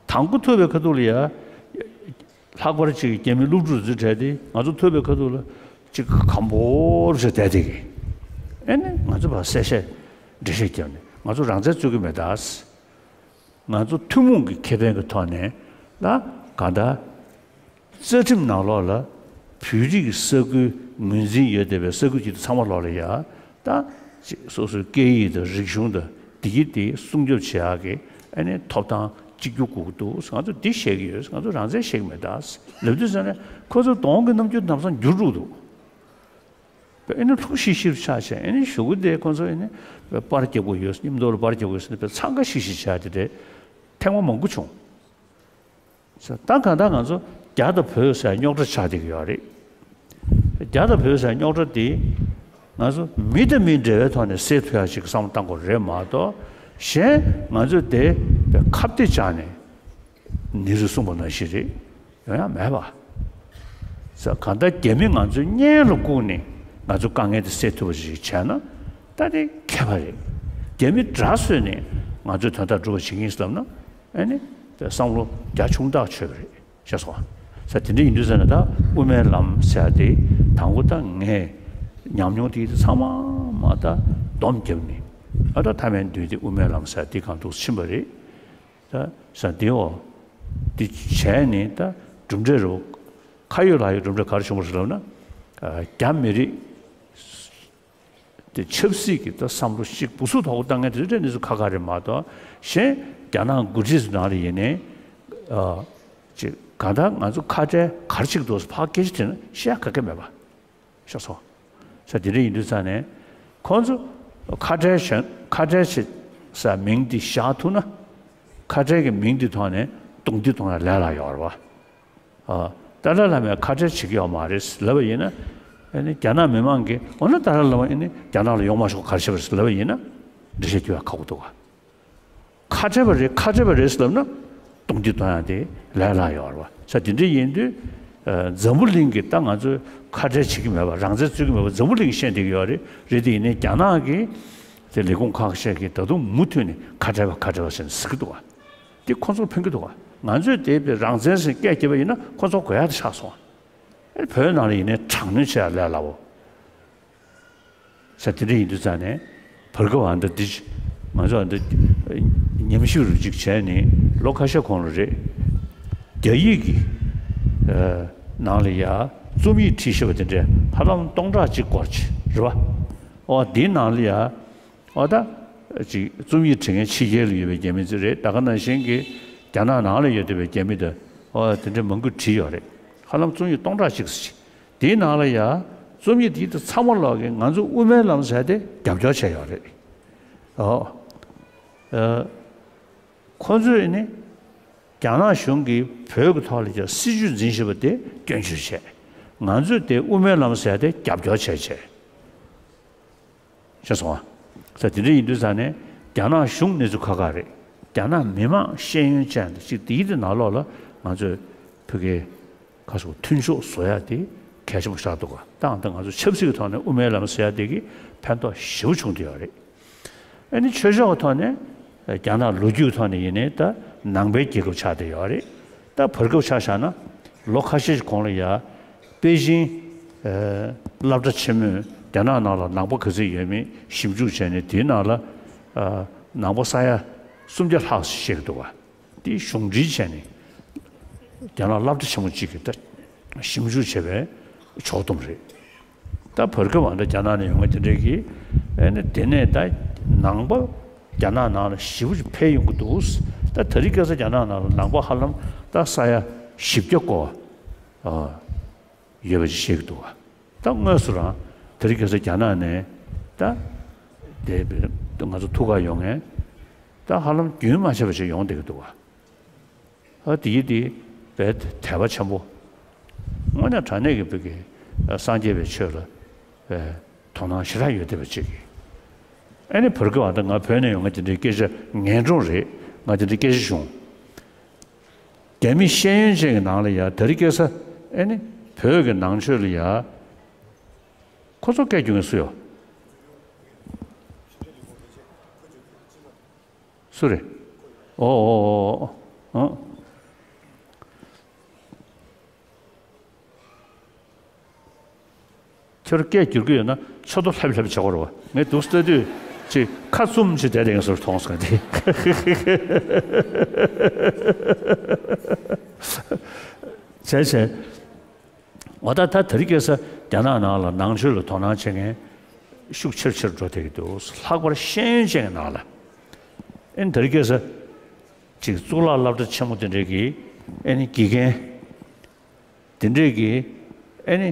དང་པོ་ཐུག་པའི་ཁ་ཐུག་ལ་ཡ། ལྷག་པར་ཅིག་རྒྱ་མི་སློབ་ཕྲུག་ཚོ་གྲས་དེ་ང་ཚོ་ཐུག་པའི་ཁ་ཐུག་ལ་ཅིག་གམ་པོར་བྱས་བསྡད་དེ་གི། ཨེ་ནི་ང་ཚོ་ཕར་གསལ་བཤད་འགྲེལ་བཤད་བརྒྱབ་ནས་ང་ཚོ་རང་བཙན་རྩོད་ཀྱི་མེད་ད། ང་ཚོ་ཐུན་མོང་གི་ཁེ་ཕན་གྱི་ཐོག་ནས་ལ་གང་ལྟར་རྩ་ཁྲིམས་ནང་ལོགས་ལ་བོད་རིགས་ཀྱི་ས་ཁུལ་ངོས་འཛིན་ཡོད་བསྡད་པའི་ས་ཁུལ་གྱི་ཚང་མ་ལོགས་ལ་ཡ། ད་ཅིག་སོ་སོའི་སྐད་ཡིག་དང་རིག་གཞུང་དང་འདི་གི་དེ་སྲུང་སྐྱོབ་བྱེད་ཡག་གི་ཨ་ནི་ཐོབ་ཐང་གཅིག་གྱུར་དགོས་ཀྱི་འདུག། ང་ཚོ་འདི་བཤད་ཀྱི་ཡོད། ང་ཚོ་རང་བཙན་བཤད་ཀྱི་མེད་ད་ལབ་དུས་ཙ་ནས་ཁོ་ཚོ་གདོང་གི་རྣམ་འགྱུར་ལམ་སང་འགྱུར་འགྲོ་གི་འདུག། ཨེ་ནི་ལྷུག་ཤིག་ཤིག་ཆགས་བྱས། ཨེ་ནི་གཞུག་གུ་དེ་ཁོ་ཚོ་ཨེ་ནི་པར་རྒྱབ་དགོས་ཡོད། མཉམ་དུ་ལ་པར་རྒྱབ་དགོས་ཟེར་ནས་དཔེ་འཚང་ཁ་ཤིག་ཤིག་བྱས་དེ་འདྲའི་ཐེངས་མ་མང་པོ་བྱུང་། ད་གང་ལྟར་ང་ཚོ་རྒྱ་དང་བོད་ཟེར་རྙོག་དྲ་ཆགས་བསྡད་ཀྱི་ཡོད་རེད། རྒྱ་དང་བོད་ཟེར་རྙོག་དྲ་དེ་ང་ཚོ་མི་དང་མིའི་འབྲེལ་བའི་ཐོག་ནས་སེལ་ཐུབ་ཡག་ཅིག་བསམ་བློ་གཏང་དགོས་རེད་མ་གཏོགས། གཞན་ང་ཚོས་དེ་ཁ་གཏད་བཅག་ནས་ནེ་རུས་གསུངས་པ་ནང་བཞིན་རེད། ཡོང་ཡ་མེད་པ། ས་གང་ལྟར་རྒྱ་མི་ང་ཚོའི་གཉེན་ལ་བཀུག་ནས་ང་ཚོ་དཀའ་ངལ་དེ་སེལ་ཐུབ་པ་ཞིག་བྱས་ན་ད་དེ་ཁྱད་པར་རེད། རྒྱ་མི་དགྲ་བཟོས་ནས་ང་ཚོའི་དོན་དག་སྒྲུབ་པ་བྱེད་ཀྱི་ཡིན་ཟེར་ལབ་ན། ཨ་ནི་དེ་བསམ་བློ་རྒྱ་ཆུང་ཐག་ཆོད་པ་རེད། ཤེས་སོང་ང་། ས་དེ་འདྲ་ཡིན་དུས་ཙ་ན་ད་དབུ་མའི་ལམ་ཟེར་ཡ་དེ་དང་པོ་ད་ངས་ཉམས་མྱོང་དེ་ཚང་མ་མ་ད་སྡོམ་བརྒྱབ་ནས། ཨ་ད་ཐ་མལ་འདུས་ཏེ་དབུ་མའི་ལམ་ཟེར་འདི་གང་འདུག་ཕྱིན་པ་རེད། ད་ས་འདི་འོ། འདི་བྱས་ནས་ད་གྲུབ་འབྲས་རུ། ཁ་ཡོད་ལག་ཡོད་གྲུབ་འབྲས་ག་རེ་བྱུང་བ་རེད་ལབ་ན། རྒྱ་མི་རིགས་དེ་ཆབ་སྲིད་ཀྱི་ད་བསམ་བློ་ཞིག་སྦུ་སུ་ཐོག་བཏང་མཁན་དེ་ཚོ་གནས་ཚུལ་ཁག་ཁག་རེད་མ་གཏོགས། གཞན་རྒྱ་ནག་འགོ་ཁྲིད་ཚོ་ནང་ལ་ཡིན་ནའི། ཅིག་གང་ལྟར་ང་ཚོ་ཁ་བྲལ་ག་རེ་བྱེད་ཀྱི་འདུག་ཟེར་ཕར་སྐད་ཆ་དྲིས་ན་བཤད་ཡ་ག་གེ་མེད་པ། ཤེས་སོང་། ས་དེ་འདྲ་ཡིན་དུས་ཙང་ནས། ཁོང་ཚོ་ཁ་བྲལ་བཞག་ཁ་བྲལ་བྱེད་ས་མིང་འདི་བཞག་ཐུབ་ན། ཁ་བྲལ་གྱི་མིང་འདི་ཐོག་ནས་རྡུང་རྡེག་གཏོང་ཡ་ལས་སླ་ཡོད་རེད་བ། ཨ། ཏཱ་ལའི་བླ་མས་ཁ་བྲལ་བྱེད་ཀྱི་ཡོད་མ་རེད་ལབ་པ་ཡིན་ན། ཨ་ནི་རྒྱ་ནག་མི་མང་གིས་འོ་ན་ཏཱ་ལའི་བླ་མ་ཨ་ནི་རྒྱ་ནག་ལ་ཡོང་མ་ཆོག་ག་རེ་བྱས་པ་རེད་ལབ་པ་ཡིན་ན། འགྲེལ་བཤད་རྒྱག་ཡ་ཁག་པོ་འདུག་ག་ཁ་བྲལ་བ་རེད་ཁ་བྲལ་བ་རེད་ལབ་ན། རྡུང་རྡེག་གཏོང་ཡ་དེ་ལས་སླ་ཡོད་རེད་བ། ས་དེ་འདྲ་ཡིན་དུས། ཨ། འཛམ་བུ་གླིང་གིས་ད་ང་ཚོས་ཁ་བྲལ་བྱེད་ཀྱི་མེད་པ་རང་བཙན་རྩོད་ཀྱི་མེད་པ་འཛམ་བུ་གླིང་གིས་བཤད་བསྡད་ཀྱི་ཡོད་རེད། རེད་དེ་ཡིན་ནའི་རྒྱ་ནག་གིས་དེ་ལས་ཁུངས་ཁག་ཤས་ཀྱིས་ད་དུང་མུ་མཐུད་ནས་ཁ་བྲལ་བ་ཁ་བྲལ་བ་ཟེར་ནས་ཟེར་གྱི་འདུག་བ། དེ་ཁོ་ཚོར་ཕན་གྱི་འདུག་བ། ང་ཚོས་དེ་རང་བཙན་ཟེར་སྐད་རྒྱབ་པ་ཡིན་ན་ཁོ་ཚོར་དགོས་ཡ་དེ་ཆགས་སོང་བ། ཨེ་བོད་ནང་ལ་ཡིན་ནའི་དྲག་གནོན་བྱེད་ཡ་ལས་སླ་བོ། ས་དེ་འདྲ་ཡིན་དུས་ཙང་ནས་བར་སྐབས་ཨ་འདི་འདི་ང་ཚོ་ཨ་འདི་ཉམས་ཞིབ་རུ་ཅིག་བྱས་ནས་ལོ་ཁ་ཤས་གོང་ལ་རེད། རྒྱ་ཡིག་གི་ནང་ལ་ཡ་རྩོམ་ཡིག་བྲིས་ཤེས་པ་དེ་འདྲས་ཧ་ལམ་སྟོང་ཕྲག་གཅིག་སྐོར་ཅིག་རེད་བ། ཨོ་འདིའི་ནང་ལ་ཡ་ཨོ་ད་ཅིག་རྩོམ་ཡིག་བྲིས་མཁན་ཕྱི་རྒྱལ་ལ་ཡོད་པའི་རྒྱ་མི་ཚོ་རེད། ད་ག་ནང་བཞིན་གྱི་རྒྱ་ནག་ནང་ལ་ཡོད་བསྡད་པའི་རྒྱ་མི་དང་ཨོ་དེ་འདྲས་མང་པོ་བྲིས་ཡོད་རེད། ཧ་ལམ་རྩོམ་ཡིག་སྟོང་ཕྲག་གཅིག་ཙམ་ཅིག་དེའི་ནང་ལ་ཡ་རྩོམ་ཡིག་དེ་ཚང་མ་ལོག་གིས་ང་ཚོ་དབུ་མའི་ལམ་ཟེར་དེ་རྒྱབ་སྐྱོར་བྱས་ཡོད་རེད། ཨོ། ཨ། ཁོ་ཚོས་ནི་རྒྱ་ནག་གཞུང་གིས་བོད་ཀྱི་ཐོག་ལ་ཡ་སྲིད་བྱུས་འཛིན་བཞིན་པ་དེ་སྐྱོན་བརྗོད་བྱས། ང་ཚོས་དེ་དབུ་མའི་ལམ་ཟེར་དེ་རྒྱབ་སྐྱོར་བྱས་བྱས། ཤེས་སོང་ཨ། ད་དེ་འདྲ་ཡིན་དུས་ཙང་ནས་རྒྱ་ནག་གཞུང་གནས་ཚུལ་ཁག་ཁག་རེད། རྒྱ་ནག་མི་མང་ཤེས་ཡོན་ཅན་དང་ཅིག་དེའི་དེ་ནང་ལོགས་ལ་ང་ཚོས་བོད་སྐད་ཁ་སོགས་མཐུན་ཕྱོགས་བཟོ་ཡ་དེ་གལ་ཆེན་པོ་ཆགས་འདུག་ག་ད་ང་ཚོ་ཆབ་སྲིད་ཀྱི་ཐོག་ནས་དབུ་མའི་ལམ་ཟེར་ཡ་དེ་གིས་ཕན་ཐོགས་ཞེ་པོ་བྱུང་བསྡད་ཡོད་རེད། ཨ་ནི་ཆོས་ཕྱོགས་ཀྱི་ཐོག་ནས་རྒྱ་ནག་ལོ་རྒྱུས་ཀྱི་ཐོག་ནས་ཡིན་ནའི་ད་ནང་པའི་རྒྱལ་ཁབ་ཆགས་བསྡད་ཡོད་རེད། ད་བར་སྐབས་ཆ་བཞག་ན་ལོ་ཁ་ཤས་ཤིག་གོང་ལ་ཡ། པེ་ཅིང་། ཨ། སློབ་གྲྭ་ཆེན་མོས་རྒྱ་ནག་ནང་ལ་ནང་པ་ག་ཚོད་ཡོད་མེད་ཞིབ་འཇུག་བྱས་ནས་དེའི་ནང་ལ། ཨ། ནང་པ་ས་ཡ་སུམ་བརྒྱ་ལྷག་ཞིག་བཤད་ཀྱི་འདུག་བ། དེ་གཞུང་འབྲེལ་བྱས་ནས་རྒྱ་ནག་སློབ་གྲྭ་ཆེན་མོ་གཅིག་གིས་ད་ཞིབ་འཇུག་བྱས་པའི་ཕྱོགས་བསྡོམས་རེད། ད་བར་སྐབས་ཨ་འདྲ་རྒྱ་ནག་ནས་ཡོང་མཁན་དེ་འདྲས་ཀྱིས་ཨ་ནི་དེ་ནས་ད་ནང་པ་རྒྱ་ནག་ནང་ལ་ཞེ་པོ་ཅིག་འཕེལ་ཡོང་གི་འདུག་ད་དེ་རིང་ཁ་སང་རྒྱ་ནག་ནང་ལ་ནང་པ་ཧ་ལམ་ད་ས་ཡ་བཞི་བརྒྱ་སྐོར། ཨ། ཡོད་པ་ཅིག་བཤད་ཀྱི་འདུག་བ། ད་དངོས་སུ་རང་དེ་རིང་ཁ་སང་རྒྱ་ནག་ནས་ད་དེ་ང་ཚོ་ཐུག་ག་ཡོང་མཁན་ད་ཧ་ལམ་རྒྱུན་མ་ཆད་པ་ཞིག་ཡོང་བསྡད་ཀྱི་འདུག་བ། ཨ། དེ་ཡིན་དེ་དཔེ་དད་པ་ཆེན་པོ། དངོས་གནས་དྲང་གནས་ཀྱི་བོད་ཀྱི་སངས་རྒྱས་པའི་ཆོས་ལ་དོ་སྣང་ཞེ་དྲག་ཡོད་བསྡད་པ་ཅིག་ཨ་ནི་བར་སྐབས་ཨ་ད་ང་བོད་ནས་ཡོང་ང་དེ་འདྲའི་སྐད་ཆ་ངན་སྒྲོན་རེད། ང་དེ་འདྲའི་སྐད་ཆ་བྱུང་། རྒྱ་མི་ཤེས་ཡོན་ཅན་གྱི་ནང་ལ་ཡ་དེ་རིང་ཁ་སང་ཨ་ནི་བོད་ཀྱི་ནང་ཆོས་ལ་ཡ། ཁོ་ཚོ་སྐད་རྒྱུག་མཁན་སུ་ཡོད། སུ་རེད། ཨོ་ཨོ་ཨོ་ཨོ། ཨང་། ཁྱོད་སྐད་སྒྱུར་གྱི་ཡོད་ན་ཚོད་ལྟ་ལྷབ་ལྷབ་བྱེད་དགོས་རེད་བ། ངས་འདུག་ལྟ་དུས་ཅིག་ཁ་བཙུམ་ཅིག་བསྡད་བསྡད་མཁན་བཟོ་འདྲ་མཐོང་སོང་དེ། བྱས་བྱས། འོ་ད་ད་དེ་རིང་ཁ་སང་རྒྱ་ནག་ནང་ལ་ནང་ཆོས་ལ་དོ་སྣང་བྱེད་མཁན་ཤུགས་ཆེར་ཆེར་འགྲོ་བསྡད་ཀྱི་འདུག་ལྷག་པར་ཤེས་ཡོན་ཅན་གྱི་ནང་ལ། ཨེ་ནི་དེ་རིང་ཁ་སང་ཅིག་གཙུག་ལག་སློབ་གྲྭ་ཆེན་མོ་དེ་འདྲས་ཀྱི་ཨེ་ནི་དགེ་རྒན་དེ་འདྲས་ཀྱི་ཨེ་ནི་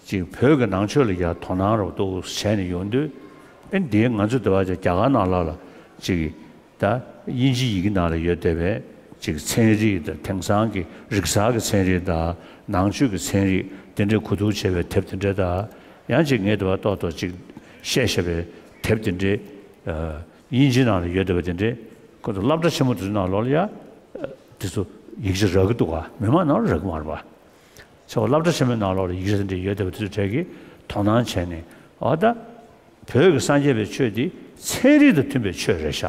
ཅིག་བོད་ཀྱི་ནང་ཆོས་ལ་ཡ་དོ་སྣང་རོགས་འདུག་བྱས་ནས་ཡོང་དུས། ཨེ་ནི་དེའི་ང་ཚོ་འདི་བ་རྒྱ་གར་ནང་ལ་ལ་ཅིག་ད་དབྱིན་ཇི་ཡི་གེ་ནང་ལ་ཡོད་བསྡད་པའི་ཅིག་ཚན་རིག་དང་དེང་སང་གི་རིག་གསར་གྱི་ཚན་རིག་དང་ནང་ཆོས་ཀྱི་ཚན་རིག་དེ་འདྲའི་གོ་བསྡུར་བྱས་པའི་དེབ་དེ་འདྲ་དང་། ཡང་ཅིག་ངས་དེ་བ་ཏོག་ཏོག་ཅིག་བཤད་བཤད་པའི་དེབ་དེ་འདྲའི་ཨ་དབྱིན་ཇི་ནང་ལ་ཡོད་བསྡད་པ་དེ་འདྲའི་ཁོ་ཚོ་སློབ་གྲྭ་ཆེན་མོ་དེ་ཚོའི་ནང་ལོགས་ལ་ཡ་དེ་ཚོ་ཡིག་ཆ་རག་གི་འདུག་ག་མི་མང་ནང་ལ་རག་གི་མ་རེད་པ། ཚོ་སློབ་གྲྭ་ཆེན་མོའི་ནང་ལོགས་ལ་ཡིག་ཆ་དེ་འདྲ་ཡོད་བསྡད་པ་དེ་ཚོའི་གྲས་ཀྱིས་དོ་སྣང་བྱས་ནས། འོ་ད་བོད་ཀྱི་སངས་རྒྱས་པའི་ཆོས་འདི་ཚན་རིག་དང་མཐུན་པའི་ཆོས་རེད་ཤག་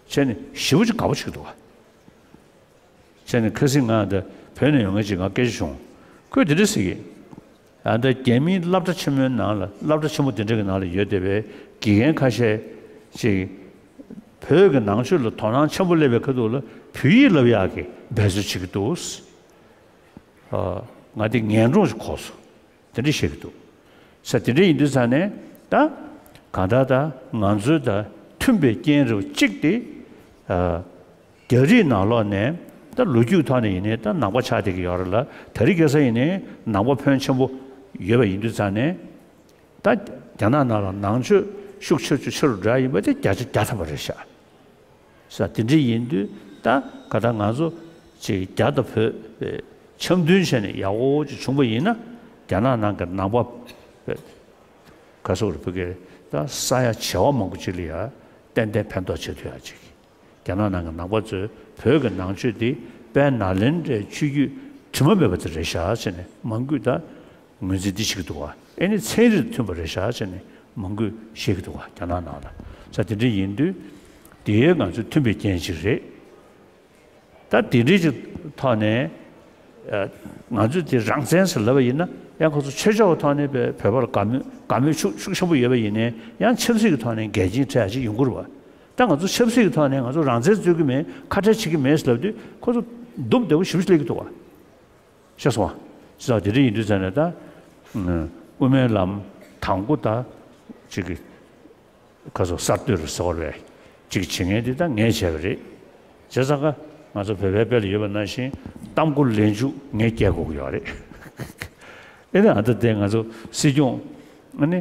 བྱས་ནས་ཞེ་པོ་ཅིག་དགའ་པོ་བྱེད་ཀྱི་འདུག་བ། བྱས་ནས་ཁ་སང་ང་འདི་བོད་ནས་ཡོང་མཁན་ཅིག་ང་སྐད་ཆ་བྱུང་། ཁོས་འདི་འདྲ་ཟེར་གི། ཨ་ད་རྒྱ་མིའི་སློབ་གྲྭ་ཆེན་མོའི་ནང་ལ་སློབ་གྲྭ་ཆེན་མོ་དེ་འདྲ་གི་ནང་ལ་ཡོད་བསྡད་པའི་དགེ་རྒན་ཁ་ཤས་ ཅིག་བོད་ཀྱི་ནང་ཆོས་ལ་དོ་སྣང་ཆེན་པོ་སླེབས་པའི་ཁ་ཐུག་ལ་བོད་ཡིག་བསླབ་ཡག་གི་འབད་རྩོལ་བྱེད་ཀྱི་འདུག་ཨ། ང་དེ་ངན་སྒྲུང་ཞིག་གོ་སོང་། དེ་འདྲ་བཤད་ཀྱི་འདུག་ས། དེ་འདྲ་ཡིན་དུས་ཙང་ནས་ད་གང་ལྟར་ད་ང་ཚོའི་ད་མཐུན་པའི་རྐྱེན་རེ་བ་གཅིག་དེ། ཨ། རྒྱ་རིགས་ནང་ལོགས་ནས་ད་ལོ་རྒྱུས་ཐོག་ནས་ཡིན་ནའི་ད་ནང་པ་ཆགས་བསྡད་ཀྱི་ཡོད་རེད་ལ། དེ་རིང་ཁ་སང་ཡིན་ནའི་ནང་པ་ཕོན་ཆེན་པོ་ཡོད་པ་ཡིན་དུས་ཙང་ནས། ད་རྒྱ་ནག་ནང་ལ་ནང་ཆོས་ཤུགས་ཆེ་ཆུང་ཆེ་རུ་འགྲོ་ཡ་ཡིན་པ་དེ་བརྒྱ་ཆ་བརྒྱ་ཐམ་པ་རེད་ཤག་ས། དེ་འདྲ་ཡིན་དུས་ད་ག་ད་ང་ཚོ་ཅིག་རྒྱ་དང་བོད་པའི་འཆམ་མཐུན་བྱས་ནས་ཡག་པོ་ཅིག་བྱུང་པ་ཡིན་ན། རྒྱ་ནག་ནང་གི་ནང་པ་བོད་ག་སོག་རུ་བོད་སྐད་ད་ས་ཡ་བྱེ་བ་མང་པོ་ཅིག་ལ་ཡ་ཏན་ཏན་ཕན་ཐོགས་བྱེད་ཐུབ་ཡ་ཅིག་རྒྱ་ནག་ནང་གི་ནང་པ་ཚོས་བོད་ཀྱི་ནང་ཆོས་འདི་དཔལ་ནཱ་ལེནྡྲའི་ཆོས་བརྒྱུད་དྲི་མ་མེད་པ་དེ་རེད་ཤག་ཟེར་ནས་མང་པོས་ད་ངོས་འཛིན་འདི་བྱེད་ཀྱི་འདུག་བ། ཨེ་ནི་ཚན་རིག་མཐུན་པ་རེད་ཤག་ཟེར་ནས་མང་པོས་བཤད་ཀྱི་འདུག་བ། རྒྱ་ནག་ནང་ལ། ས་དེ་འདྲ་ཡིན་དུས་དེའི་ང་ཚོའི་མཐུན་པའི་རྐྱེན་ཅིག་རེད། ད་དེ་འདྲའི་ཅིག་ཐོག་ནས་ཨ། ང་ཚོས་དེ་རང་བཙན་ཟེར་ལབ་པ་ཡིན་ན་ཡང་ཁོ་ཚོ་ཆོས་ཕྱོགས་ཀྱི་ཐོག་ནས་བོད་པ་ལ་དགའ་མོས་དགའ་མོས་ཤུགས་ཤུགས་ཆེན་པོ་ཡོད་པ་ཡིན་ནའི་ཡང་ཆབ་སྲིད་ཀྱི་ཐོག་ནས་འགལ་རྐྱེན་འཕྲད་ཡ་ཅིག་ཡོང་གི་རེད་བ། ད་ང་ཚོ་ཆབ་སྲིད་ཀྱི་ཐོག་ནས་ང་ཚོ་རང་བཙན་རྩོད་ཀྱི་མེད། ཁ་བྲལ་བྱེད་ཀྱི་མེད་ཟེར་ལབ་དུས་ཁོ་ཚོ་སྡུག་བདེ་པོ་ཞེ་པོ་ཅིག་སླེབས་ཀྱི་འདུག་བ། ཤེས་སོང་བ། ས་དེ་འདྲ་ཡིན་དུས་ཙང་ནས་ད་དབུ་མའི་ལམ་དང་པོ་ད་ཅིག་གི་ཁ་སོ་གསར་གཏོད་རུ་ཟེར་བ་རེད། ཅིག་བྱེད་མཁན་དེ་ད་ངས་བྱས་པ་རེད། བྱས་ཙང་ཀ་ང་ཚོ་བོད་པའི་དཔེ་ལ་ཡོད་པ་ནང་བཞིན་གཏམ་མགོ་ལན་ཆུ་ངས་སྐྱེལ་དགོས་ཀྱི་ཡོད་རེད། ཨེ་ནི་ཨ་ད་དེ་ང་ཚོ་སྲིད་སྐྱོང་ཨ་ནི།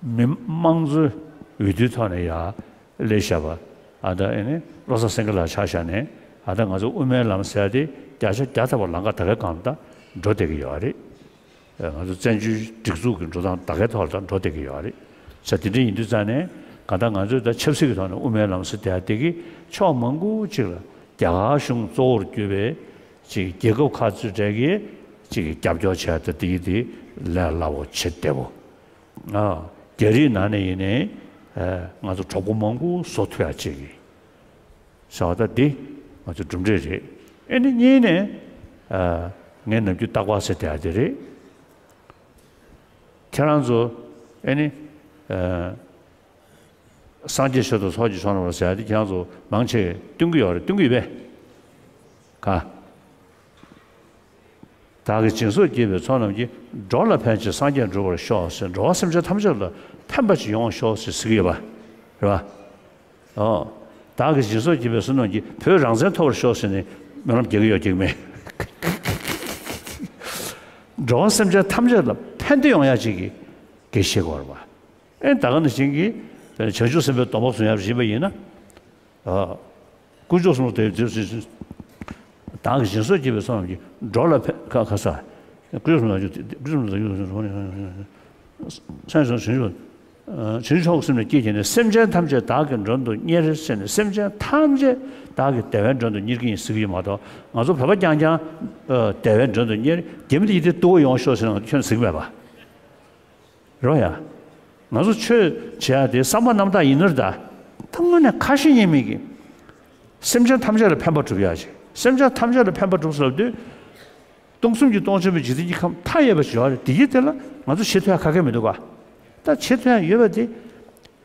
མི་དམངས་གཙོའི་འོས་བསྡུའི་ཐོག་ནས་ཡར་སླེབས་བཞག་པ། ཨ་ད་ཨེ་ནི་བློ་བཟང་སེང་གེ་ལགས་ཆ་བཞག་ནས་ཨ་ད་ང་ཚོ་དབུ་མའི་ལམ་ཟེར་ཡ་དེ་བརྒྱ་ཆ་བརྒྱ་ཐམ་པ་ལམ་ཁ་ད་གའི་སྒང་ལ་ད་འགྲོ་བསྡད་ཀྱི་ཡོད་རེད། ང་ཚོ་བཙན་བྱོལ་སྒྲིག་འཛུགས་ཀྱི་འགྲོ་སྟངས་ད་གའི་ཐོག་ལ་ད་འགྲོ་བསྡད་ཀྱི་ཡོད་རེད། ས་དེ་འདྲ་ཡིན་དུས་ཙང་ནས་གང་ལྟར་ང་ཚོས་ད་ཆབ་སྲིད་ཀྱི་ཐོག་ནས་དབུ་མའི་ལམ་ཟེར་བསྡད་ཡ་དེ་གི་ཕྱོགས་མང་པོ་ཅིག་ལ་རྒྱ་གར་གཞུང་གཙོ་བོར་གྱུར་པའི་ཅིག་རྒྱལ་ཁབ་ཁག་ཚོའི་གྲས་ཀྱིས་ཅིག་རྒྱབ་སྐྱོར་བྱས་ཏེ་དེ་གི་དེ་ལས་སླ་པོ་བྱེད་བདེ་པོ། ཨ། རྒྱ་རིགས་ནང་ནས་ཡིན་ནའི་ཨ། ང་ཚོ་གྲོགས་པོ་མང་པོ་བཟོ་ཐུབ་ཡ་བྱེད་ཀྱི་ཟེར་བ་ད་འདི་ང་ཚོ་གྲུབ་འབྲས་རེད། ཨེ་ནི་གཉིས་ནས་ཨ། ངས་ནམ་རྒྱུན་རྟག་པར་ཟེར་བསྡད་ཡ་དེ་རེད། ཁྱེད་རང་ཚོ་ཨེ་ནི་ཨ། སངས་རྒྱས་ཆོས་དང་ཚོགས་ཀྱི་མཆོག་རྣམས་ལ་ཟེར་ཡ་དེ་ཁྱེད་རང་ཚོ་མང་ཆེ་བས་སྟོན་གྱི་ཡོད་རེད། སྟོན་གྱི་ཡོད་པས། ག་བདག་གིས་སྦྱིན་སོགས་བགྱིས་པའི་ཚོགས་རྣམས་ཀྱིས། འགྲོ་ལ་ཕན་ཕྱིར་སངས་རྒྱས་འགྲུབ་པར་ཤོག་ཟེར། འགྲོ་བ་སེམས་ཅན་ཐམས་ཅད་ལ་ཕན་པ་ཅིག་ཡོང་བར་ཤོག་ཟེར་ཟེར་གྱི་ཡོད་པ། རེད་པ། ཨོ། བདག་གིས་སྦྱིན་སོགས་བགྱིས་པའི་བསོད་ནམས་ཀྱིས། བོད་རང་བཙན་ཐོབ་པར་ཤོག་ཟེར་ནས་སྨོན་ལམ་རྒྱག་གི་ཡོད་ཀྱི་མེད། འགྲོ་བ་སེམས་ཅན་ཐམས་ཅད་ལ་ཕན་བདེ་ཡོང་ཡ་ཅིག་གི་དགེ་བཤེས་དགོས་རེད་པ། ཨེ་ད་ག་ནང་བཞིན་གྱི་བྱང་ཆུབ་སེམས་དཔའི་སྡོམ་པ་བཟུང་ཡ་ཡིན་པ་ཡིན་ན། ཨ། དཀོན་མཆོག་གསུམ་ལ་དད་པའི་ཚེ། བདག་གིས་སྦྱིན་སོགས་བགྱིས་པའི་ཚོགས་རྣམས་ཀྱིས། འགྲོ་ལ་ཕན་ཁ་ཁ་ས། དཀོན་མཆོག་གསུམ་ལ་དད་པའི་ཚོགས་རྣམས་ཀྱིས། སེམས་བྱང་ཆུབ་བྱང་ཆུབ་ཨ། བྱང་ཆུབ་སེམས་ཀྱིས་བསྐྱེད་ནས། སེམས་ཅན་ཐམས་ཅད་བདག་གི་མགྲོན་དུ་གཉེར་ཟེར་ནས། སེམས་ཅན་ཐམས་ཅད་བདག་གི་བདེ་བའི་མགྲོན་དུ་གཉེར་གྱི་ཡིན་ཟེར་གྱི་ཡོད་མ་གཏོགས། ང་ཚོ་བོད་པ་རྐྱང་རྐྱང་ཨ། བདེ་བའི་མགྲོན་དུ་གཉེར། རྒྱ་མི་དེ་ཡིན་དེ་ལྟོ་གོས་ཡོང་ཤོག་ཟེར་ན་ཁྱོན་ཟེར་གྱི་མེད་པ། རེད་ཡ། ང་ཚོ་ཆོས་བྱེད་ཡ་དེ་བསམ་པ་རྣམ་དག་ཡིན་ནོ་རེད་ད། ད་དངོས་གནས་ཁ་ཞེ་གཉིས་མེད་ཀྱི། སེམས་ཅན་ཐམས་ཅད་ལ་ཕན་པ་སྒྲུབ་ཡ་ཞིག་སེམས་ཅན་ཐམས་ཅད་ལ་ཕན་པ་སྒྲུབ་ཟེར་ལབ་དུས། སྟོང་གསུམ་གྱི་སྟོང་ཆེན་པོའི་འཇིག་རྟེན་གྱི་ཁམས་མཐའ་ཡས་པ་ཞིག་ཡོད་རེད། དེ་གི་དེ་ལ་ང་ཚོ་བྱེད་ཐུབ་ཡ་ག་གེ་མི་འདུག་ག་ད་བྱེད་ཐུབ་ཡ་ཡོད་པ་དེ།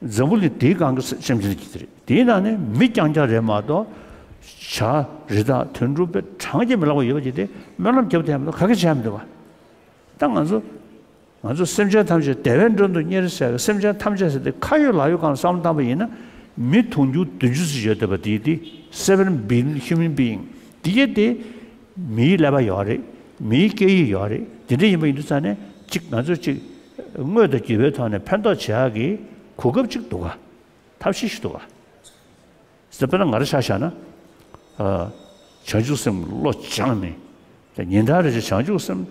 འཛམ་བུ་གླིང་འདིའི་སྒང་གི་སེམས་ཅན་གྱི་དེ་རེད། དེའི་ནང་ནས་མི་རྐྱང་རྐྱང་རེད་མ་གཏོགས། བྱ་རི་དྭགས་དུད་འགྲོ་དཔེ་གྲངས་ཀྱིས་མི་ལང་བ་ཡོད་པ་ཅིག་དེ་སྨོན་ལམ་རྒྱབ་ཐུབ་ཡ་མི་འདུག་ག་གེ་བྱེད་ཡ་མི་འདུག་ག་ད་ང་ཚོ། ང་ཚོ་སེམས་ཅན་ཐམས་ཅད་བདེ་བའི་མགྲོན་དུ་གཉེར་ཟེར་བའི་སེམས་ཅན་ཐམས་ཅད་ཟེར་དེ་ཁ་ཡོད་ལག་ཡོད་སྒང་ལ་བསམ་བློ་བཏང་པ་ཡིན་ན། མི་དུང་ཕྱུར་བདུན་ཅུ་ཙམ་ཡོད་བསྡད་པ་དེ་དེ་seven billion human being དེ་གས་དེ་མིའི་ཀླད་པ་ཡོད་རེད། མིའི་སྐད་ཡིག་ཡོད་རེད། དེ་འདྲ་ཡིན་པ་ཡིན་དུས་ཙང་ནས་གཅིག་ང་ཚོས་གཅིག་དངོས་དང་བརྒྱུད་པའི་ཐོག་ནས་ཕན་ཐོགས་བྱེད་ཡག་གི་གོ་སྐབས་གཅིག་འདུག་ག་ཐབས་ཤེས་ཤིག་འདུག་ག་ཟེར་དཔེར་ན་ང་རང་ཆ་བཞག་ན། ཨ། བྱང་ཆུབ་སེམས་བློ་སྦྱངས་ནས། ཉིན་ལྟར་རེ་བཞིན་བྱང་ཆུབ་སེམས་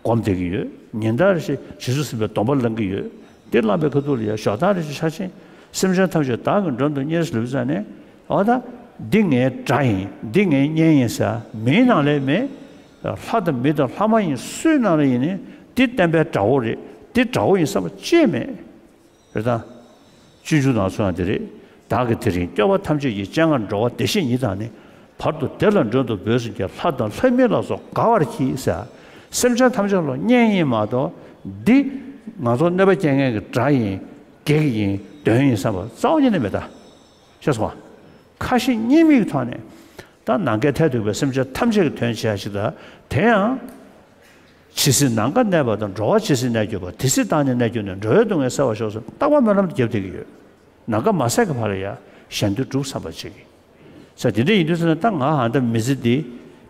སྒོམ་བསྡད་ཀྱི་ཡོད། ཉིན་ལྟར་རེ་བཞིན་བྱང་ཆུབ་སེམས་དཔའི་སྡོམ་པ་བླང་གི་ཡོད། དེ་བླངས་པའི་ཁ་ཐུག་ལ་ཡང་ཞོགས་ལྟར་རེ་བཞིན་ཆ་ཆེན་སེམས་ཅན་ཐམས་ཅད་བདག་གི་མགྲོན་དུ་གཉེར་ཟེར་ལབ་ཙང་ནས། འོ་ད། འདི་ངའི་དགྲ་ཡིན། འདི་ངའི་གཉེན་ཡིན་ཟེར་མིའི་ནང་ལས་མེད། ལྷ་དང་མི་དང་ལྷ་མ་ཡིན་སུའི་ནང་ལ་ཡིན་ནའི་འདི་བསྟན་པའི་དགྲ་བོ་རེད། འདི་དགྲ་བོ་ཡིན་བསམ་པ་ཅིག་མེད། རེད་དང་། སྤྱོད་འཇུག་ནང་གསུངས་ཡང་དེ་རེད། བདག་གིས་དེ་རིང་སྐྱོབ་པ་ཐམས་ཅད་ཀྱི། སྤྱན་སྔར་འགྲོ་བ་བདེ་གཤེགས་ཉིད་དང་ནི། བར་དུ་བདེ་ལ་མགྲོན་དུ་བོས་ཟིན་གྱི། ལྷ་དང་ལྷ་མིན་ལ་སོགས་དགའ་བར་གྱིས་ཟེར། སེམས་ཅན་ཐམས་ཅད་ལ་གཉེན་ཡིན་མ་གཏོགས། འདི་ང་ཚོ་གནོད་པ་སྐྱེལ་མཁན་གྱི་དགྲ་ཡིན། གེགས་ཡིན་གདོན་ཡིན་བསམ་པ་རྩ་བ་ཉིད་ནས་མེད་ད། ཤེས་སོང་ང་། ཁ་ཞེ་གཉིས་མེད་ཀྱི་ཐོག་ནས་ད་ནམ་མཁའི་མཐས་གཏུགས་པའི་སེམས་ཅན་ཐམས་ཅད་ཀྱི་དོན་བྱེད་ཡ་ཞིག་ད། དེ་ཡང་ཇི་སྲིད་ནམ་མཁའ་གནས་པ་དང་། འགྲོ་བ་ཇི་སྲིད་གནས་གྱུར་པ། དེ་སྲིད་བདག་ནི་གནས་གྱུར་ནས། འགྲོ་བའི་སྡུག་བསྔལ་སེལ་བར་ཤོག་ཟེར་རྟག་པ་སྨོན་ལམ་དེ་བརྒྱབ་བསྡད་ཀྱི་ཡོད། ནམ་མཁའ་མ་ཟད་ཀྱི་བར་ལ་ཡ་གཞན་དོན་སྒྲུབ་བསམ་པ་བྱེད་ཀྱི། ས་དེ་འདྲ་ཡིན་དུས་ཙང་ནས་ད་ང་ཨ་མདའ་མི་ཚེ་འདི་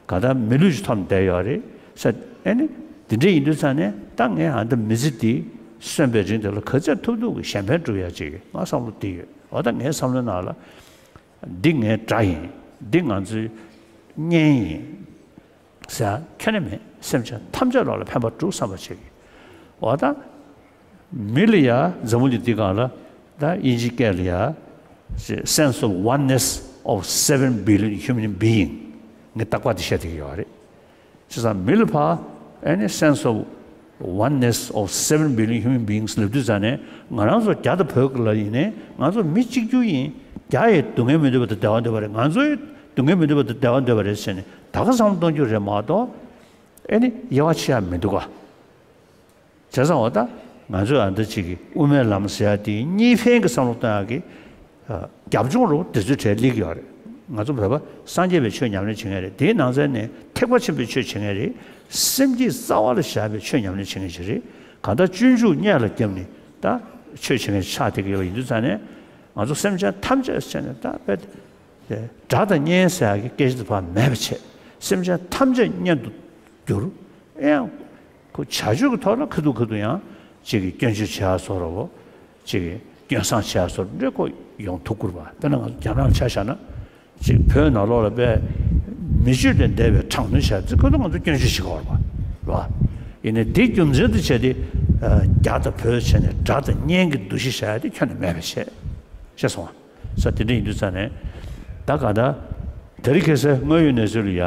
ག་ད་མི་ལུས་ཅིག་ཐོབ་བསྡད་ཡོད་རེད་ས། ཨེ་ནི་དེ་འདྲ་ཡིན་དུས་ཙང་ནས་ད་ངས་ཨ་མདའ་མི་ཚེ་འདི་གསོན་པའི་རིང་དེ་ལ་ག་ཚད་ཐུབ་ཐུབ་ཀྱི་གཞན་ཕན་སྒྲུབ་ཡ་ཅིག་ང་བསམ་བློ་འདི་ཡོད། འོ་ད་ངའི་བསམ་བློའི་ནང་ལ་འདི་ངའི་དགྲ་ཡིན། འདི་ང་ཚོའི་གཉེན་ཡིན་ཟེར་ཡ་ཁྱོན་ནས་མེད། སེམས་ཅན་ཐམས་ཅད་ལ་ལ་ཕན་པ་སྒྲུབ་བསམ་པ་བྱེད་ཀྱི། འོ་ད། མི་ལ་ཡ་འཛམ་བུ་གླིང་འདི་སྒང་ལ་ད་དབྱིན་ཇིའི་སྐད་ལ་ཡ་sense of oneness of seven billion human being ངས་རྟག་པར་འདི་བཤད་བསྡད་ཀྱི་ཡོད་རེད། བྱས་ཙང་མི་ལ་ཕར་ཨེ་ནི་sense of oneness of seven billion human beings ལབ་དུས་ཙང་ནས་ང་རང་ཚོ་རྒྱ་དང་བོད་ལ་ཡིན་ནའི་ང་ཚོ་མི་གཅིག་གྱུར་ཡིན། རྒྱ་ཡི་སྡུག་བསྔལ་མི་འདོད་པ་དང་བདེ་བ་འདོད་པ་རེད། ང་ཚོ་ཡི་སྡུག་བསྔལ་མི་འདོད་པ་དང་བདེ་བ་འདོད་པ་རེད་ཟེར་ནས་ད་ག་བསམ་བློ་གཏོང་རྒྱུ་རེད་མ་གཏོགས་ཨེ་ནི་དབྱེ་བ་ཕྱེ་ཡ་མི་འདུག་ག། བྱས་ཙང་འོ་ད་ང་ཚོས་ཨ་མདའ་གཅིག་གི་དབུ་མའི་ལམ་ཟེར་ཡ་དེ་གཉིས་ཕན་གྱི་བསམ་བློ་གཏོང་ཡ་གི་ཨ་རྒྱབ་ལྗོངས་རུ་དེ་ཚོའི་གྲས་སླེབས་ཀྱི་ཡོད་རེད། ང་ཚོ་བོད་པ་སངས་རྒྱས་པའི་ཆོས་ཉམས་ལེན་བྱེད་མཁན་རེད། དེའི་ནང་ཚན་ནས་ཐེག་པ་ཆེན་པོའི་ཆོས་བྱེད་མཁན་རེད། སེམས་བསྐྱེད་རྩ་བ་ལ་བཞག་པའི་ཆོས་ཉམས་ལེན་བྱེད་མཁན་ཞིག་རེད། གང་ལྟར་སྤྱོད་འཇུག་སྔོན་ལ་བརྒྱབ་ནས་ད་ཆོས་བྱེད་མཁན་ཆགས་བསྡད་ཀྱི་ཡོད་པ་ཡིན་དུས་ཙང་ནས་ང་ཚོ་སེམས་ཅན་ཐམས་ཅད་བྱས་ནས་ད་དཔེ་དེ་དགྲ་དང་གཉེན་ཟེར་ཡ་གི་སྐད་ཆ་དེ་ཕར་མེད་པ་བྱས། སེམས་ཅན་ཐམས་ཅད་གཉེན་དུ་གྱུར། ཨེ་ཡང་ཁོ་བྱ་སྤྱོད་ཀྱི་ཐོག་ལ་ཁ་ཐུག་ཁ་ཐུག་ཡང་གཅིག་གིས་སྐྱོན་བརྗོད་བྱེད་ཡ་བཟོ་འདྲ་བོ། གཅིག་གིས་སྐྱོན་བསང་བྱེད་ཡ་བཟོ་འདྲ་ཁོ་ཡོང་ཐུབ་ཀྱི་རེད་པ། དཔེར་ན་ང་ཚོ་རྒྱ་ནག་ལ་ཆ་བཞག་ན། གཅིག་བོད་ནང་ལོགས་ལ་དཔེ་མི་སྤྱོད་ལས་འདས་པའི་དྲག་གནོན་བྱས་ཚེ་ཁོ་ཚོ་ང་ཚོ་སྐྱོན་བརྗོད་བྱེད་ཀྱི་ཡོད་རེད་པ། རེད་པ། ཡིན་ནའི་དེ་རྒྱུ་མཚན་དུ་བྱས་ཏེ་རྒྱ་དང་བོད་བྱས་ནས་དགྲ་དང་གཉེན་གྱི་འདུ་ཤེས་བཞག་ཡ་དེ་ཁྱོན་ནས་མེད་པ་བྱས། ཤེས་སོང་ང་། ས་དེ་འདྲ་ཡིན་དུས་ཙང་ནས་ད་ག་ད་དེ་རིང་ཁ་སང་དངོས་ཡོད་གནས་ཚུལ་ལ་ཡ་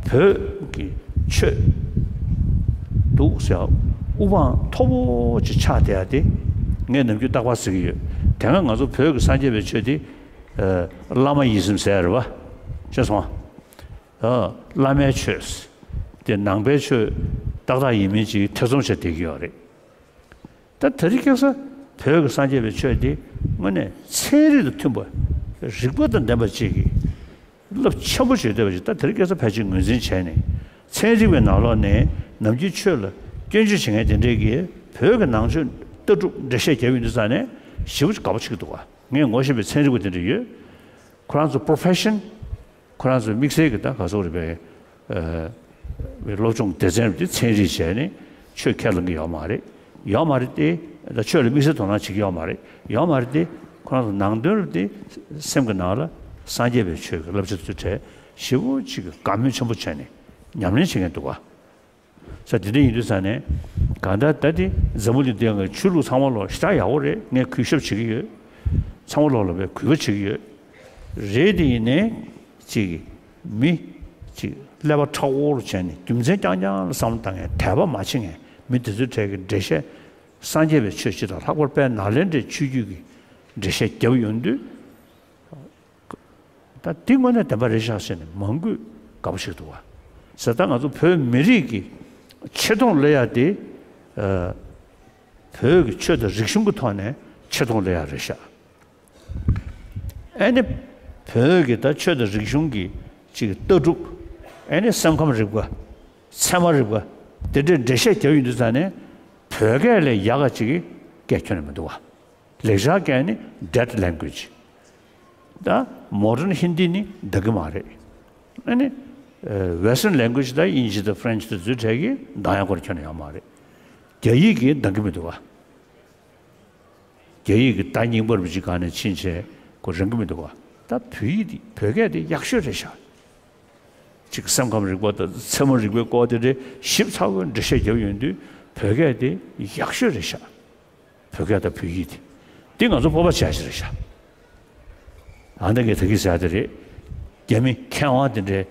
བོད་ཀྱི་ཆོས་འདུག་ཟེར་དབུ་འཕང་མཐོ་པོ་ཅིག་ཆགས་བསྡད་ཡ་དེ་ངས་ནམ་རྒྱུན་རྟག་པར་ཟེར་གྱི་ཡོད། དེ་སྔ་ང་ཚོ་བོད་ཀྱི་སངས་རྒྱས་པའི་ཆོས་དེ་ཨ་བླ་མ་ཡིད་བཞིན་ཟེར་ཡ་རེད་པ། ཤེས་སོང་ང་། ཨ་བླ་མའི་ཆོས་དེ་ནང་པའི་ཆོས་ཏག་ཏག་ཡིན་མིན་ཅིག་ཐེ་ཚོམ་བྱས་བསྡད་ཀྱི་ཡོད་རེད། ད་དེ་རིང་ཁ་སང་བོད་ཀྱི་སངས་རྒྱས་པའི་ཆོས་འདི་དངོས་གནས་ཚན་རིག་དང་མཐུན་པ། རིགས་པ་དང་ལྡན་པ་ཅིག་གི་རླབས་ཆེན་པོ་ཞིག་བསྟོད་པ་ཞིག་ད་དེ་རིང་ཁ་སང་ཕལ་ཆེར་ངོས་འཛིན་བྱས་ནས། ཚན་རིག་པའི་ནང་ལོགས་ནས་ནམ་རྒྱུན་ཆོས་ལ་སྐྱོན་བརྗོད་བྱེད་མཁན་དེ་འདྲས་ཀྱིས་བོད་ཀྱི་ནང་ཆོས་ལྟ་གྲུབ་འགྲེལ་བཤད་རྒྱབ་ཡོང་དུས་ཙང་ནས་ཞེ་པོ་ཅིག་དགའ་པོ་བྱེད་ཀྱི་འདུག་ག། ངས་ངོ་ཤེས་པའི་ཚན་རིག་པ་དེ་འདྲ་ཡོད། ཁོ་རང་ཚོ་པོ་རོ་ཕེ་ཤན། ཁོ་རང་ཚོའི་དམིགས་བསལ་གྱི་ད་ག་ཚོད་རེད་པས། ཨ་སློབ་སྦྱོང་སྡེ་ཚན་རེད་དེ་ཚན་རིག་བྱས་ནས་ཆོས་ཁས་ལེན་གྱི་ཡོད་མ་རེད། ཡོད་མ་རེད་དེ། ད་ཆོས་ལ་དམིགས་བསལ་དོ་སྣང་བྱེད་ཀྱི་ཡོད་མ་རེད། ཡོད་མ་རེད་དེ། ཁོ་རང་ཚོ་ནང་དོན་རེད་དེ་སེམས་ཀྱི་ནང་ལ་སངས་རྒྱས་པའི་ཆོས་ཀྱི་བསླབ་བྱ་དེ་ཚོའི་གྲས་ཞེ་པོ་ཅིག་གི་དགའ་མོས་ཆེན་པོ་བྱས་ནས་ཉམས་ལེན་བྱེད་མཁན་འདུག་ག། ས་དེ་འདྲ་ཡིན་དུས་ཙང་ནས་གང་ལྟར་ད་དེ་འཛམ་བུ་གླིང་འདི་ཡང་ཆོས་ལུགས་ཚང་མ་ལོག་ཞེ་དྲག་ཡག་པོ་རེད། ངས་གུས་ཞབས་བྱེད་ཀྱི་ཡོད། ཚང་མ་ལོག་ལ་བས་གུས་པ་བྱེད་ཀྱི་ཡོད། རེད་དེ་ཡིན་ནའི་ཅིག་མི་ཅིག་ཀླད་པ་མཁྲེགས་པོ་རུ་བྱས་ནས་རྒྱུ་མཚན་རྐྱང་རྐྱང་ལ་བསམ་བློ་བཏང་མཁན་དད་པ་མ་བྱེད་མཁན་མི་དེ་ཚོའི་གྲས་ཀྱི་འགྲེལ་བཤད། སངས་རྒྱས་པའི་ཆོས་སྤྱི་དང་ལྷག་པར་དཔལ་ནཱ་ལེནྡྲའི་ཆོས་བརྒྱུད་ཀྱི་འགྲེལ་བཤད་རྒྱབ་ཡོང་དུས། ད་འདི་དངོས་གནས་བདེན་པ་རེད་ཤག་ཟེར་ནས་མང་པོས་དགའ་པོ་བྱེད་འདུག་བ། ཟེར་ད་ང་ཚོ་བོད་མི་རིགས་ཀྱི་ཆེ་མཐོང་སླེབས་ཡ་དེ། ཨ་བོད་ཀྱི་ཆོས་དང་རིག་གཞུང་གི་ཐོག་ནས་ཆེ་མཐོང་སླེབས་ཡ་རེད་ཤག། ཨ་ནི་བོད་ཀྱི་ད་ཆོས་དང་རིག་གཞུང་གི་ཅིག་ལྟ་གྲུབ། ཨ་ནི་སེམས་ཁམས་རིག་པ། ཚད་མ་རིག་པ། དེ་འདྲའི་འགྲེལ་བཤད་རྒྱབ་ཡོང་དུས་ཙང་ནས་བོད་སྐད་ལས་ཡག་ག་ཅིག་གི་སྐད་ཁྱོན་ནས་མི་འདུག་བ། ལེགས་སྦྱར་སྐད་ནི་dead language། ད་modern Hindi ནི་འདང་གི་མ་རེད། ཨ་ནི་ཨ་Western language ད་དབྱིན་ཇི་དང་French དེ་ཚོའི་གྲས་ཀྱིས་འདང་ཡག་པོ་ཁྱོན་ནས་ཡོད་མ་རེད། རྒྱ་ཡིག་གིས་འདང་གི་མི་འདུག་བ། རྒྱ་ཡིག་གི་ད་རྙིང་པ་རུ་ཅིག་གང་ནས་ཕྱིན་བྱས་ཁོ་རང་གི་མི་འདུག་བ། ད་བོད་ཡིག་འདི་བོད་སྐད་འདི་ཡག་ཤོས་རེད་ཤག། ཅིག་སེམས་ཁམས་རིག་པ་དང་ཚད་མ་རིག་པའི་སྐོར་དེ་འདྲའི་ཞིབ་ཚགས་པོའི་འགྲེལ་བཤད་རྒྱབ་ཡོང་དུས་བོད་སྐད་དེ་ཡག་ཤོས་རེད་ཤག། བོད་སྐད་དང་བོད་ཡིག་དེ། འདི་ང་ཚོ་སྤོབས་པ་བྱ་ཞིག་རེད་ཤག། ཨ་འདི་གས་ད་གིན་ཟེར་ཡ་དེ་རེད། རྒྱ་མི་མཁས་དབང་དེ་འདྲའི་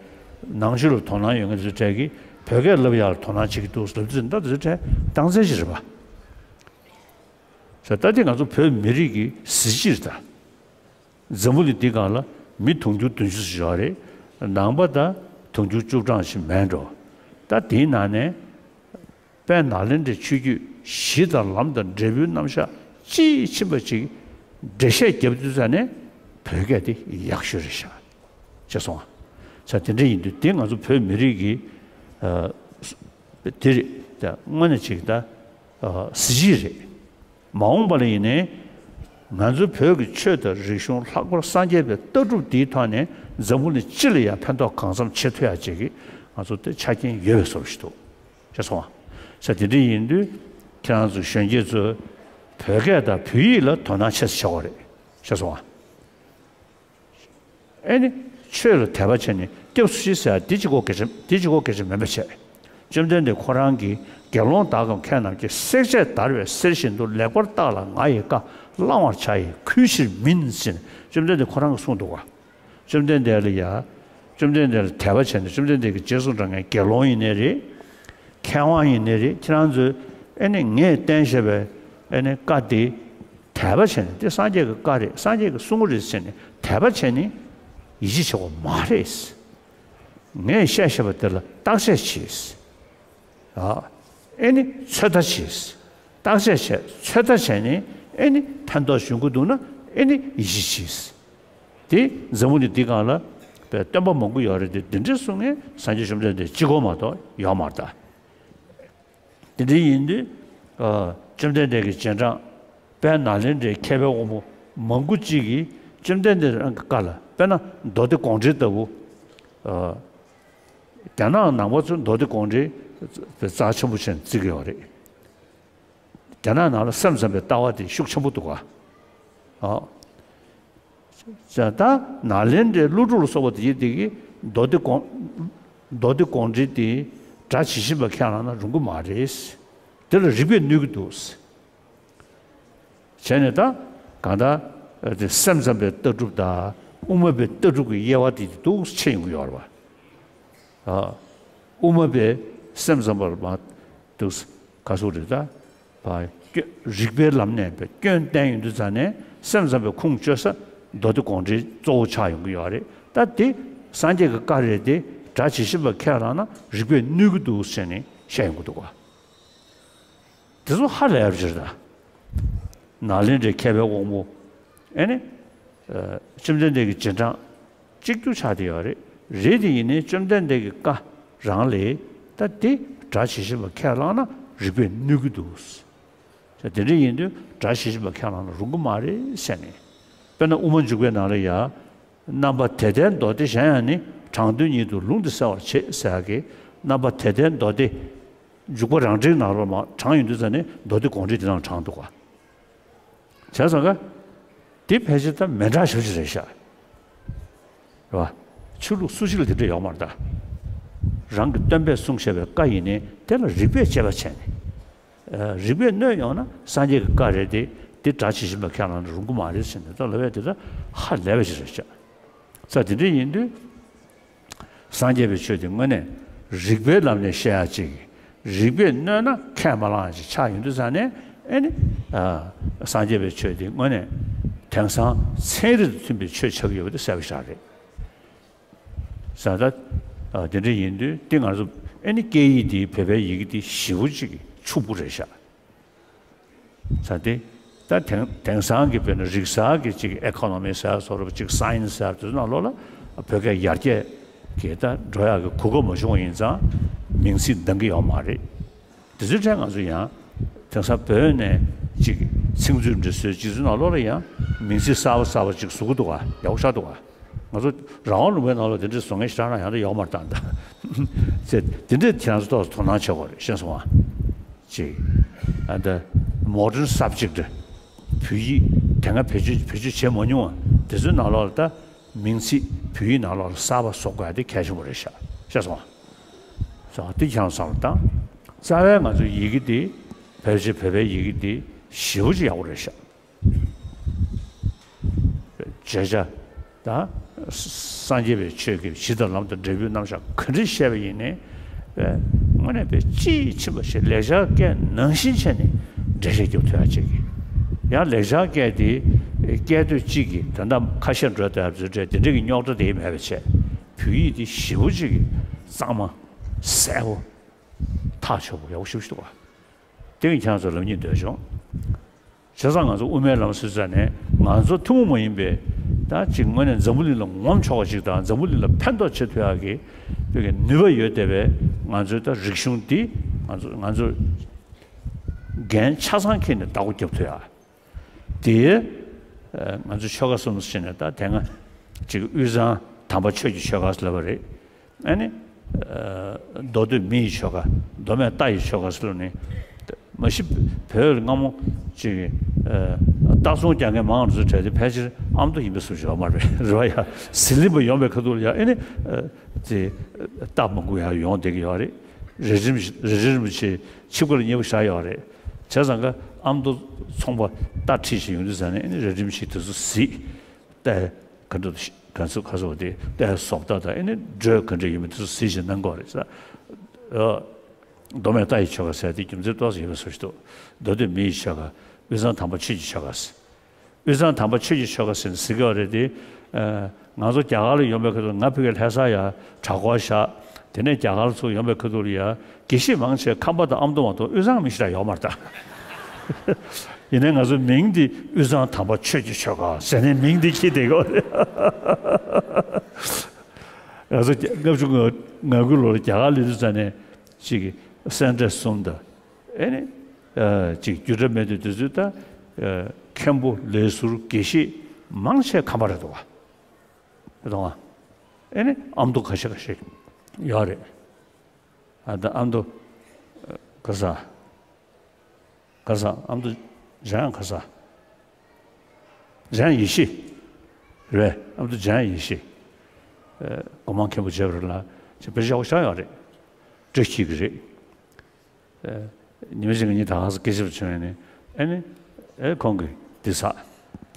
ནང་ཆོས་ལ་དོ་སྣང་ཡོད་མཁན་ཚོའི་གྲས་ཀྱིས་བོད་སྐད་བསླབ་ཡག་ལ་དོ་སྣང་བྱེད་ཀྱི་འདུག་ཟེར་དུས་ད་དེ་ཚོའི་གྲས་རྟགས་མཚན་ཞིག་རེད་པ། ཟེར་ད་འདི་ང་ཚོ་བོད་མི་རིགས་ཀྱི་གཟི་བརྗིད་རེད་ད། འཛམ་བུ་གླིང་འདི་སྒང་ལ་མི་དུང་ཕྱུར་བདུན་ཅུ་ཙམ་ཞིག་ཡོད་རེད། ནང་པ་ད་དུང་ཕྱུར་བཅུ་གྲངས་ཤིག་མེད་འགྲོ། ད་དེའི་ནང་ནས་དཔལ་ནཱ་ལེནྡྲའི་ཆོས་བརྒྱུད་གཞི་དང་ལམ་དང་འབྲས་བུའི་རྣམ་གཞག་ དཔྱིས་ཕྱིན་པ་ཅིག་འགྲེལ་བཤད་རྒྱབ་དུས་ཙ་ནས་བོད་སྐད་དེ་ཡག་ཤོས་རེད་ཤག་ཅེས་གསུངས་པ། ས་དེ་འདྲ་ཡིན་དུས་དེ་ང་ཚོ་བོད་མི་རིགས་ཀྱི་ཨ་དེ་རེད་ད། དངོས་གནས་ཅིག་ད་ཨ་གཟི་བརྗིད་རེད། མ་འོངས་པ་ལ་ཡིན་ནའི་ང་ཚོ་བོད་ཀྱི་ཆོས་དང་རིག་གཞུང་ལྷག་པར་སངས་རྒྱས་པའི་ལྟ་གྲུབ་འདིའི་ཐོག་ནས་འཛམ་བུ་གླིང་སྤྱི་ལ་ཡང་ཕན་ཐོགས་གང་འཚམ་བྱེད་ཐུབ་ཡ་ཅིག་གི་ང་ཚོ་དེ་ཆ་རྐྱེན་ཡོད་པའི་བཟོ་འདྲ་ཞིག་འདུག་ཅེས་གསུངས་པ། ས་དེ་འདྲ་ཡིན་དུས་ཁྱེད་རང་ཚོ་གཞོན་སྐྱེས་ཚོས་བོད་སྐད་དང་བོད་ཡིག་ལ་དོ་སྣང་ཆེ་ཙམ་བྱེད་དགོས་རེད་ཅེས་གསུངས་པ། ཨེ་ནི། ཆོས་ལ་དད་པ་བྱས་ནས་སྐྱབས་སུ་མཆི་ཟེར་ཡ་འདི་གཅིག་པོ་སྐད་ཆ་འདི་གཅིག་པོ་སྐད་ཆ་མིན་པ་བྱས། བཅོམ་ལྡན་འདས་ཁོ་རང་གིས་དགེ་སློང་དག་གམ་མཁས་རྣམས་ཀྱིས། བསྲེག་བཅད་བརྡར་བའི་གསེར་བཞིན་དུ། ལེགས་པར་བརྟགས་ལ་ང་ཡི་བཀའ། བླང་བར་བྱ་ཡི་གུས་ཕྱིར་མིན་ཟེར་ནས་བཅོམ་ལྡན་འདས་ཁོ་རང་གིས་གསུངས་འདུག་ག་བཅོམ་ལྡན་འདས་ལ་ཡ། བཅོམ་ལྡན་འདས་ལ་དད་པ་བྱས་ནས་བཅོམ་ལྡན་འདས་ཀྱི་རྗེས་སུ་འབྲང་མཁན་དགེ་སློང་ཡིན་ནའི་རེད། མཁས་དབང་ཡིན་ནའི་རེད། ཁྱེད་རང་ཚོས་ཨེ་ནི་ངས་བསྟན་བཞག་པའི་ཨེ་ནི་བཀའ་དེ། དད་པ་བྱས་ནས་འདི་སངས་རྒྱས་ཀྱི་བཀའ་རེད། སངས་རྒྱས་ཀྱིས་གསུང་གི་རེད་ཟེར་ནས་དད་པ་བྱས་ནས་ཡིད་ཆེས་བྱེད་དགོས་མ་རེད། ངས་བཤད་བཤད་པ་དེ་ལ་བརྟག་དཔྱད་བྱས། ཨ། ཨེ་ནི་ཚོད་ལྟ་བྱས། བརྟག་དཔྱད་བྱས་ཚོད་ལྟ་བྱས་ནས་ཨེ་ནི་ཕན་ཐོགས་བྱུང་གི་འདུག་ན་ཨེ་ནི་ཡིད་ཆེས་བྱས། དེ་འཛམ་བུ་གླིང་འདི་སྒང་ལ་བའི་སྟོན་པ་མང་པོ་ཡོད་རེད་དེ་འདི་འདྲས་གསུང་མཁན་སངས་རྒྱས་བཅོམ་ལྡན་འདས་གཅིག་པོ་མ་གཏོགས་ཡོད་མ་རེད་ད། དེ་འདྲ་ཡིན་དུས། ཨ། བཅོམ་ལྡན་འདས་ཀྱི་རྗེས་འབྲང་དཔལ་ནཱ་ལེནྡྲའི་མཁས་པའི་དབང་པོ་མང་པོ་གཅིག་གིས་བཅོམ་ལྡན་འདས་རང་གི་བཀའ་ལ་དཔེར་ན་མདོ་སྡེ་དགོངས་འགྲེལ་ལྟ་བུ། ཨ། རྒྱ་ནག་ནང་པ་ཚོས་མདོ་སྡེ་དགོངས་འགྲེལ་རྩ་ཆེན་པོ་བྱས་བརྩི་གི་ཡོད་རེད། རྒྱ་ནག་ནང་ལ་སེམས་ཙམ་པའི་ལྟ་བ་དེ་ཤུགས་ཆེན་པོ་འདུག་ག་ཨ། ད་ནཱ་ལེནྡྲའི་ཀླུ་སྒྲུབ་ལ་སོགས་པ་དེ་ཡིན་དེ་གི་མདོ་སྡེ་དགོངས། མདོ་སྡེ་དགོངས་འགྲེལ་དེ་སྒྲ་ཇི་བཞིན་པ་ཁས་བླངས་ན་རུང་གི་མ་རེད། དེ་ལ་རིགས་པས་གནོད་ཀྱི་འདུག་བྱས་ནས་ད་གང་ལྟར་དེ་སེམས་ཙམ་པའི་ལྟ་གྲུབ་དང་དབུ་མ་པའི་ལྟ་གྲུབ་ཀྱི་དབྱེ་བ་དེ་འདུག་ཕྱེ་ཡོང་གི་ཡོད་རེད་བ། ཨ། དབུ་མ་པའི་སེམས་ཙམ་པར་མ་འདུག་ག་སུ་རེད་ད། བ། སྐྱོ། རིགས་པའི་ལམ་ནས་པའི་སྐྱོན་བསྟན་ཡོང་དུས་ཙ་ནས་སེམས་ཙམ་པའི་ཁུངས་བཅོལ་ས་མདོ་སྡེ་དགོངས་འགྲེལ་གཙོ་བོ་ཆགས་ཡོང་གི་ཡོད་རེད་ད། དེ་སངས་རྒྱས་ཀྱི་བཀའ་རེད་དེ་སྒྲ་ཇི་བཞིན་པ་ཁས་བླངས་ན་རིགས་པས་གནོད་ཀྱི་འདུག་ཟེར་ནས་བཤད་ཡོང་གི་འདུག་ག་དེ་ཚོ་ཧ་ལས་པ་ཅིག་རེད་ད། ནཱ་ལེནྡྲའི་མཁས་པའི་དབང་པོ། ཨེ་ནི། ཨ། བཅོམ་ལྡན་འདས་ཀྱི་རྗེས་འབྲང་གཅིག་གྱུར་ཆགས་བསྡད་ཡོད་རེད། རེད་དེ་ཡིན་ནའི་བཅོམ་ལྡན་འདས་ཀྱི་བཀའ་རང་ལས་ད་དེ་སྒྲ་ཇི་བཞིན་པ་ཁས་བླངས་ན་རིགས་པས་གནོད་ཀྱི་འདུག་དེ་འདྲ་ཡིན་དུས་སྒྲ་ཇི་བཞིན་པ་ཁས་བླངས་ན་རུང་གི་མ་རེད་ཟེར་ནས། དཔེར་ན་དབུ་མ་འཇུག་པའི་ནང་ལ་ཡ། རྣམ་པ་དེ་ལྟའི་མདོ་སྡེ་གཞན་ཡང་ནི། དྲང་དོན་ཉིད་དུ་ལུང་འདི་གསལ་བར་བྱེད་ཟེར་ཡག་གི་རྣམ་པ་དེ་ལྟའི་མདོ་སྡེ། འཇུག་པ་རང་འགྲེལ་ནང་ལོགས་ལ་དྲངས་ཡོང་དུས་ཙ་ནས་མདོ་སྡེ་དགོངས་འགྲེལ་འདི་ནང་དྲངས་འདུག་ག་བྱས་ཙང་ཀ། འདི་ཕལ་ཆེར་ད་མི་འདྲ་ཞེ་པོ་ཅིག་རེད་ཤག་རེད་བ། ཆོས་ལུགས་སུ་གཅིག་ལ་འདི་འདྲ་ཡོད་མ་རེད་ད། རང་གི་སྟོན་པས་གསུངས་བཞག་པའི་བཀའ་ཡིན་ནའི་དེ་ལ་རིགས་པས་དཔྱད་པ་བྱས་ནས། ཨ། རིགས་པས་གནོད་ཡོང་ན་སངས་རྒྱས་ཀྱི་བཀའ་རེད་དེ་འདི་སྒྲ་ཇི་བཞིན་པ་ཁས་བླངས་ན་རུང་གི་མ་རེད་ཟེར་ནས་ད་ལབ་ཡ་དེ་ད་ཧ་ལས་པ་ཞིག་རེད་ཤག་ས་དེ་འདྲ་ཡིན་དུས། སངས་རྒྱས་པའི་ཆོས་དེ་དངོས་གནས་རིགས་པའི་ལམ་ནས་བཤད་ཡ་ཅིག་རིགས་པས་གནོད་ན་ཁས་མ་བླངས་ཡ་ཅིག་ཆགས་ཡོང་དུས་ཙ་ནས་ཨེ་ནི། ཨ། སངས་རྒྱས་པའི་ཆོས་དེ་དངོས་གནས་དེང་སང་ཚན་རིག་དང་མཐུན་པའི་ཆོས་ཆགས་ཀྱི་ཡོད་པ་དེ་གསལ་པོ་ཞིག་རེད། ས་ད། ཨ། དེ་འདྲ་ཡིན་དུས་དེ་ང་ཚོ་ཨེ་ནི་སྐད་ཡིག་དེ་བོད་པའི་ཡི་གེ་དེ་ཞེ་པོ་ཅིག་ཕྱུག་པོ་རེད་ཤག་ས་དེ། ད་དེང་དེང་སང་གི་དཔེར་ན་རིག་གསར་གྱི་ཅིག་ཨེ་ཁོ་ནོ་མི་ཟེར་བཟོ་འདྲ་ཅིག་སའེན་སི་ཟེར་དེ་ཚོ་ནང་ལོགས་ལ་བོད་སྐད་ཡར་རྒྱས་ཀྱི་ད་འགྲོ་ཡག་གི་གོ་སྐབས་མ་བྱུང་བ་ཡིན་ཙང་མིང་ཚིག་འདང་གི་ཡོད་མ་རེད། དེ་ཚོའི་གྲས་ང་ཚོ་ཡང་དེང་སང་བོད་ནས་ཅིག་ཚིག་མཛོད་འབྲི་སྲོལ་ཅིག་ཚོའི་ནང་ལོགས་ལ་ཡང་མིང་ཚིག་གསར་པ་གསར་པ་ཅིག་བཟོ་གི་འདུག་ག་ཡག་པོ་ཆགས་འདུག་ག་ང་ཚོ་རང་དབང་ལུང་པའི་ནང་ལོགས་དེ་འདྲའི་བཟོ་མཁན་ཞེ་དྲག་རང་ཡང་ད་ཡོད་མ་རེད་ད། ད་དེ་འདྲའི་ཁྱེད་རང་ཚོ་ཏོག་ཙམ་དོ་སྣང་བྱེད་དགོས་རེད། ཤེས་སོང་ང་། ཅིག་ཨ། ད་མོ་ཌརན་སབ་ཇེག་ཊི་བོད་ཡིག་དེ་སྔ་བེད་སྤྱོད་བེད་སྤྱོད་བྱས་མ་མྱོང་བ་དེ་ཚོའི་ནང་ལོགས་ལ་ད་མིང་ཚིག་བོད་ཡིག་ནང་ལོགས་ལ་གསར་པ་བཟོ་དགོས་ཡ་དེ་གལ་ཆེན་པོ་རེད་ཤག་ཤེས་སོང་ང་། སོ་དེ་ཁྱེད་རང་བསམ་བློ་བཏང་། རྩ་བའི་ང་ཚོའི་ཡི་གེ་དེ་ཕལ་ཆེར་བོད་པའི་ཡི་གེ་དེ་ཞེ་པོ་ཅིག་ཡག་པོ་རེད་ཤག་བརྗོད་བྱ་དང་། སངས་རྒྱས་པའི་ཆོས་ཀྱི་གཞི་དང་ལམ་དང་འབྲས་བུའི་རྣམ་གཞག་ག་འདྲ་བཤད་པ་ཡིན་ནའི། དངོས་གནས་དཔེ་དཔྱིས་ཕྱིན་པ་ཞིག་ལེགས་སྦྱར་སྐད་ནང་བཞིན་བྱས་ནས་འགྲེལ་བཤད་རྒྱབ་ཐུབ་ཡ་ཅིག་ཡང་ལེགས་སྦྱར་སྐད་དེ་སྐད་དོད་གཅིག་གིས་ད་ལྟ་ཁ་ཤས་འགྲོ་བསྡད་པ་ཚོའི་གྲས་དེ་འདྲ་གི་རྙོག་དྲ་དེ་མེད་པ་བྱས། བོད་ཡིག་དེ་ཞེ་པོ་ཅིག་གིས་གཙང་མ་གསལ་པོ་ཐག་ཆོད་པོ་ཡག་པོ་ཞེ་པོ་ཞིག་འདུག་ག་དེ་ཡང་ཁྱེད་རང་ཚོ་ལབ་སྙིང་འདོད་བྱུང་། བྱས་ཙང་ང་ཚོ་དབུ་མའི་ལམ་ཟེར་ཙང་ནས་ང་ཚོ་ཐུན་མོང་མ་ཡིན་པའི་ད་ཅིག་དངོས་གནས་འཛམ་བུ་གླིང་ལ་ངོམ་ཆོག་པ་ཞིག་དང་འཛམ་བུ་གླིང་ལ་ཕན་ཐོགས་བྱེད་ཐུབ་ཡག་གི་བོད་ཀྱི་ནུས་པ་ཡོད་བསྡད་པའི་ང་ཚོའི་ད་རིག་གཞུང་འདི་ང་ཚོ་ང་ཚོ་འགན་ཆ་ཚང་འཁྱེར་ནས་བདག་པོ་རྒྱབ་ཐུབ་ཡག་དེ་ང་ཚོ་ཆོལ་ཁ་གསུམ་ཟེར་ནས་ད་དེ་སྔ་ཅིག་དབུས་གཙང་དམ་པ་ཆོས་ཀྱི་ཆོལ་ཁ་ཟེར་ལབ་པ་རེད། ཨ་ནི། མདོ་སྟོད་མི་ཡི་ཆོལ་ཁ། མདོ་སྨད་རྟ་ཡི་ཆོལ་ཁ་ཟེར་ནས། མ་གཞི་བོད་ལ་སྔ་མོ་ཅིག་རྟ་ཚོང་རྒྱག་མཁན་མང་རུ་ཚུར་གྲས་དེ་ཕལ་ཆེར་ཨ་མདོ་ཡིན་པའི་བཟོ་ཞིག་ཡོད་མ་རེད། རེད་བ་ཡ། ཟི་ལིང་པ་ཡོང་བའི་ཁ་ཐུག་ལ་ཡ་ཨེ་ནི། ཅིག་རྟ་མང་པོ་ཡ་ཡོང་བསྡད་ཀྱི་ཡོད་རེད། རེ་རིམ་རེ་རིམ་བྱས་ཆིབས་ཁ་ལ་མཉེས་པོ་བཞག་ཡོད་རེད། བྱས་ཙང་ཀ་ཨ་མདོ་ཚོང་པ་རྟ་ཁྲིད་བྱས་ཡོང་དུས་ཙང་ནས་ཨེ་ནི་རེ་རིམ་བྱས་དེ་ཚོ་གཟིགས། ལྟ། ག་འདྲ་ག་ཚོད་ག་ཚོད་དེ་ལྟའི་བཟོ་ལྟ་དང་ཨེ་ནི་འགྲོས་ག་འདྲ་ཡོད་མེད་དེ་ཚོ་གཟིགས་ཤིག་གནང་དགོས་རེད་ཟེར། མདོ་སྨད་རྟ་ཡི་ཆོལ་ཁ་ཟེར་དེ་རྒྱུ་མཚན་ཏོག་ཙམ་ཡོད་པའི་བཟོ་ཞིག་འདུག་མདོ་སྟོད་མི་ཡི་ཆོལ་ཁ། དབུས་གཙང་དམ་པ་ཆོས་ཀྱི་ཆོལ་ཁ་ཟེར། དབུས་གཙང་དམ་པ་ཆོས་ཀྱི་ཆོལ་ཁ་ཟེར་ནས་ཟེར་གྱི་ཡོད་རེད་དེ། ང་ཚོ་རྒྱ་གར་ལ་ཡོང་བའི་ཁ་ཐུག་ང་ཕ་གིར་ལྷ་ས་ཡ་གྲྭ་སྐོར་བཞག་དེ་ནས་རྒྱ་གར་ལ་ཚུར་ཡོང་བའི་ཁ་ཐུག་ལ་ཡ་དགེ་བཤེས་མང་ཆེ་ཁམས་པ་དང་ཨ་མདོ་མ་གཏོགས་དབུས་གཙང་མི་ཞེ་དྲག་ཡོད་མ་རེད་ད། ཡིན་ནའི་ང་ཚོའི་མིང་འདི་དབུས་གཙང་དམ་པ་ཆོས་ཀྱི་ཆོལ་ཁ་ཟེར་ནས་མིང་འདི་འཁྱེར་བསྡད་ཡོད་རེད། ང་ཚོ་ལྔ་བཅུ་ང་དགུ་ལོར་རྒྱ་གར་སླེབས་དུས་ཙ་ནས་ཅིག་སེ་འབྲས་གསུམ་དང་ཨེ་ནི་ཅིག་རྒྱུ་འབྲས་མེད་དུས་དུས་ཚོད་ད་མཁན་པོ་ལས་ཟུར་དགེ་བཤེས་མང་ཆེ་ཁམས་པ་རེད་འདུག་བ། རེད་འདུག་བ། ཨེ་ནི་ཨ་མདོ་ཁ་ཤས་ཁ་ཤས་ཡོད་རེད། ཨ་ད་ཨ་མདོ་ག་ས། ག་ས་ཨ་མདོ་འཇམ་དབྱངས་ག་ས། འཇམ་དབྱངས་ཡེ་ཤེས། རེད་ཨ་མདོ་འཇམ་དབྱངས་ཡེ་ཤེས། སྒོ་མང་མཁན་པོ་བྱས་པ་རེད་ལ་ཅིག་དཔེ་ཆ་ཡག་པོ་ཆགས་ཡོད་རེད། བཀྲ་ཤིས་ཀྱི་རེད། ཉི་མ་གཅིག་ངེད་གཉིས་ད་ག་ས་སྐད་ཆ་བྱུང་ཡོད་ནས་ཨེ་ནི་ཨེ་ཁོང་གིས་འདི་ས།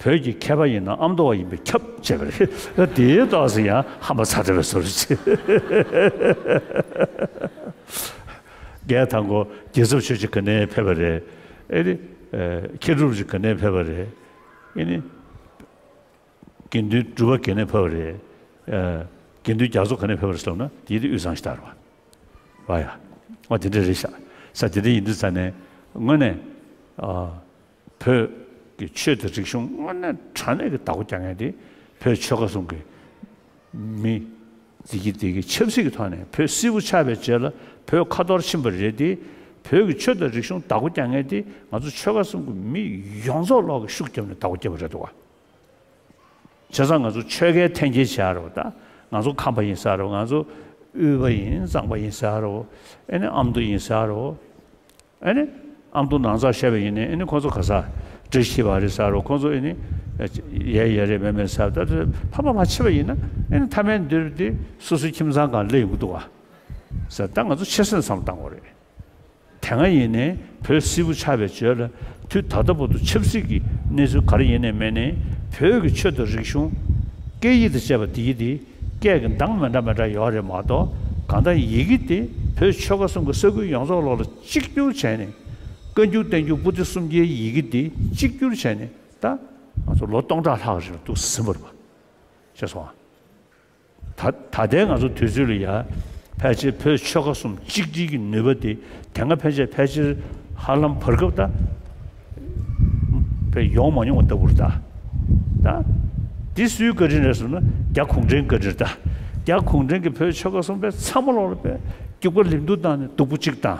བོད་ཀྱི་མཁས་པ་ཡིན་ན་ཨ་མདོ་བ་ཡིན་པས་ཁྱབ་བྱས་པ་རེད། དེའི་ཏོག་ཙམ་ཡང་ཧམ་པ་ཚ་དྲགས་པའི་བཟོ་འདྲ་ཅིག་རྒན་དང་པོ་རྒྱལ་ཚབ་ཆོས་རྗེ་ག་ནས་ཕེབས་པ་རེད། ཨེ་ནི། མཁས་གྲུབ་རྗེ་ག་ནས་ཕེབས་པ་རེད། ཨེ་ནི། དགེ་འདུན་གྲུབ་པ་ག་ནས་ཕེབས་པ་རེད། དགེ་འདུན་རྒྱ་མཚོ་ག་ནས་ཕེབས་པ་རེད་ཟེར་ན་དེ་དེ་དབུས་གཙང་ཞིག་ལྟར་བ། བ་ཡ། ཨོ་དེ་འདྲ་རེད་ཤག་ས་དེ་འདྲ་ཡིན་དུས་ཙ་ནས་དངོས་གནས། བོད་ཀྱི་ཆོས་དང་རིག་གཞུང་དངོས་གནས་དྲང་གནས་ཀྱི་བདག་པོ་རྒྱག་མཁན་དེ་བོད་ཆོལ་ཁ་གསུམ་གྱི་མི་འདི་གི་འདི་གི་ཆབ་སྲིད་ཀྱི་ཐོག་ནས་བོད་སིལ་བུ་ཆགས་པའི་རྗེས་ལ་བོད་ཁ་འཐོར་ཕྱིན་པ་རེད་དེ། བོད་ཀྱི་ཆོས་དང་རིག་གཞུང་བདག་པོ་རྒྱག་མཁན་དེ་ང་ཚོ་ཆོལ་ཁ་གསུམ་གྱི་མི་ཡོངས་རྫོགས་ལོག་གི་ཤུགས་བརྒྱབ་ནས་བདག་པོ་བརྒྱབ་པ་རེད་འདུག་བ། བྱས་ཙང་ང་ཚོ་ཆོལ་ཁའི་འཐེན་འཁྱེར་བྱས་རེད་བ་ད། ང་ཚོ་ཁམས་པ་ཡིན་ཟེར་རེད་བ། ང་ཚོ་དབུས་པ་ཡིན་གཙང་པ་ཡིན་ཟེར་རེད་བ། ཨེ་ནི་ཨ་མདོ་ཡིན་ཟེར་རེད་བ། ཨེ་ནི། ཨ་མདོ་ནང་ཚགས་བཤད་པ་ཡིན་ནའི་ཨེ་ནི་ཁོ་ཚོ་ག་ས། བཀྲ་ཤིས་པ་རེད་ཟེར་རོ་ཁོ་ཚོ་ཨེ་ནི། ཡས་ཡས་རེད་མེད་མེད་ཟེར་ད་དེ་ཕ་མ་མ་ཕྱི་པ་ཡིན་ན་ཨེ་ནི་མཐའ་མའི་མདུན་དེ་སོ་སོའི་ཁྱིམ་ཚང་སྒང་སླེབས་ཡོང་གི་འདུག་བ། ཟེར་ད་ང་ཚོ་ཆེ་སེམས་བསམ་བཏང་དགོས་རེད། དེ་སྔ་ཡིན་ནའི་བོད་སིལ་བུ་ཆགས་པའི་རྗེས་ལ་དུས་ད་ལྟ་བར་དུ་ཆབ་སྲིད་ཀྱི་གནས་ཚུལ་ག་རེ་ཡིན་ནའི་མེད་ནའི་བོད་ཀྱི་ཆོས་དང་རིག་གཞུང་། སྐད་ཡིག་དང་བཅས་པ་དེ་ཡི་དེ། སྐད་ཀྱི་གདངས་མི་འདྲ་མི་འདྲ་ཡོད་རེད་མ་གཏོགས་གང་ལྟར་ཡི་གེ་དེ་བོད་ཆོལ་ཁ་གསུམ་གྱི་ས་ཁུལ་ཡོངས་རྫོགས་ལོག་ལ་གཅིག་གྱུར་བྱས་ནས་བཀའ་འགྱུར་བསྟན་འགྱུར་པོ་ཏི་གསུམ་གྱི་ཡི་གེ་དེ་གཅིག་གྱུར་བྱས་ནས་ད་ང་ཚོ་ལོ་སྟོང་ཕྲག་ལྷག་རིང་ལ་འདུག་ཟིན་པ་རེད་པ། ཤེས་སོང་ཨ། ད་ད་ལྟའི་ང་ཚོ་དུས་ཚོད་ལ་ཡ་ཕལ་ཆེར་བོད་ཆོལ་ཁ་གསུམ་གཅིག་སྒྲིལ་གྱི་ནུས་པ་དེ་དེ་སྔ་ཕལ་ཆེར་ཕལ་ཆེར་ཧ་ལམ་བར་སྐབས་ད་བས་ཡོང་མ་མྱོང་བ་ལྟ་བུར་ད། ད་འདི་སུའི་བཀའ་དྲིན་རེད་ཟེར་ན་རྒྱ་གུང་ཁྲན་བཀའ་དྲིན་ད། རྒྱ་གུང་ཁྲན་གྱིས་བོད་ཆོལ་ཁ་གསུམ་པའི་ཚང་མ་ལོག་ལ་བས་སྐྱུག་པ་ལིམ་དུ་བཏང་ནས་སྡུག་པོ་གཅིག་བཏང་།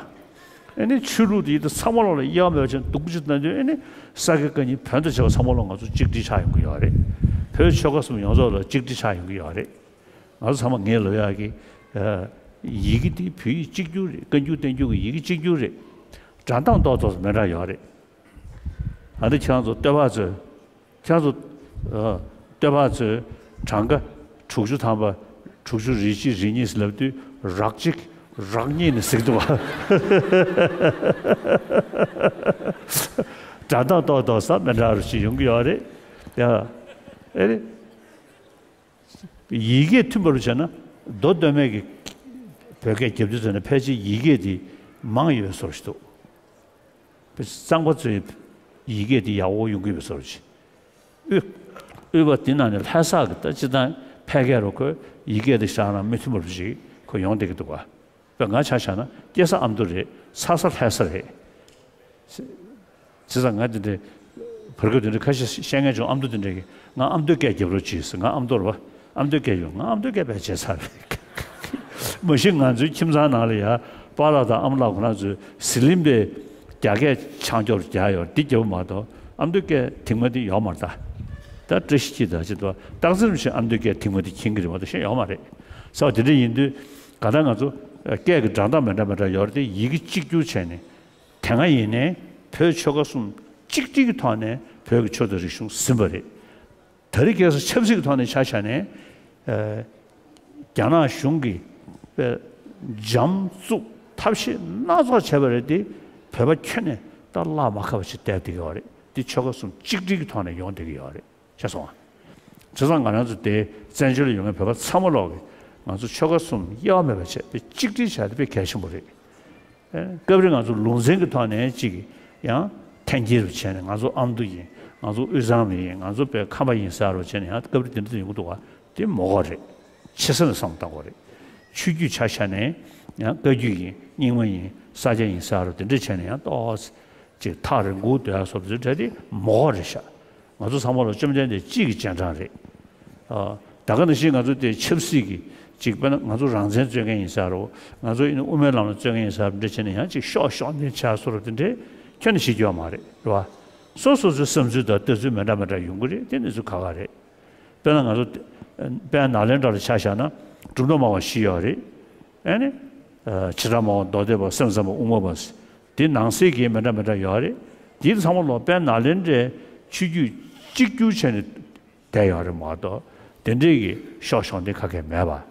ཨེ་ནི་ཆོས་ལུགས་དེ་ཡིན་ད་ཚང་མ་ལོག་ལ་དབྱེ་བ་མེད་པ་བྱས་ནས་སྡུག་པོ་གཅིག་བཏང་དུས་ཨེ་ནི་ས་དགེ་བཀའ་རྙིང་བོན་དང་བཅས་པ་ཚང་མ་ལོག་ང་ཚོ་གཅིག་སྒྲིལ་ཆགས་ཡོང་གི་ཡོད་རེད། བོད་ཆོལ་ཁ་གསུམ་ཡོངས་རྫོགས་ལ་གཅིག་སྒྲིལ་ཆགས་ཡོང་གི་ཡོད་རེད། ང་ཚོ་ཚང་མ་ངས་ལབ་ཡག་གི། ཡི་གེ་འདི་བོད་ཡིག་གཅིག་གྱུར་རེད། བཀའ་འགྱུར་བསྟན་འགྱུར་གྱི་ཡི་གེ་གཅིག་གྱུར་རེད། སྒྲ་གདངས་ཏོག་ཏོག་མི་འདྲ་ཡོད་རེད། ཨ་ནི་ཁྱེད་རང་ཚོ་སྟོད་པ་ཚོས། ཁྱེད་རང་ཚོ། སྟོད་པ་ཚོས་གྲངས་ཀ་དྲུག་ཅུ་ཐམ་པ་དྲུག་ཅུ་རེ་གཅིག་རེ་གཉིས་ལབ་དུས་རག་གཅིག་རག་གཉིས་ནས་ཟེར་གི་འདུག་བ། སྒྲ་གདངས་ཏོག་ཏོག་ས་མི་འདྲ་རུ་ཞིག་ཡོང་གི་ཡོད་རེད། ཡ། ཨེ་རེད། ཡི་གེ་མཐུན་པར་བྱས་ན་མདོ་སྟོད་སྨད་ཀྱི་བོད་སྐད་རྒྱབ་དུས་ཙམ་ན་ཕལ་ཆེར་ཡི་གེ་དེ་མང་ཡོད་བཟོ་ཞིག་འདུག་གཙང་པ་ཚོའི་ཡི་གེ་དེ་ཡག་པོ་ཡོང་གི་ཡོད་བཟོ་ཞིག་དབུས་དབུས་པ་དེ་ནང་ནས་ལྷ་ས་གི་ད་སྤྱི་བཏང་ཕལ་སྐད་རུ་ཁོས་ཡི་གེ་དེ་བཞག་ན་མི་མཐུན་པར་ཞིག་ཁོ་ཡོང་བསྡད་ཀྱི་འདུག་ག་དཔེ་ང་ཆ་བཞག་ན་སྐྱེས་ས་ཨ་མདོ་རེད། ཚ་ས་ལྷ་ས་རེད། བྱས་ཙང་ང་དེ་འདྲའི་ གར་གོས་དེ་འདྲ་ཁ་ཤས་བཤད་མཁན་བྱུང་། ཨ་མདོ་དེ་འདྲ་གིས་ང་ཨ་མདོའི་སྐད་རྒྱབ་རོགས་གྱིས་ཟེར། ང་ཨ་མདོ་རེད་པ། ཨ་མདོའི་སྐད་རྒྱབ། ང་ཨ་མདོའི་སྐད་བས་བྱས་ཚར་རེད། མ་གཞི་ང་ཚོའི་ཁྱིམ་ཚང་ནང་ལ་ཡ་པཱ་ལགས་དང་ཨ་མ་ལགས་ཁོ་རང་ཚོས་ཟི་ལིང་པའི་རྒྱ་སྐད་ཆང་སྐྱོར་རྒྱག་ཡོད་འདི་རྒྱབ་མ་གཏོགས་ཨ་མདོའི་སྐད་དེ་མ་དེ་ཡོད་མ་རེད་ད། ད་བཀྲ་ཤིས་སྐྱིད་དང་ཅི་འདུག་སྟག་འཚེར་བཞིན་ཨ་མདོའི་སྐད་དེ་མ་དེ་མཁྱེན་གྱི་རེད་མ་གཏོགས་གཞན་ཡོད་མ་རེད། ས་བ་དེ་འདྲ་ཡིན་དུས་ག་ད་ང་ཚོ་སྐད་ཀྱི་སྒྲ་གདངས་མི་འདྲ་མི་འདྲ་ཡོད་རེད་དེ། ཡི་གེ་གཅིག་གྱུར་བྱས་ནས་དེ་སྔ་ཡིན་ནའི་བོད་ཆོལ་ཁ་གསུམ་གཅིག་སྒྲིལ་གྱི་ཐོག་ནས་བོད་ཀྱི་ཆོས་དང་རིག་གཞུང་ཟིན་པ་རེད། ད་རེས་ཁ་སང་ཆབ་སྲིད་ཀྱི་ཐོག་ནས་ཆ་བཞག་ནས། ཨ། རྒྱ་ནག་གཞུང་གིས་དཔེ་འཇམ་རྩུབ་ཐབས་ཤེས་སྣ་ཚོགས་བྱས་པ་རེད་དེ། བོད་པ་ཁྱོན་ནས་ད་བརླག་མ་ཁ་བ་ཞིག་བསྡད་བསྡད་ཀྱི་ཡོད་རེད། དེ་ཆོལ་ཁ་གསུམ་གཅིག་སྒྲིལ་གྱི་ཐོག་ནས་ཡོང་བསྡད་ཀྱི་ཡོད་རེད། ཤེས་སོང་ང་། བྱས་ཙང་ང་རང་ཚོ་དེ་བཙན་བྱོལ་ལ་ཡོད་མཁན་བོད་པ་ཚང་མ་ལོག་གིས་ང་ཚོ་ཆོལ་ཁ་གསུམ་དབྱེ་བ་མེད་པ་བྱས་དེ་གཅིག་སྒྲིལ་བྱས་དེ་དཔེ་གལ་ཆེན་པོ་རེད། ཨེ། སྐབས་རེ་ང་ཚོ་ལུང་ཚན་གྱི་ཐོག་ནས་ཅིག་ཡང་འཐེན་འཁྱེར་བྱས་ནས་ང་ཚོ་ཨ་མདོ་ཡིན། ང་ཚོ་དབུས་གཙང་མི་ཡིན། ང་ཚོ་བོད་ཁམས་པ་ཡིན་ཟེར་བྱས་ནས་ཡང་སྐབས་རེ་དེ་འདྲ་ཡོང་གི་འདུག་ག་དེ་མོ་ག་རེད། ཆེ་ས་ནས་བསམ་བློ་བཏང་དགོས་རེད། ཆོས་བརྒྱུད་ཆ་བཞག་ནས་ཡང་བཀའ་བརྒྱུད་ཡིན། རྙིང་མ་ཡིན། ས་སྐྱ་ཡིན་ཟེར་བ་དེ་འདྲ་བྱས་ནས་ཡང་ཏོག་ཙམ་ཅིག་ཐག་རིང་པོ་སྡོད་ཡ་སོགས་དེ་འདྲ་དེ་མོ་ག་རེད་ཤག་ང་ཚོ་ཚང་མ་ལ་བཅོམ་ལྡན་འདས་གཅིག་གི་རྗེས་འབྲང་རེད། ཨ། ད་ག་ནང་བཞིན་ང་ཚོ་དེ་ཆབ་སྲིད་ཀྱི་ཅིག་དཔེར་ན་ང་ཚོ་རང་བཙན་རྩོད་མཁན་ཡིན་ཟེར་རོ། ང་ཚོ་ཡིན་ན་དབུ་མའི་ལམ་ལ་རྩོད་མཁན་ཡིན་ཟེར་བ་འདྲ་བྱས་ནས་ཡང་ཅིག་ཤོག་ཤོག་འདི་བྱ་སོ་རོ་དེ་འདྲས་ཁྱོན་ནས་བྱེད་རྒྱུ་ཡོད་མ་རེད། རེད་བ། སོ་སོ་ཚོའི་བསམ་ཚུལ་དང་ལྟ་ཚུལ་མི་འདྲ་མི་འདྲ་ཡོང་གི་རེད། དེ་གནས་ཚུལ་ཁག་ཁག་རེད། དཔེར་ན་ང་ཚོ་དཔལ་ནཱ་ལེནྡྲ་ལ་ཆ་བཞག་ན་གྲུབ་མཐའ་སྨྲ་བ་བཞི་ཡོད་རེད། ཨ་ནི། ཨ། བྱེ་བྲག་སྨྲ་བ་མདོ་སྡེ་པ། སེམས་ཙམ་པ། དབུ་མ་པ། དེ་ནང་གསེས་ཀྱི་མི་འདྲ་མི་འདྲ་ཡོད་རེད། དེ་ཚང་མ་ལོ་དཔལ་ནཱ་ལེནྡྲའི་ཆོས་བརྒྱུད་གཅིག་གྱུར་བྱས་ནས་བསྡད་ཡོད་རེད་མ་གཏོགས་དེ་འདྲའི་གི་ཤོག་ཤོག་འདི་ཁ་སྐད་མེད་པ།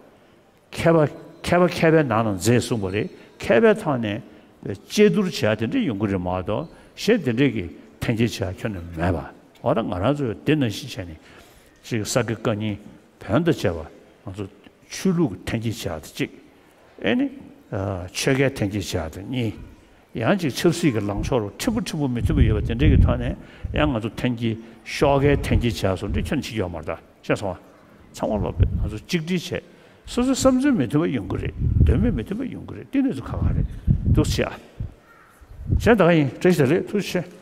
མཁས་པ་མཁས་པ་མཁས་པའི་ནང་ན་མཛེས་གསུངས་པ་རེད། མཁས་པའི་ཐོག་ནས་དཔྱད་བསྡུར་བྱེད་ཡ་དེ་འདྲ་ཡོང་གི་རེད་མ་གཏོགས་གཞན་དེ་འདྲའི་གི་འཐེན་འཁྱེར་བྱེད་ཡ་ཁྱོན་ནས་མེད་པ། འོ་ད་ང་རང་ཚོས་དེ་ནང་བཞིན་བྱས་ནས་ཅིག་ས་དགེ་བཀའ་རྙིང་བོན་དང་བཅས་པ་ང་ཚོ་ཆོས་ལུགས་ཀྱི་འཐེན་འཁྱེར་བྱེད་ཡ་དེ་གཅིག་ཨེ་ནི། ཨ། ཆོལ་ཁའི་འཐེན་འཁྱེར་བྱེད་ཡ་དེ་གཉིས། ཡང་ཅིག་ཆབ་སྲིད་ཀྱི་ལངས་ཕྱོགས་རུ་འཁྲིལ་པོ་འཁྲིལ་པོ་མི་མཐུན་པ་ཡོད་པ་དེ་འདྲའི་གི་ཐོག་ནས་ཡང་ང་ཚོ་འཐེན་འཁྱེར་ཤོག་ཁའི་འཐེན་འཁྱེར་བྱེད་ཡ་སོགས་འདི་ཁྱོན་ནས་བྱེད་ཀྱི་ཡོད་མ་རེད་ད། ཤེས་སོང་ང་། ཚང་མ་ལོག་པས་ང་ཚོ་གཅིག་སྒྲིལ་བྱས། སོ་སོའི་བསམ་ཚུལ་མི་མཐུན་པ་ཡོང་གི་རེད། འདོད་མོས་མི་མཐུན་པ་ཡོང་གི་རེད། དེ་གནས་ཚུལ་ཁག་ཁག་རེད། འདུག་སེ་བྱེད་ཨ། གཞན་ད་ག་ཡིན། བཀྲ་ཤིས་བདེ་ལེགས། ཐུགས་རྗེ་ཆེ།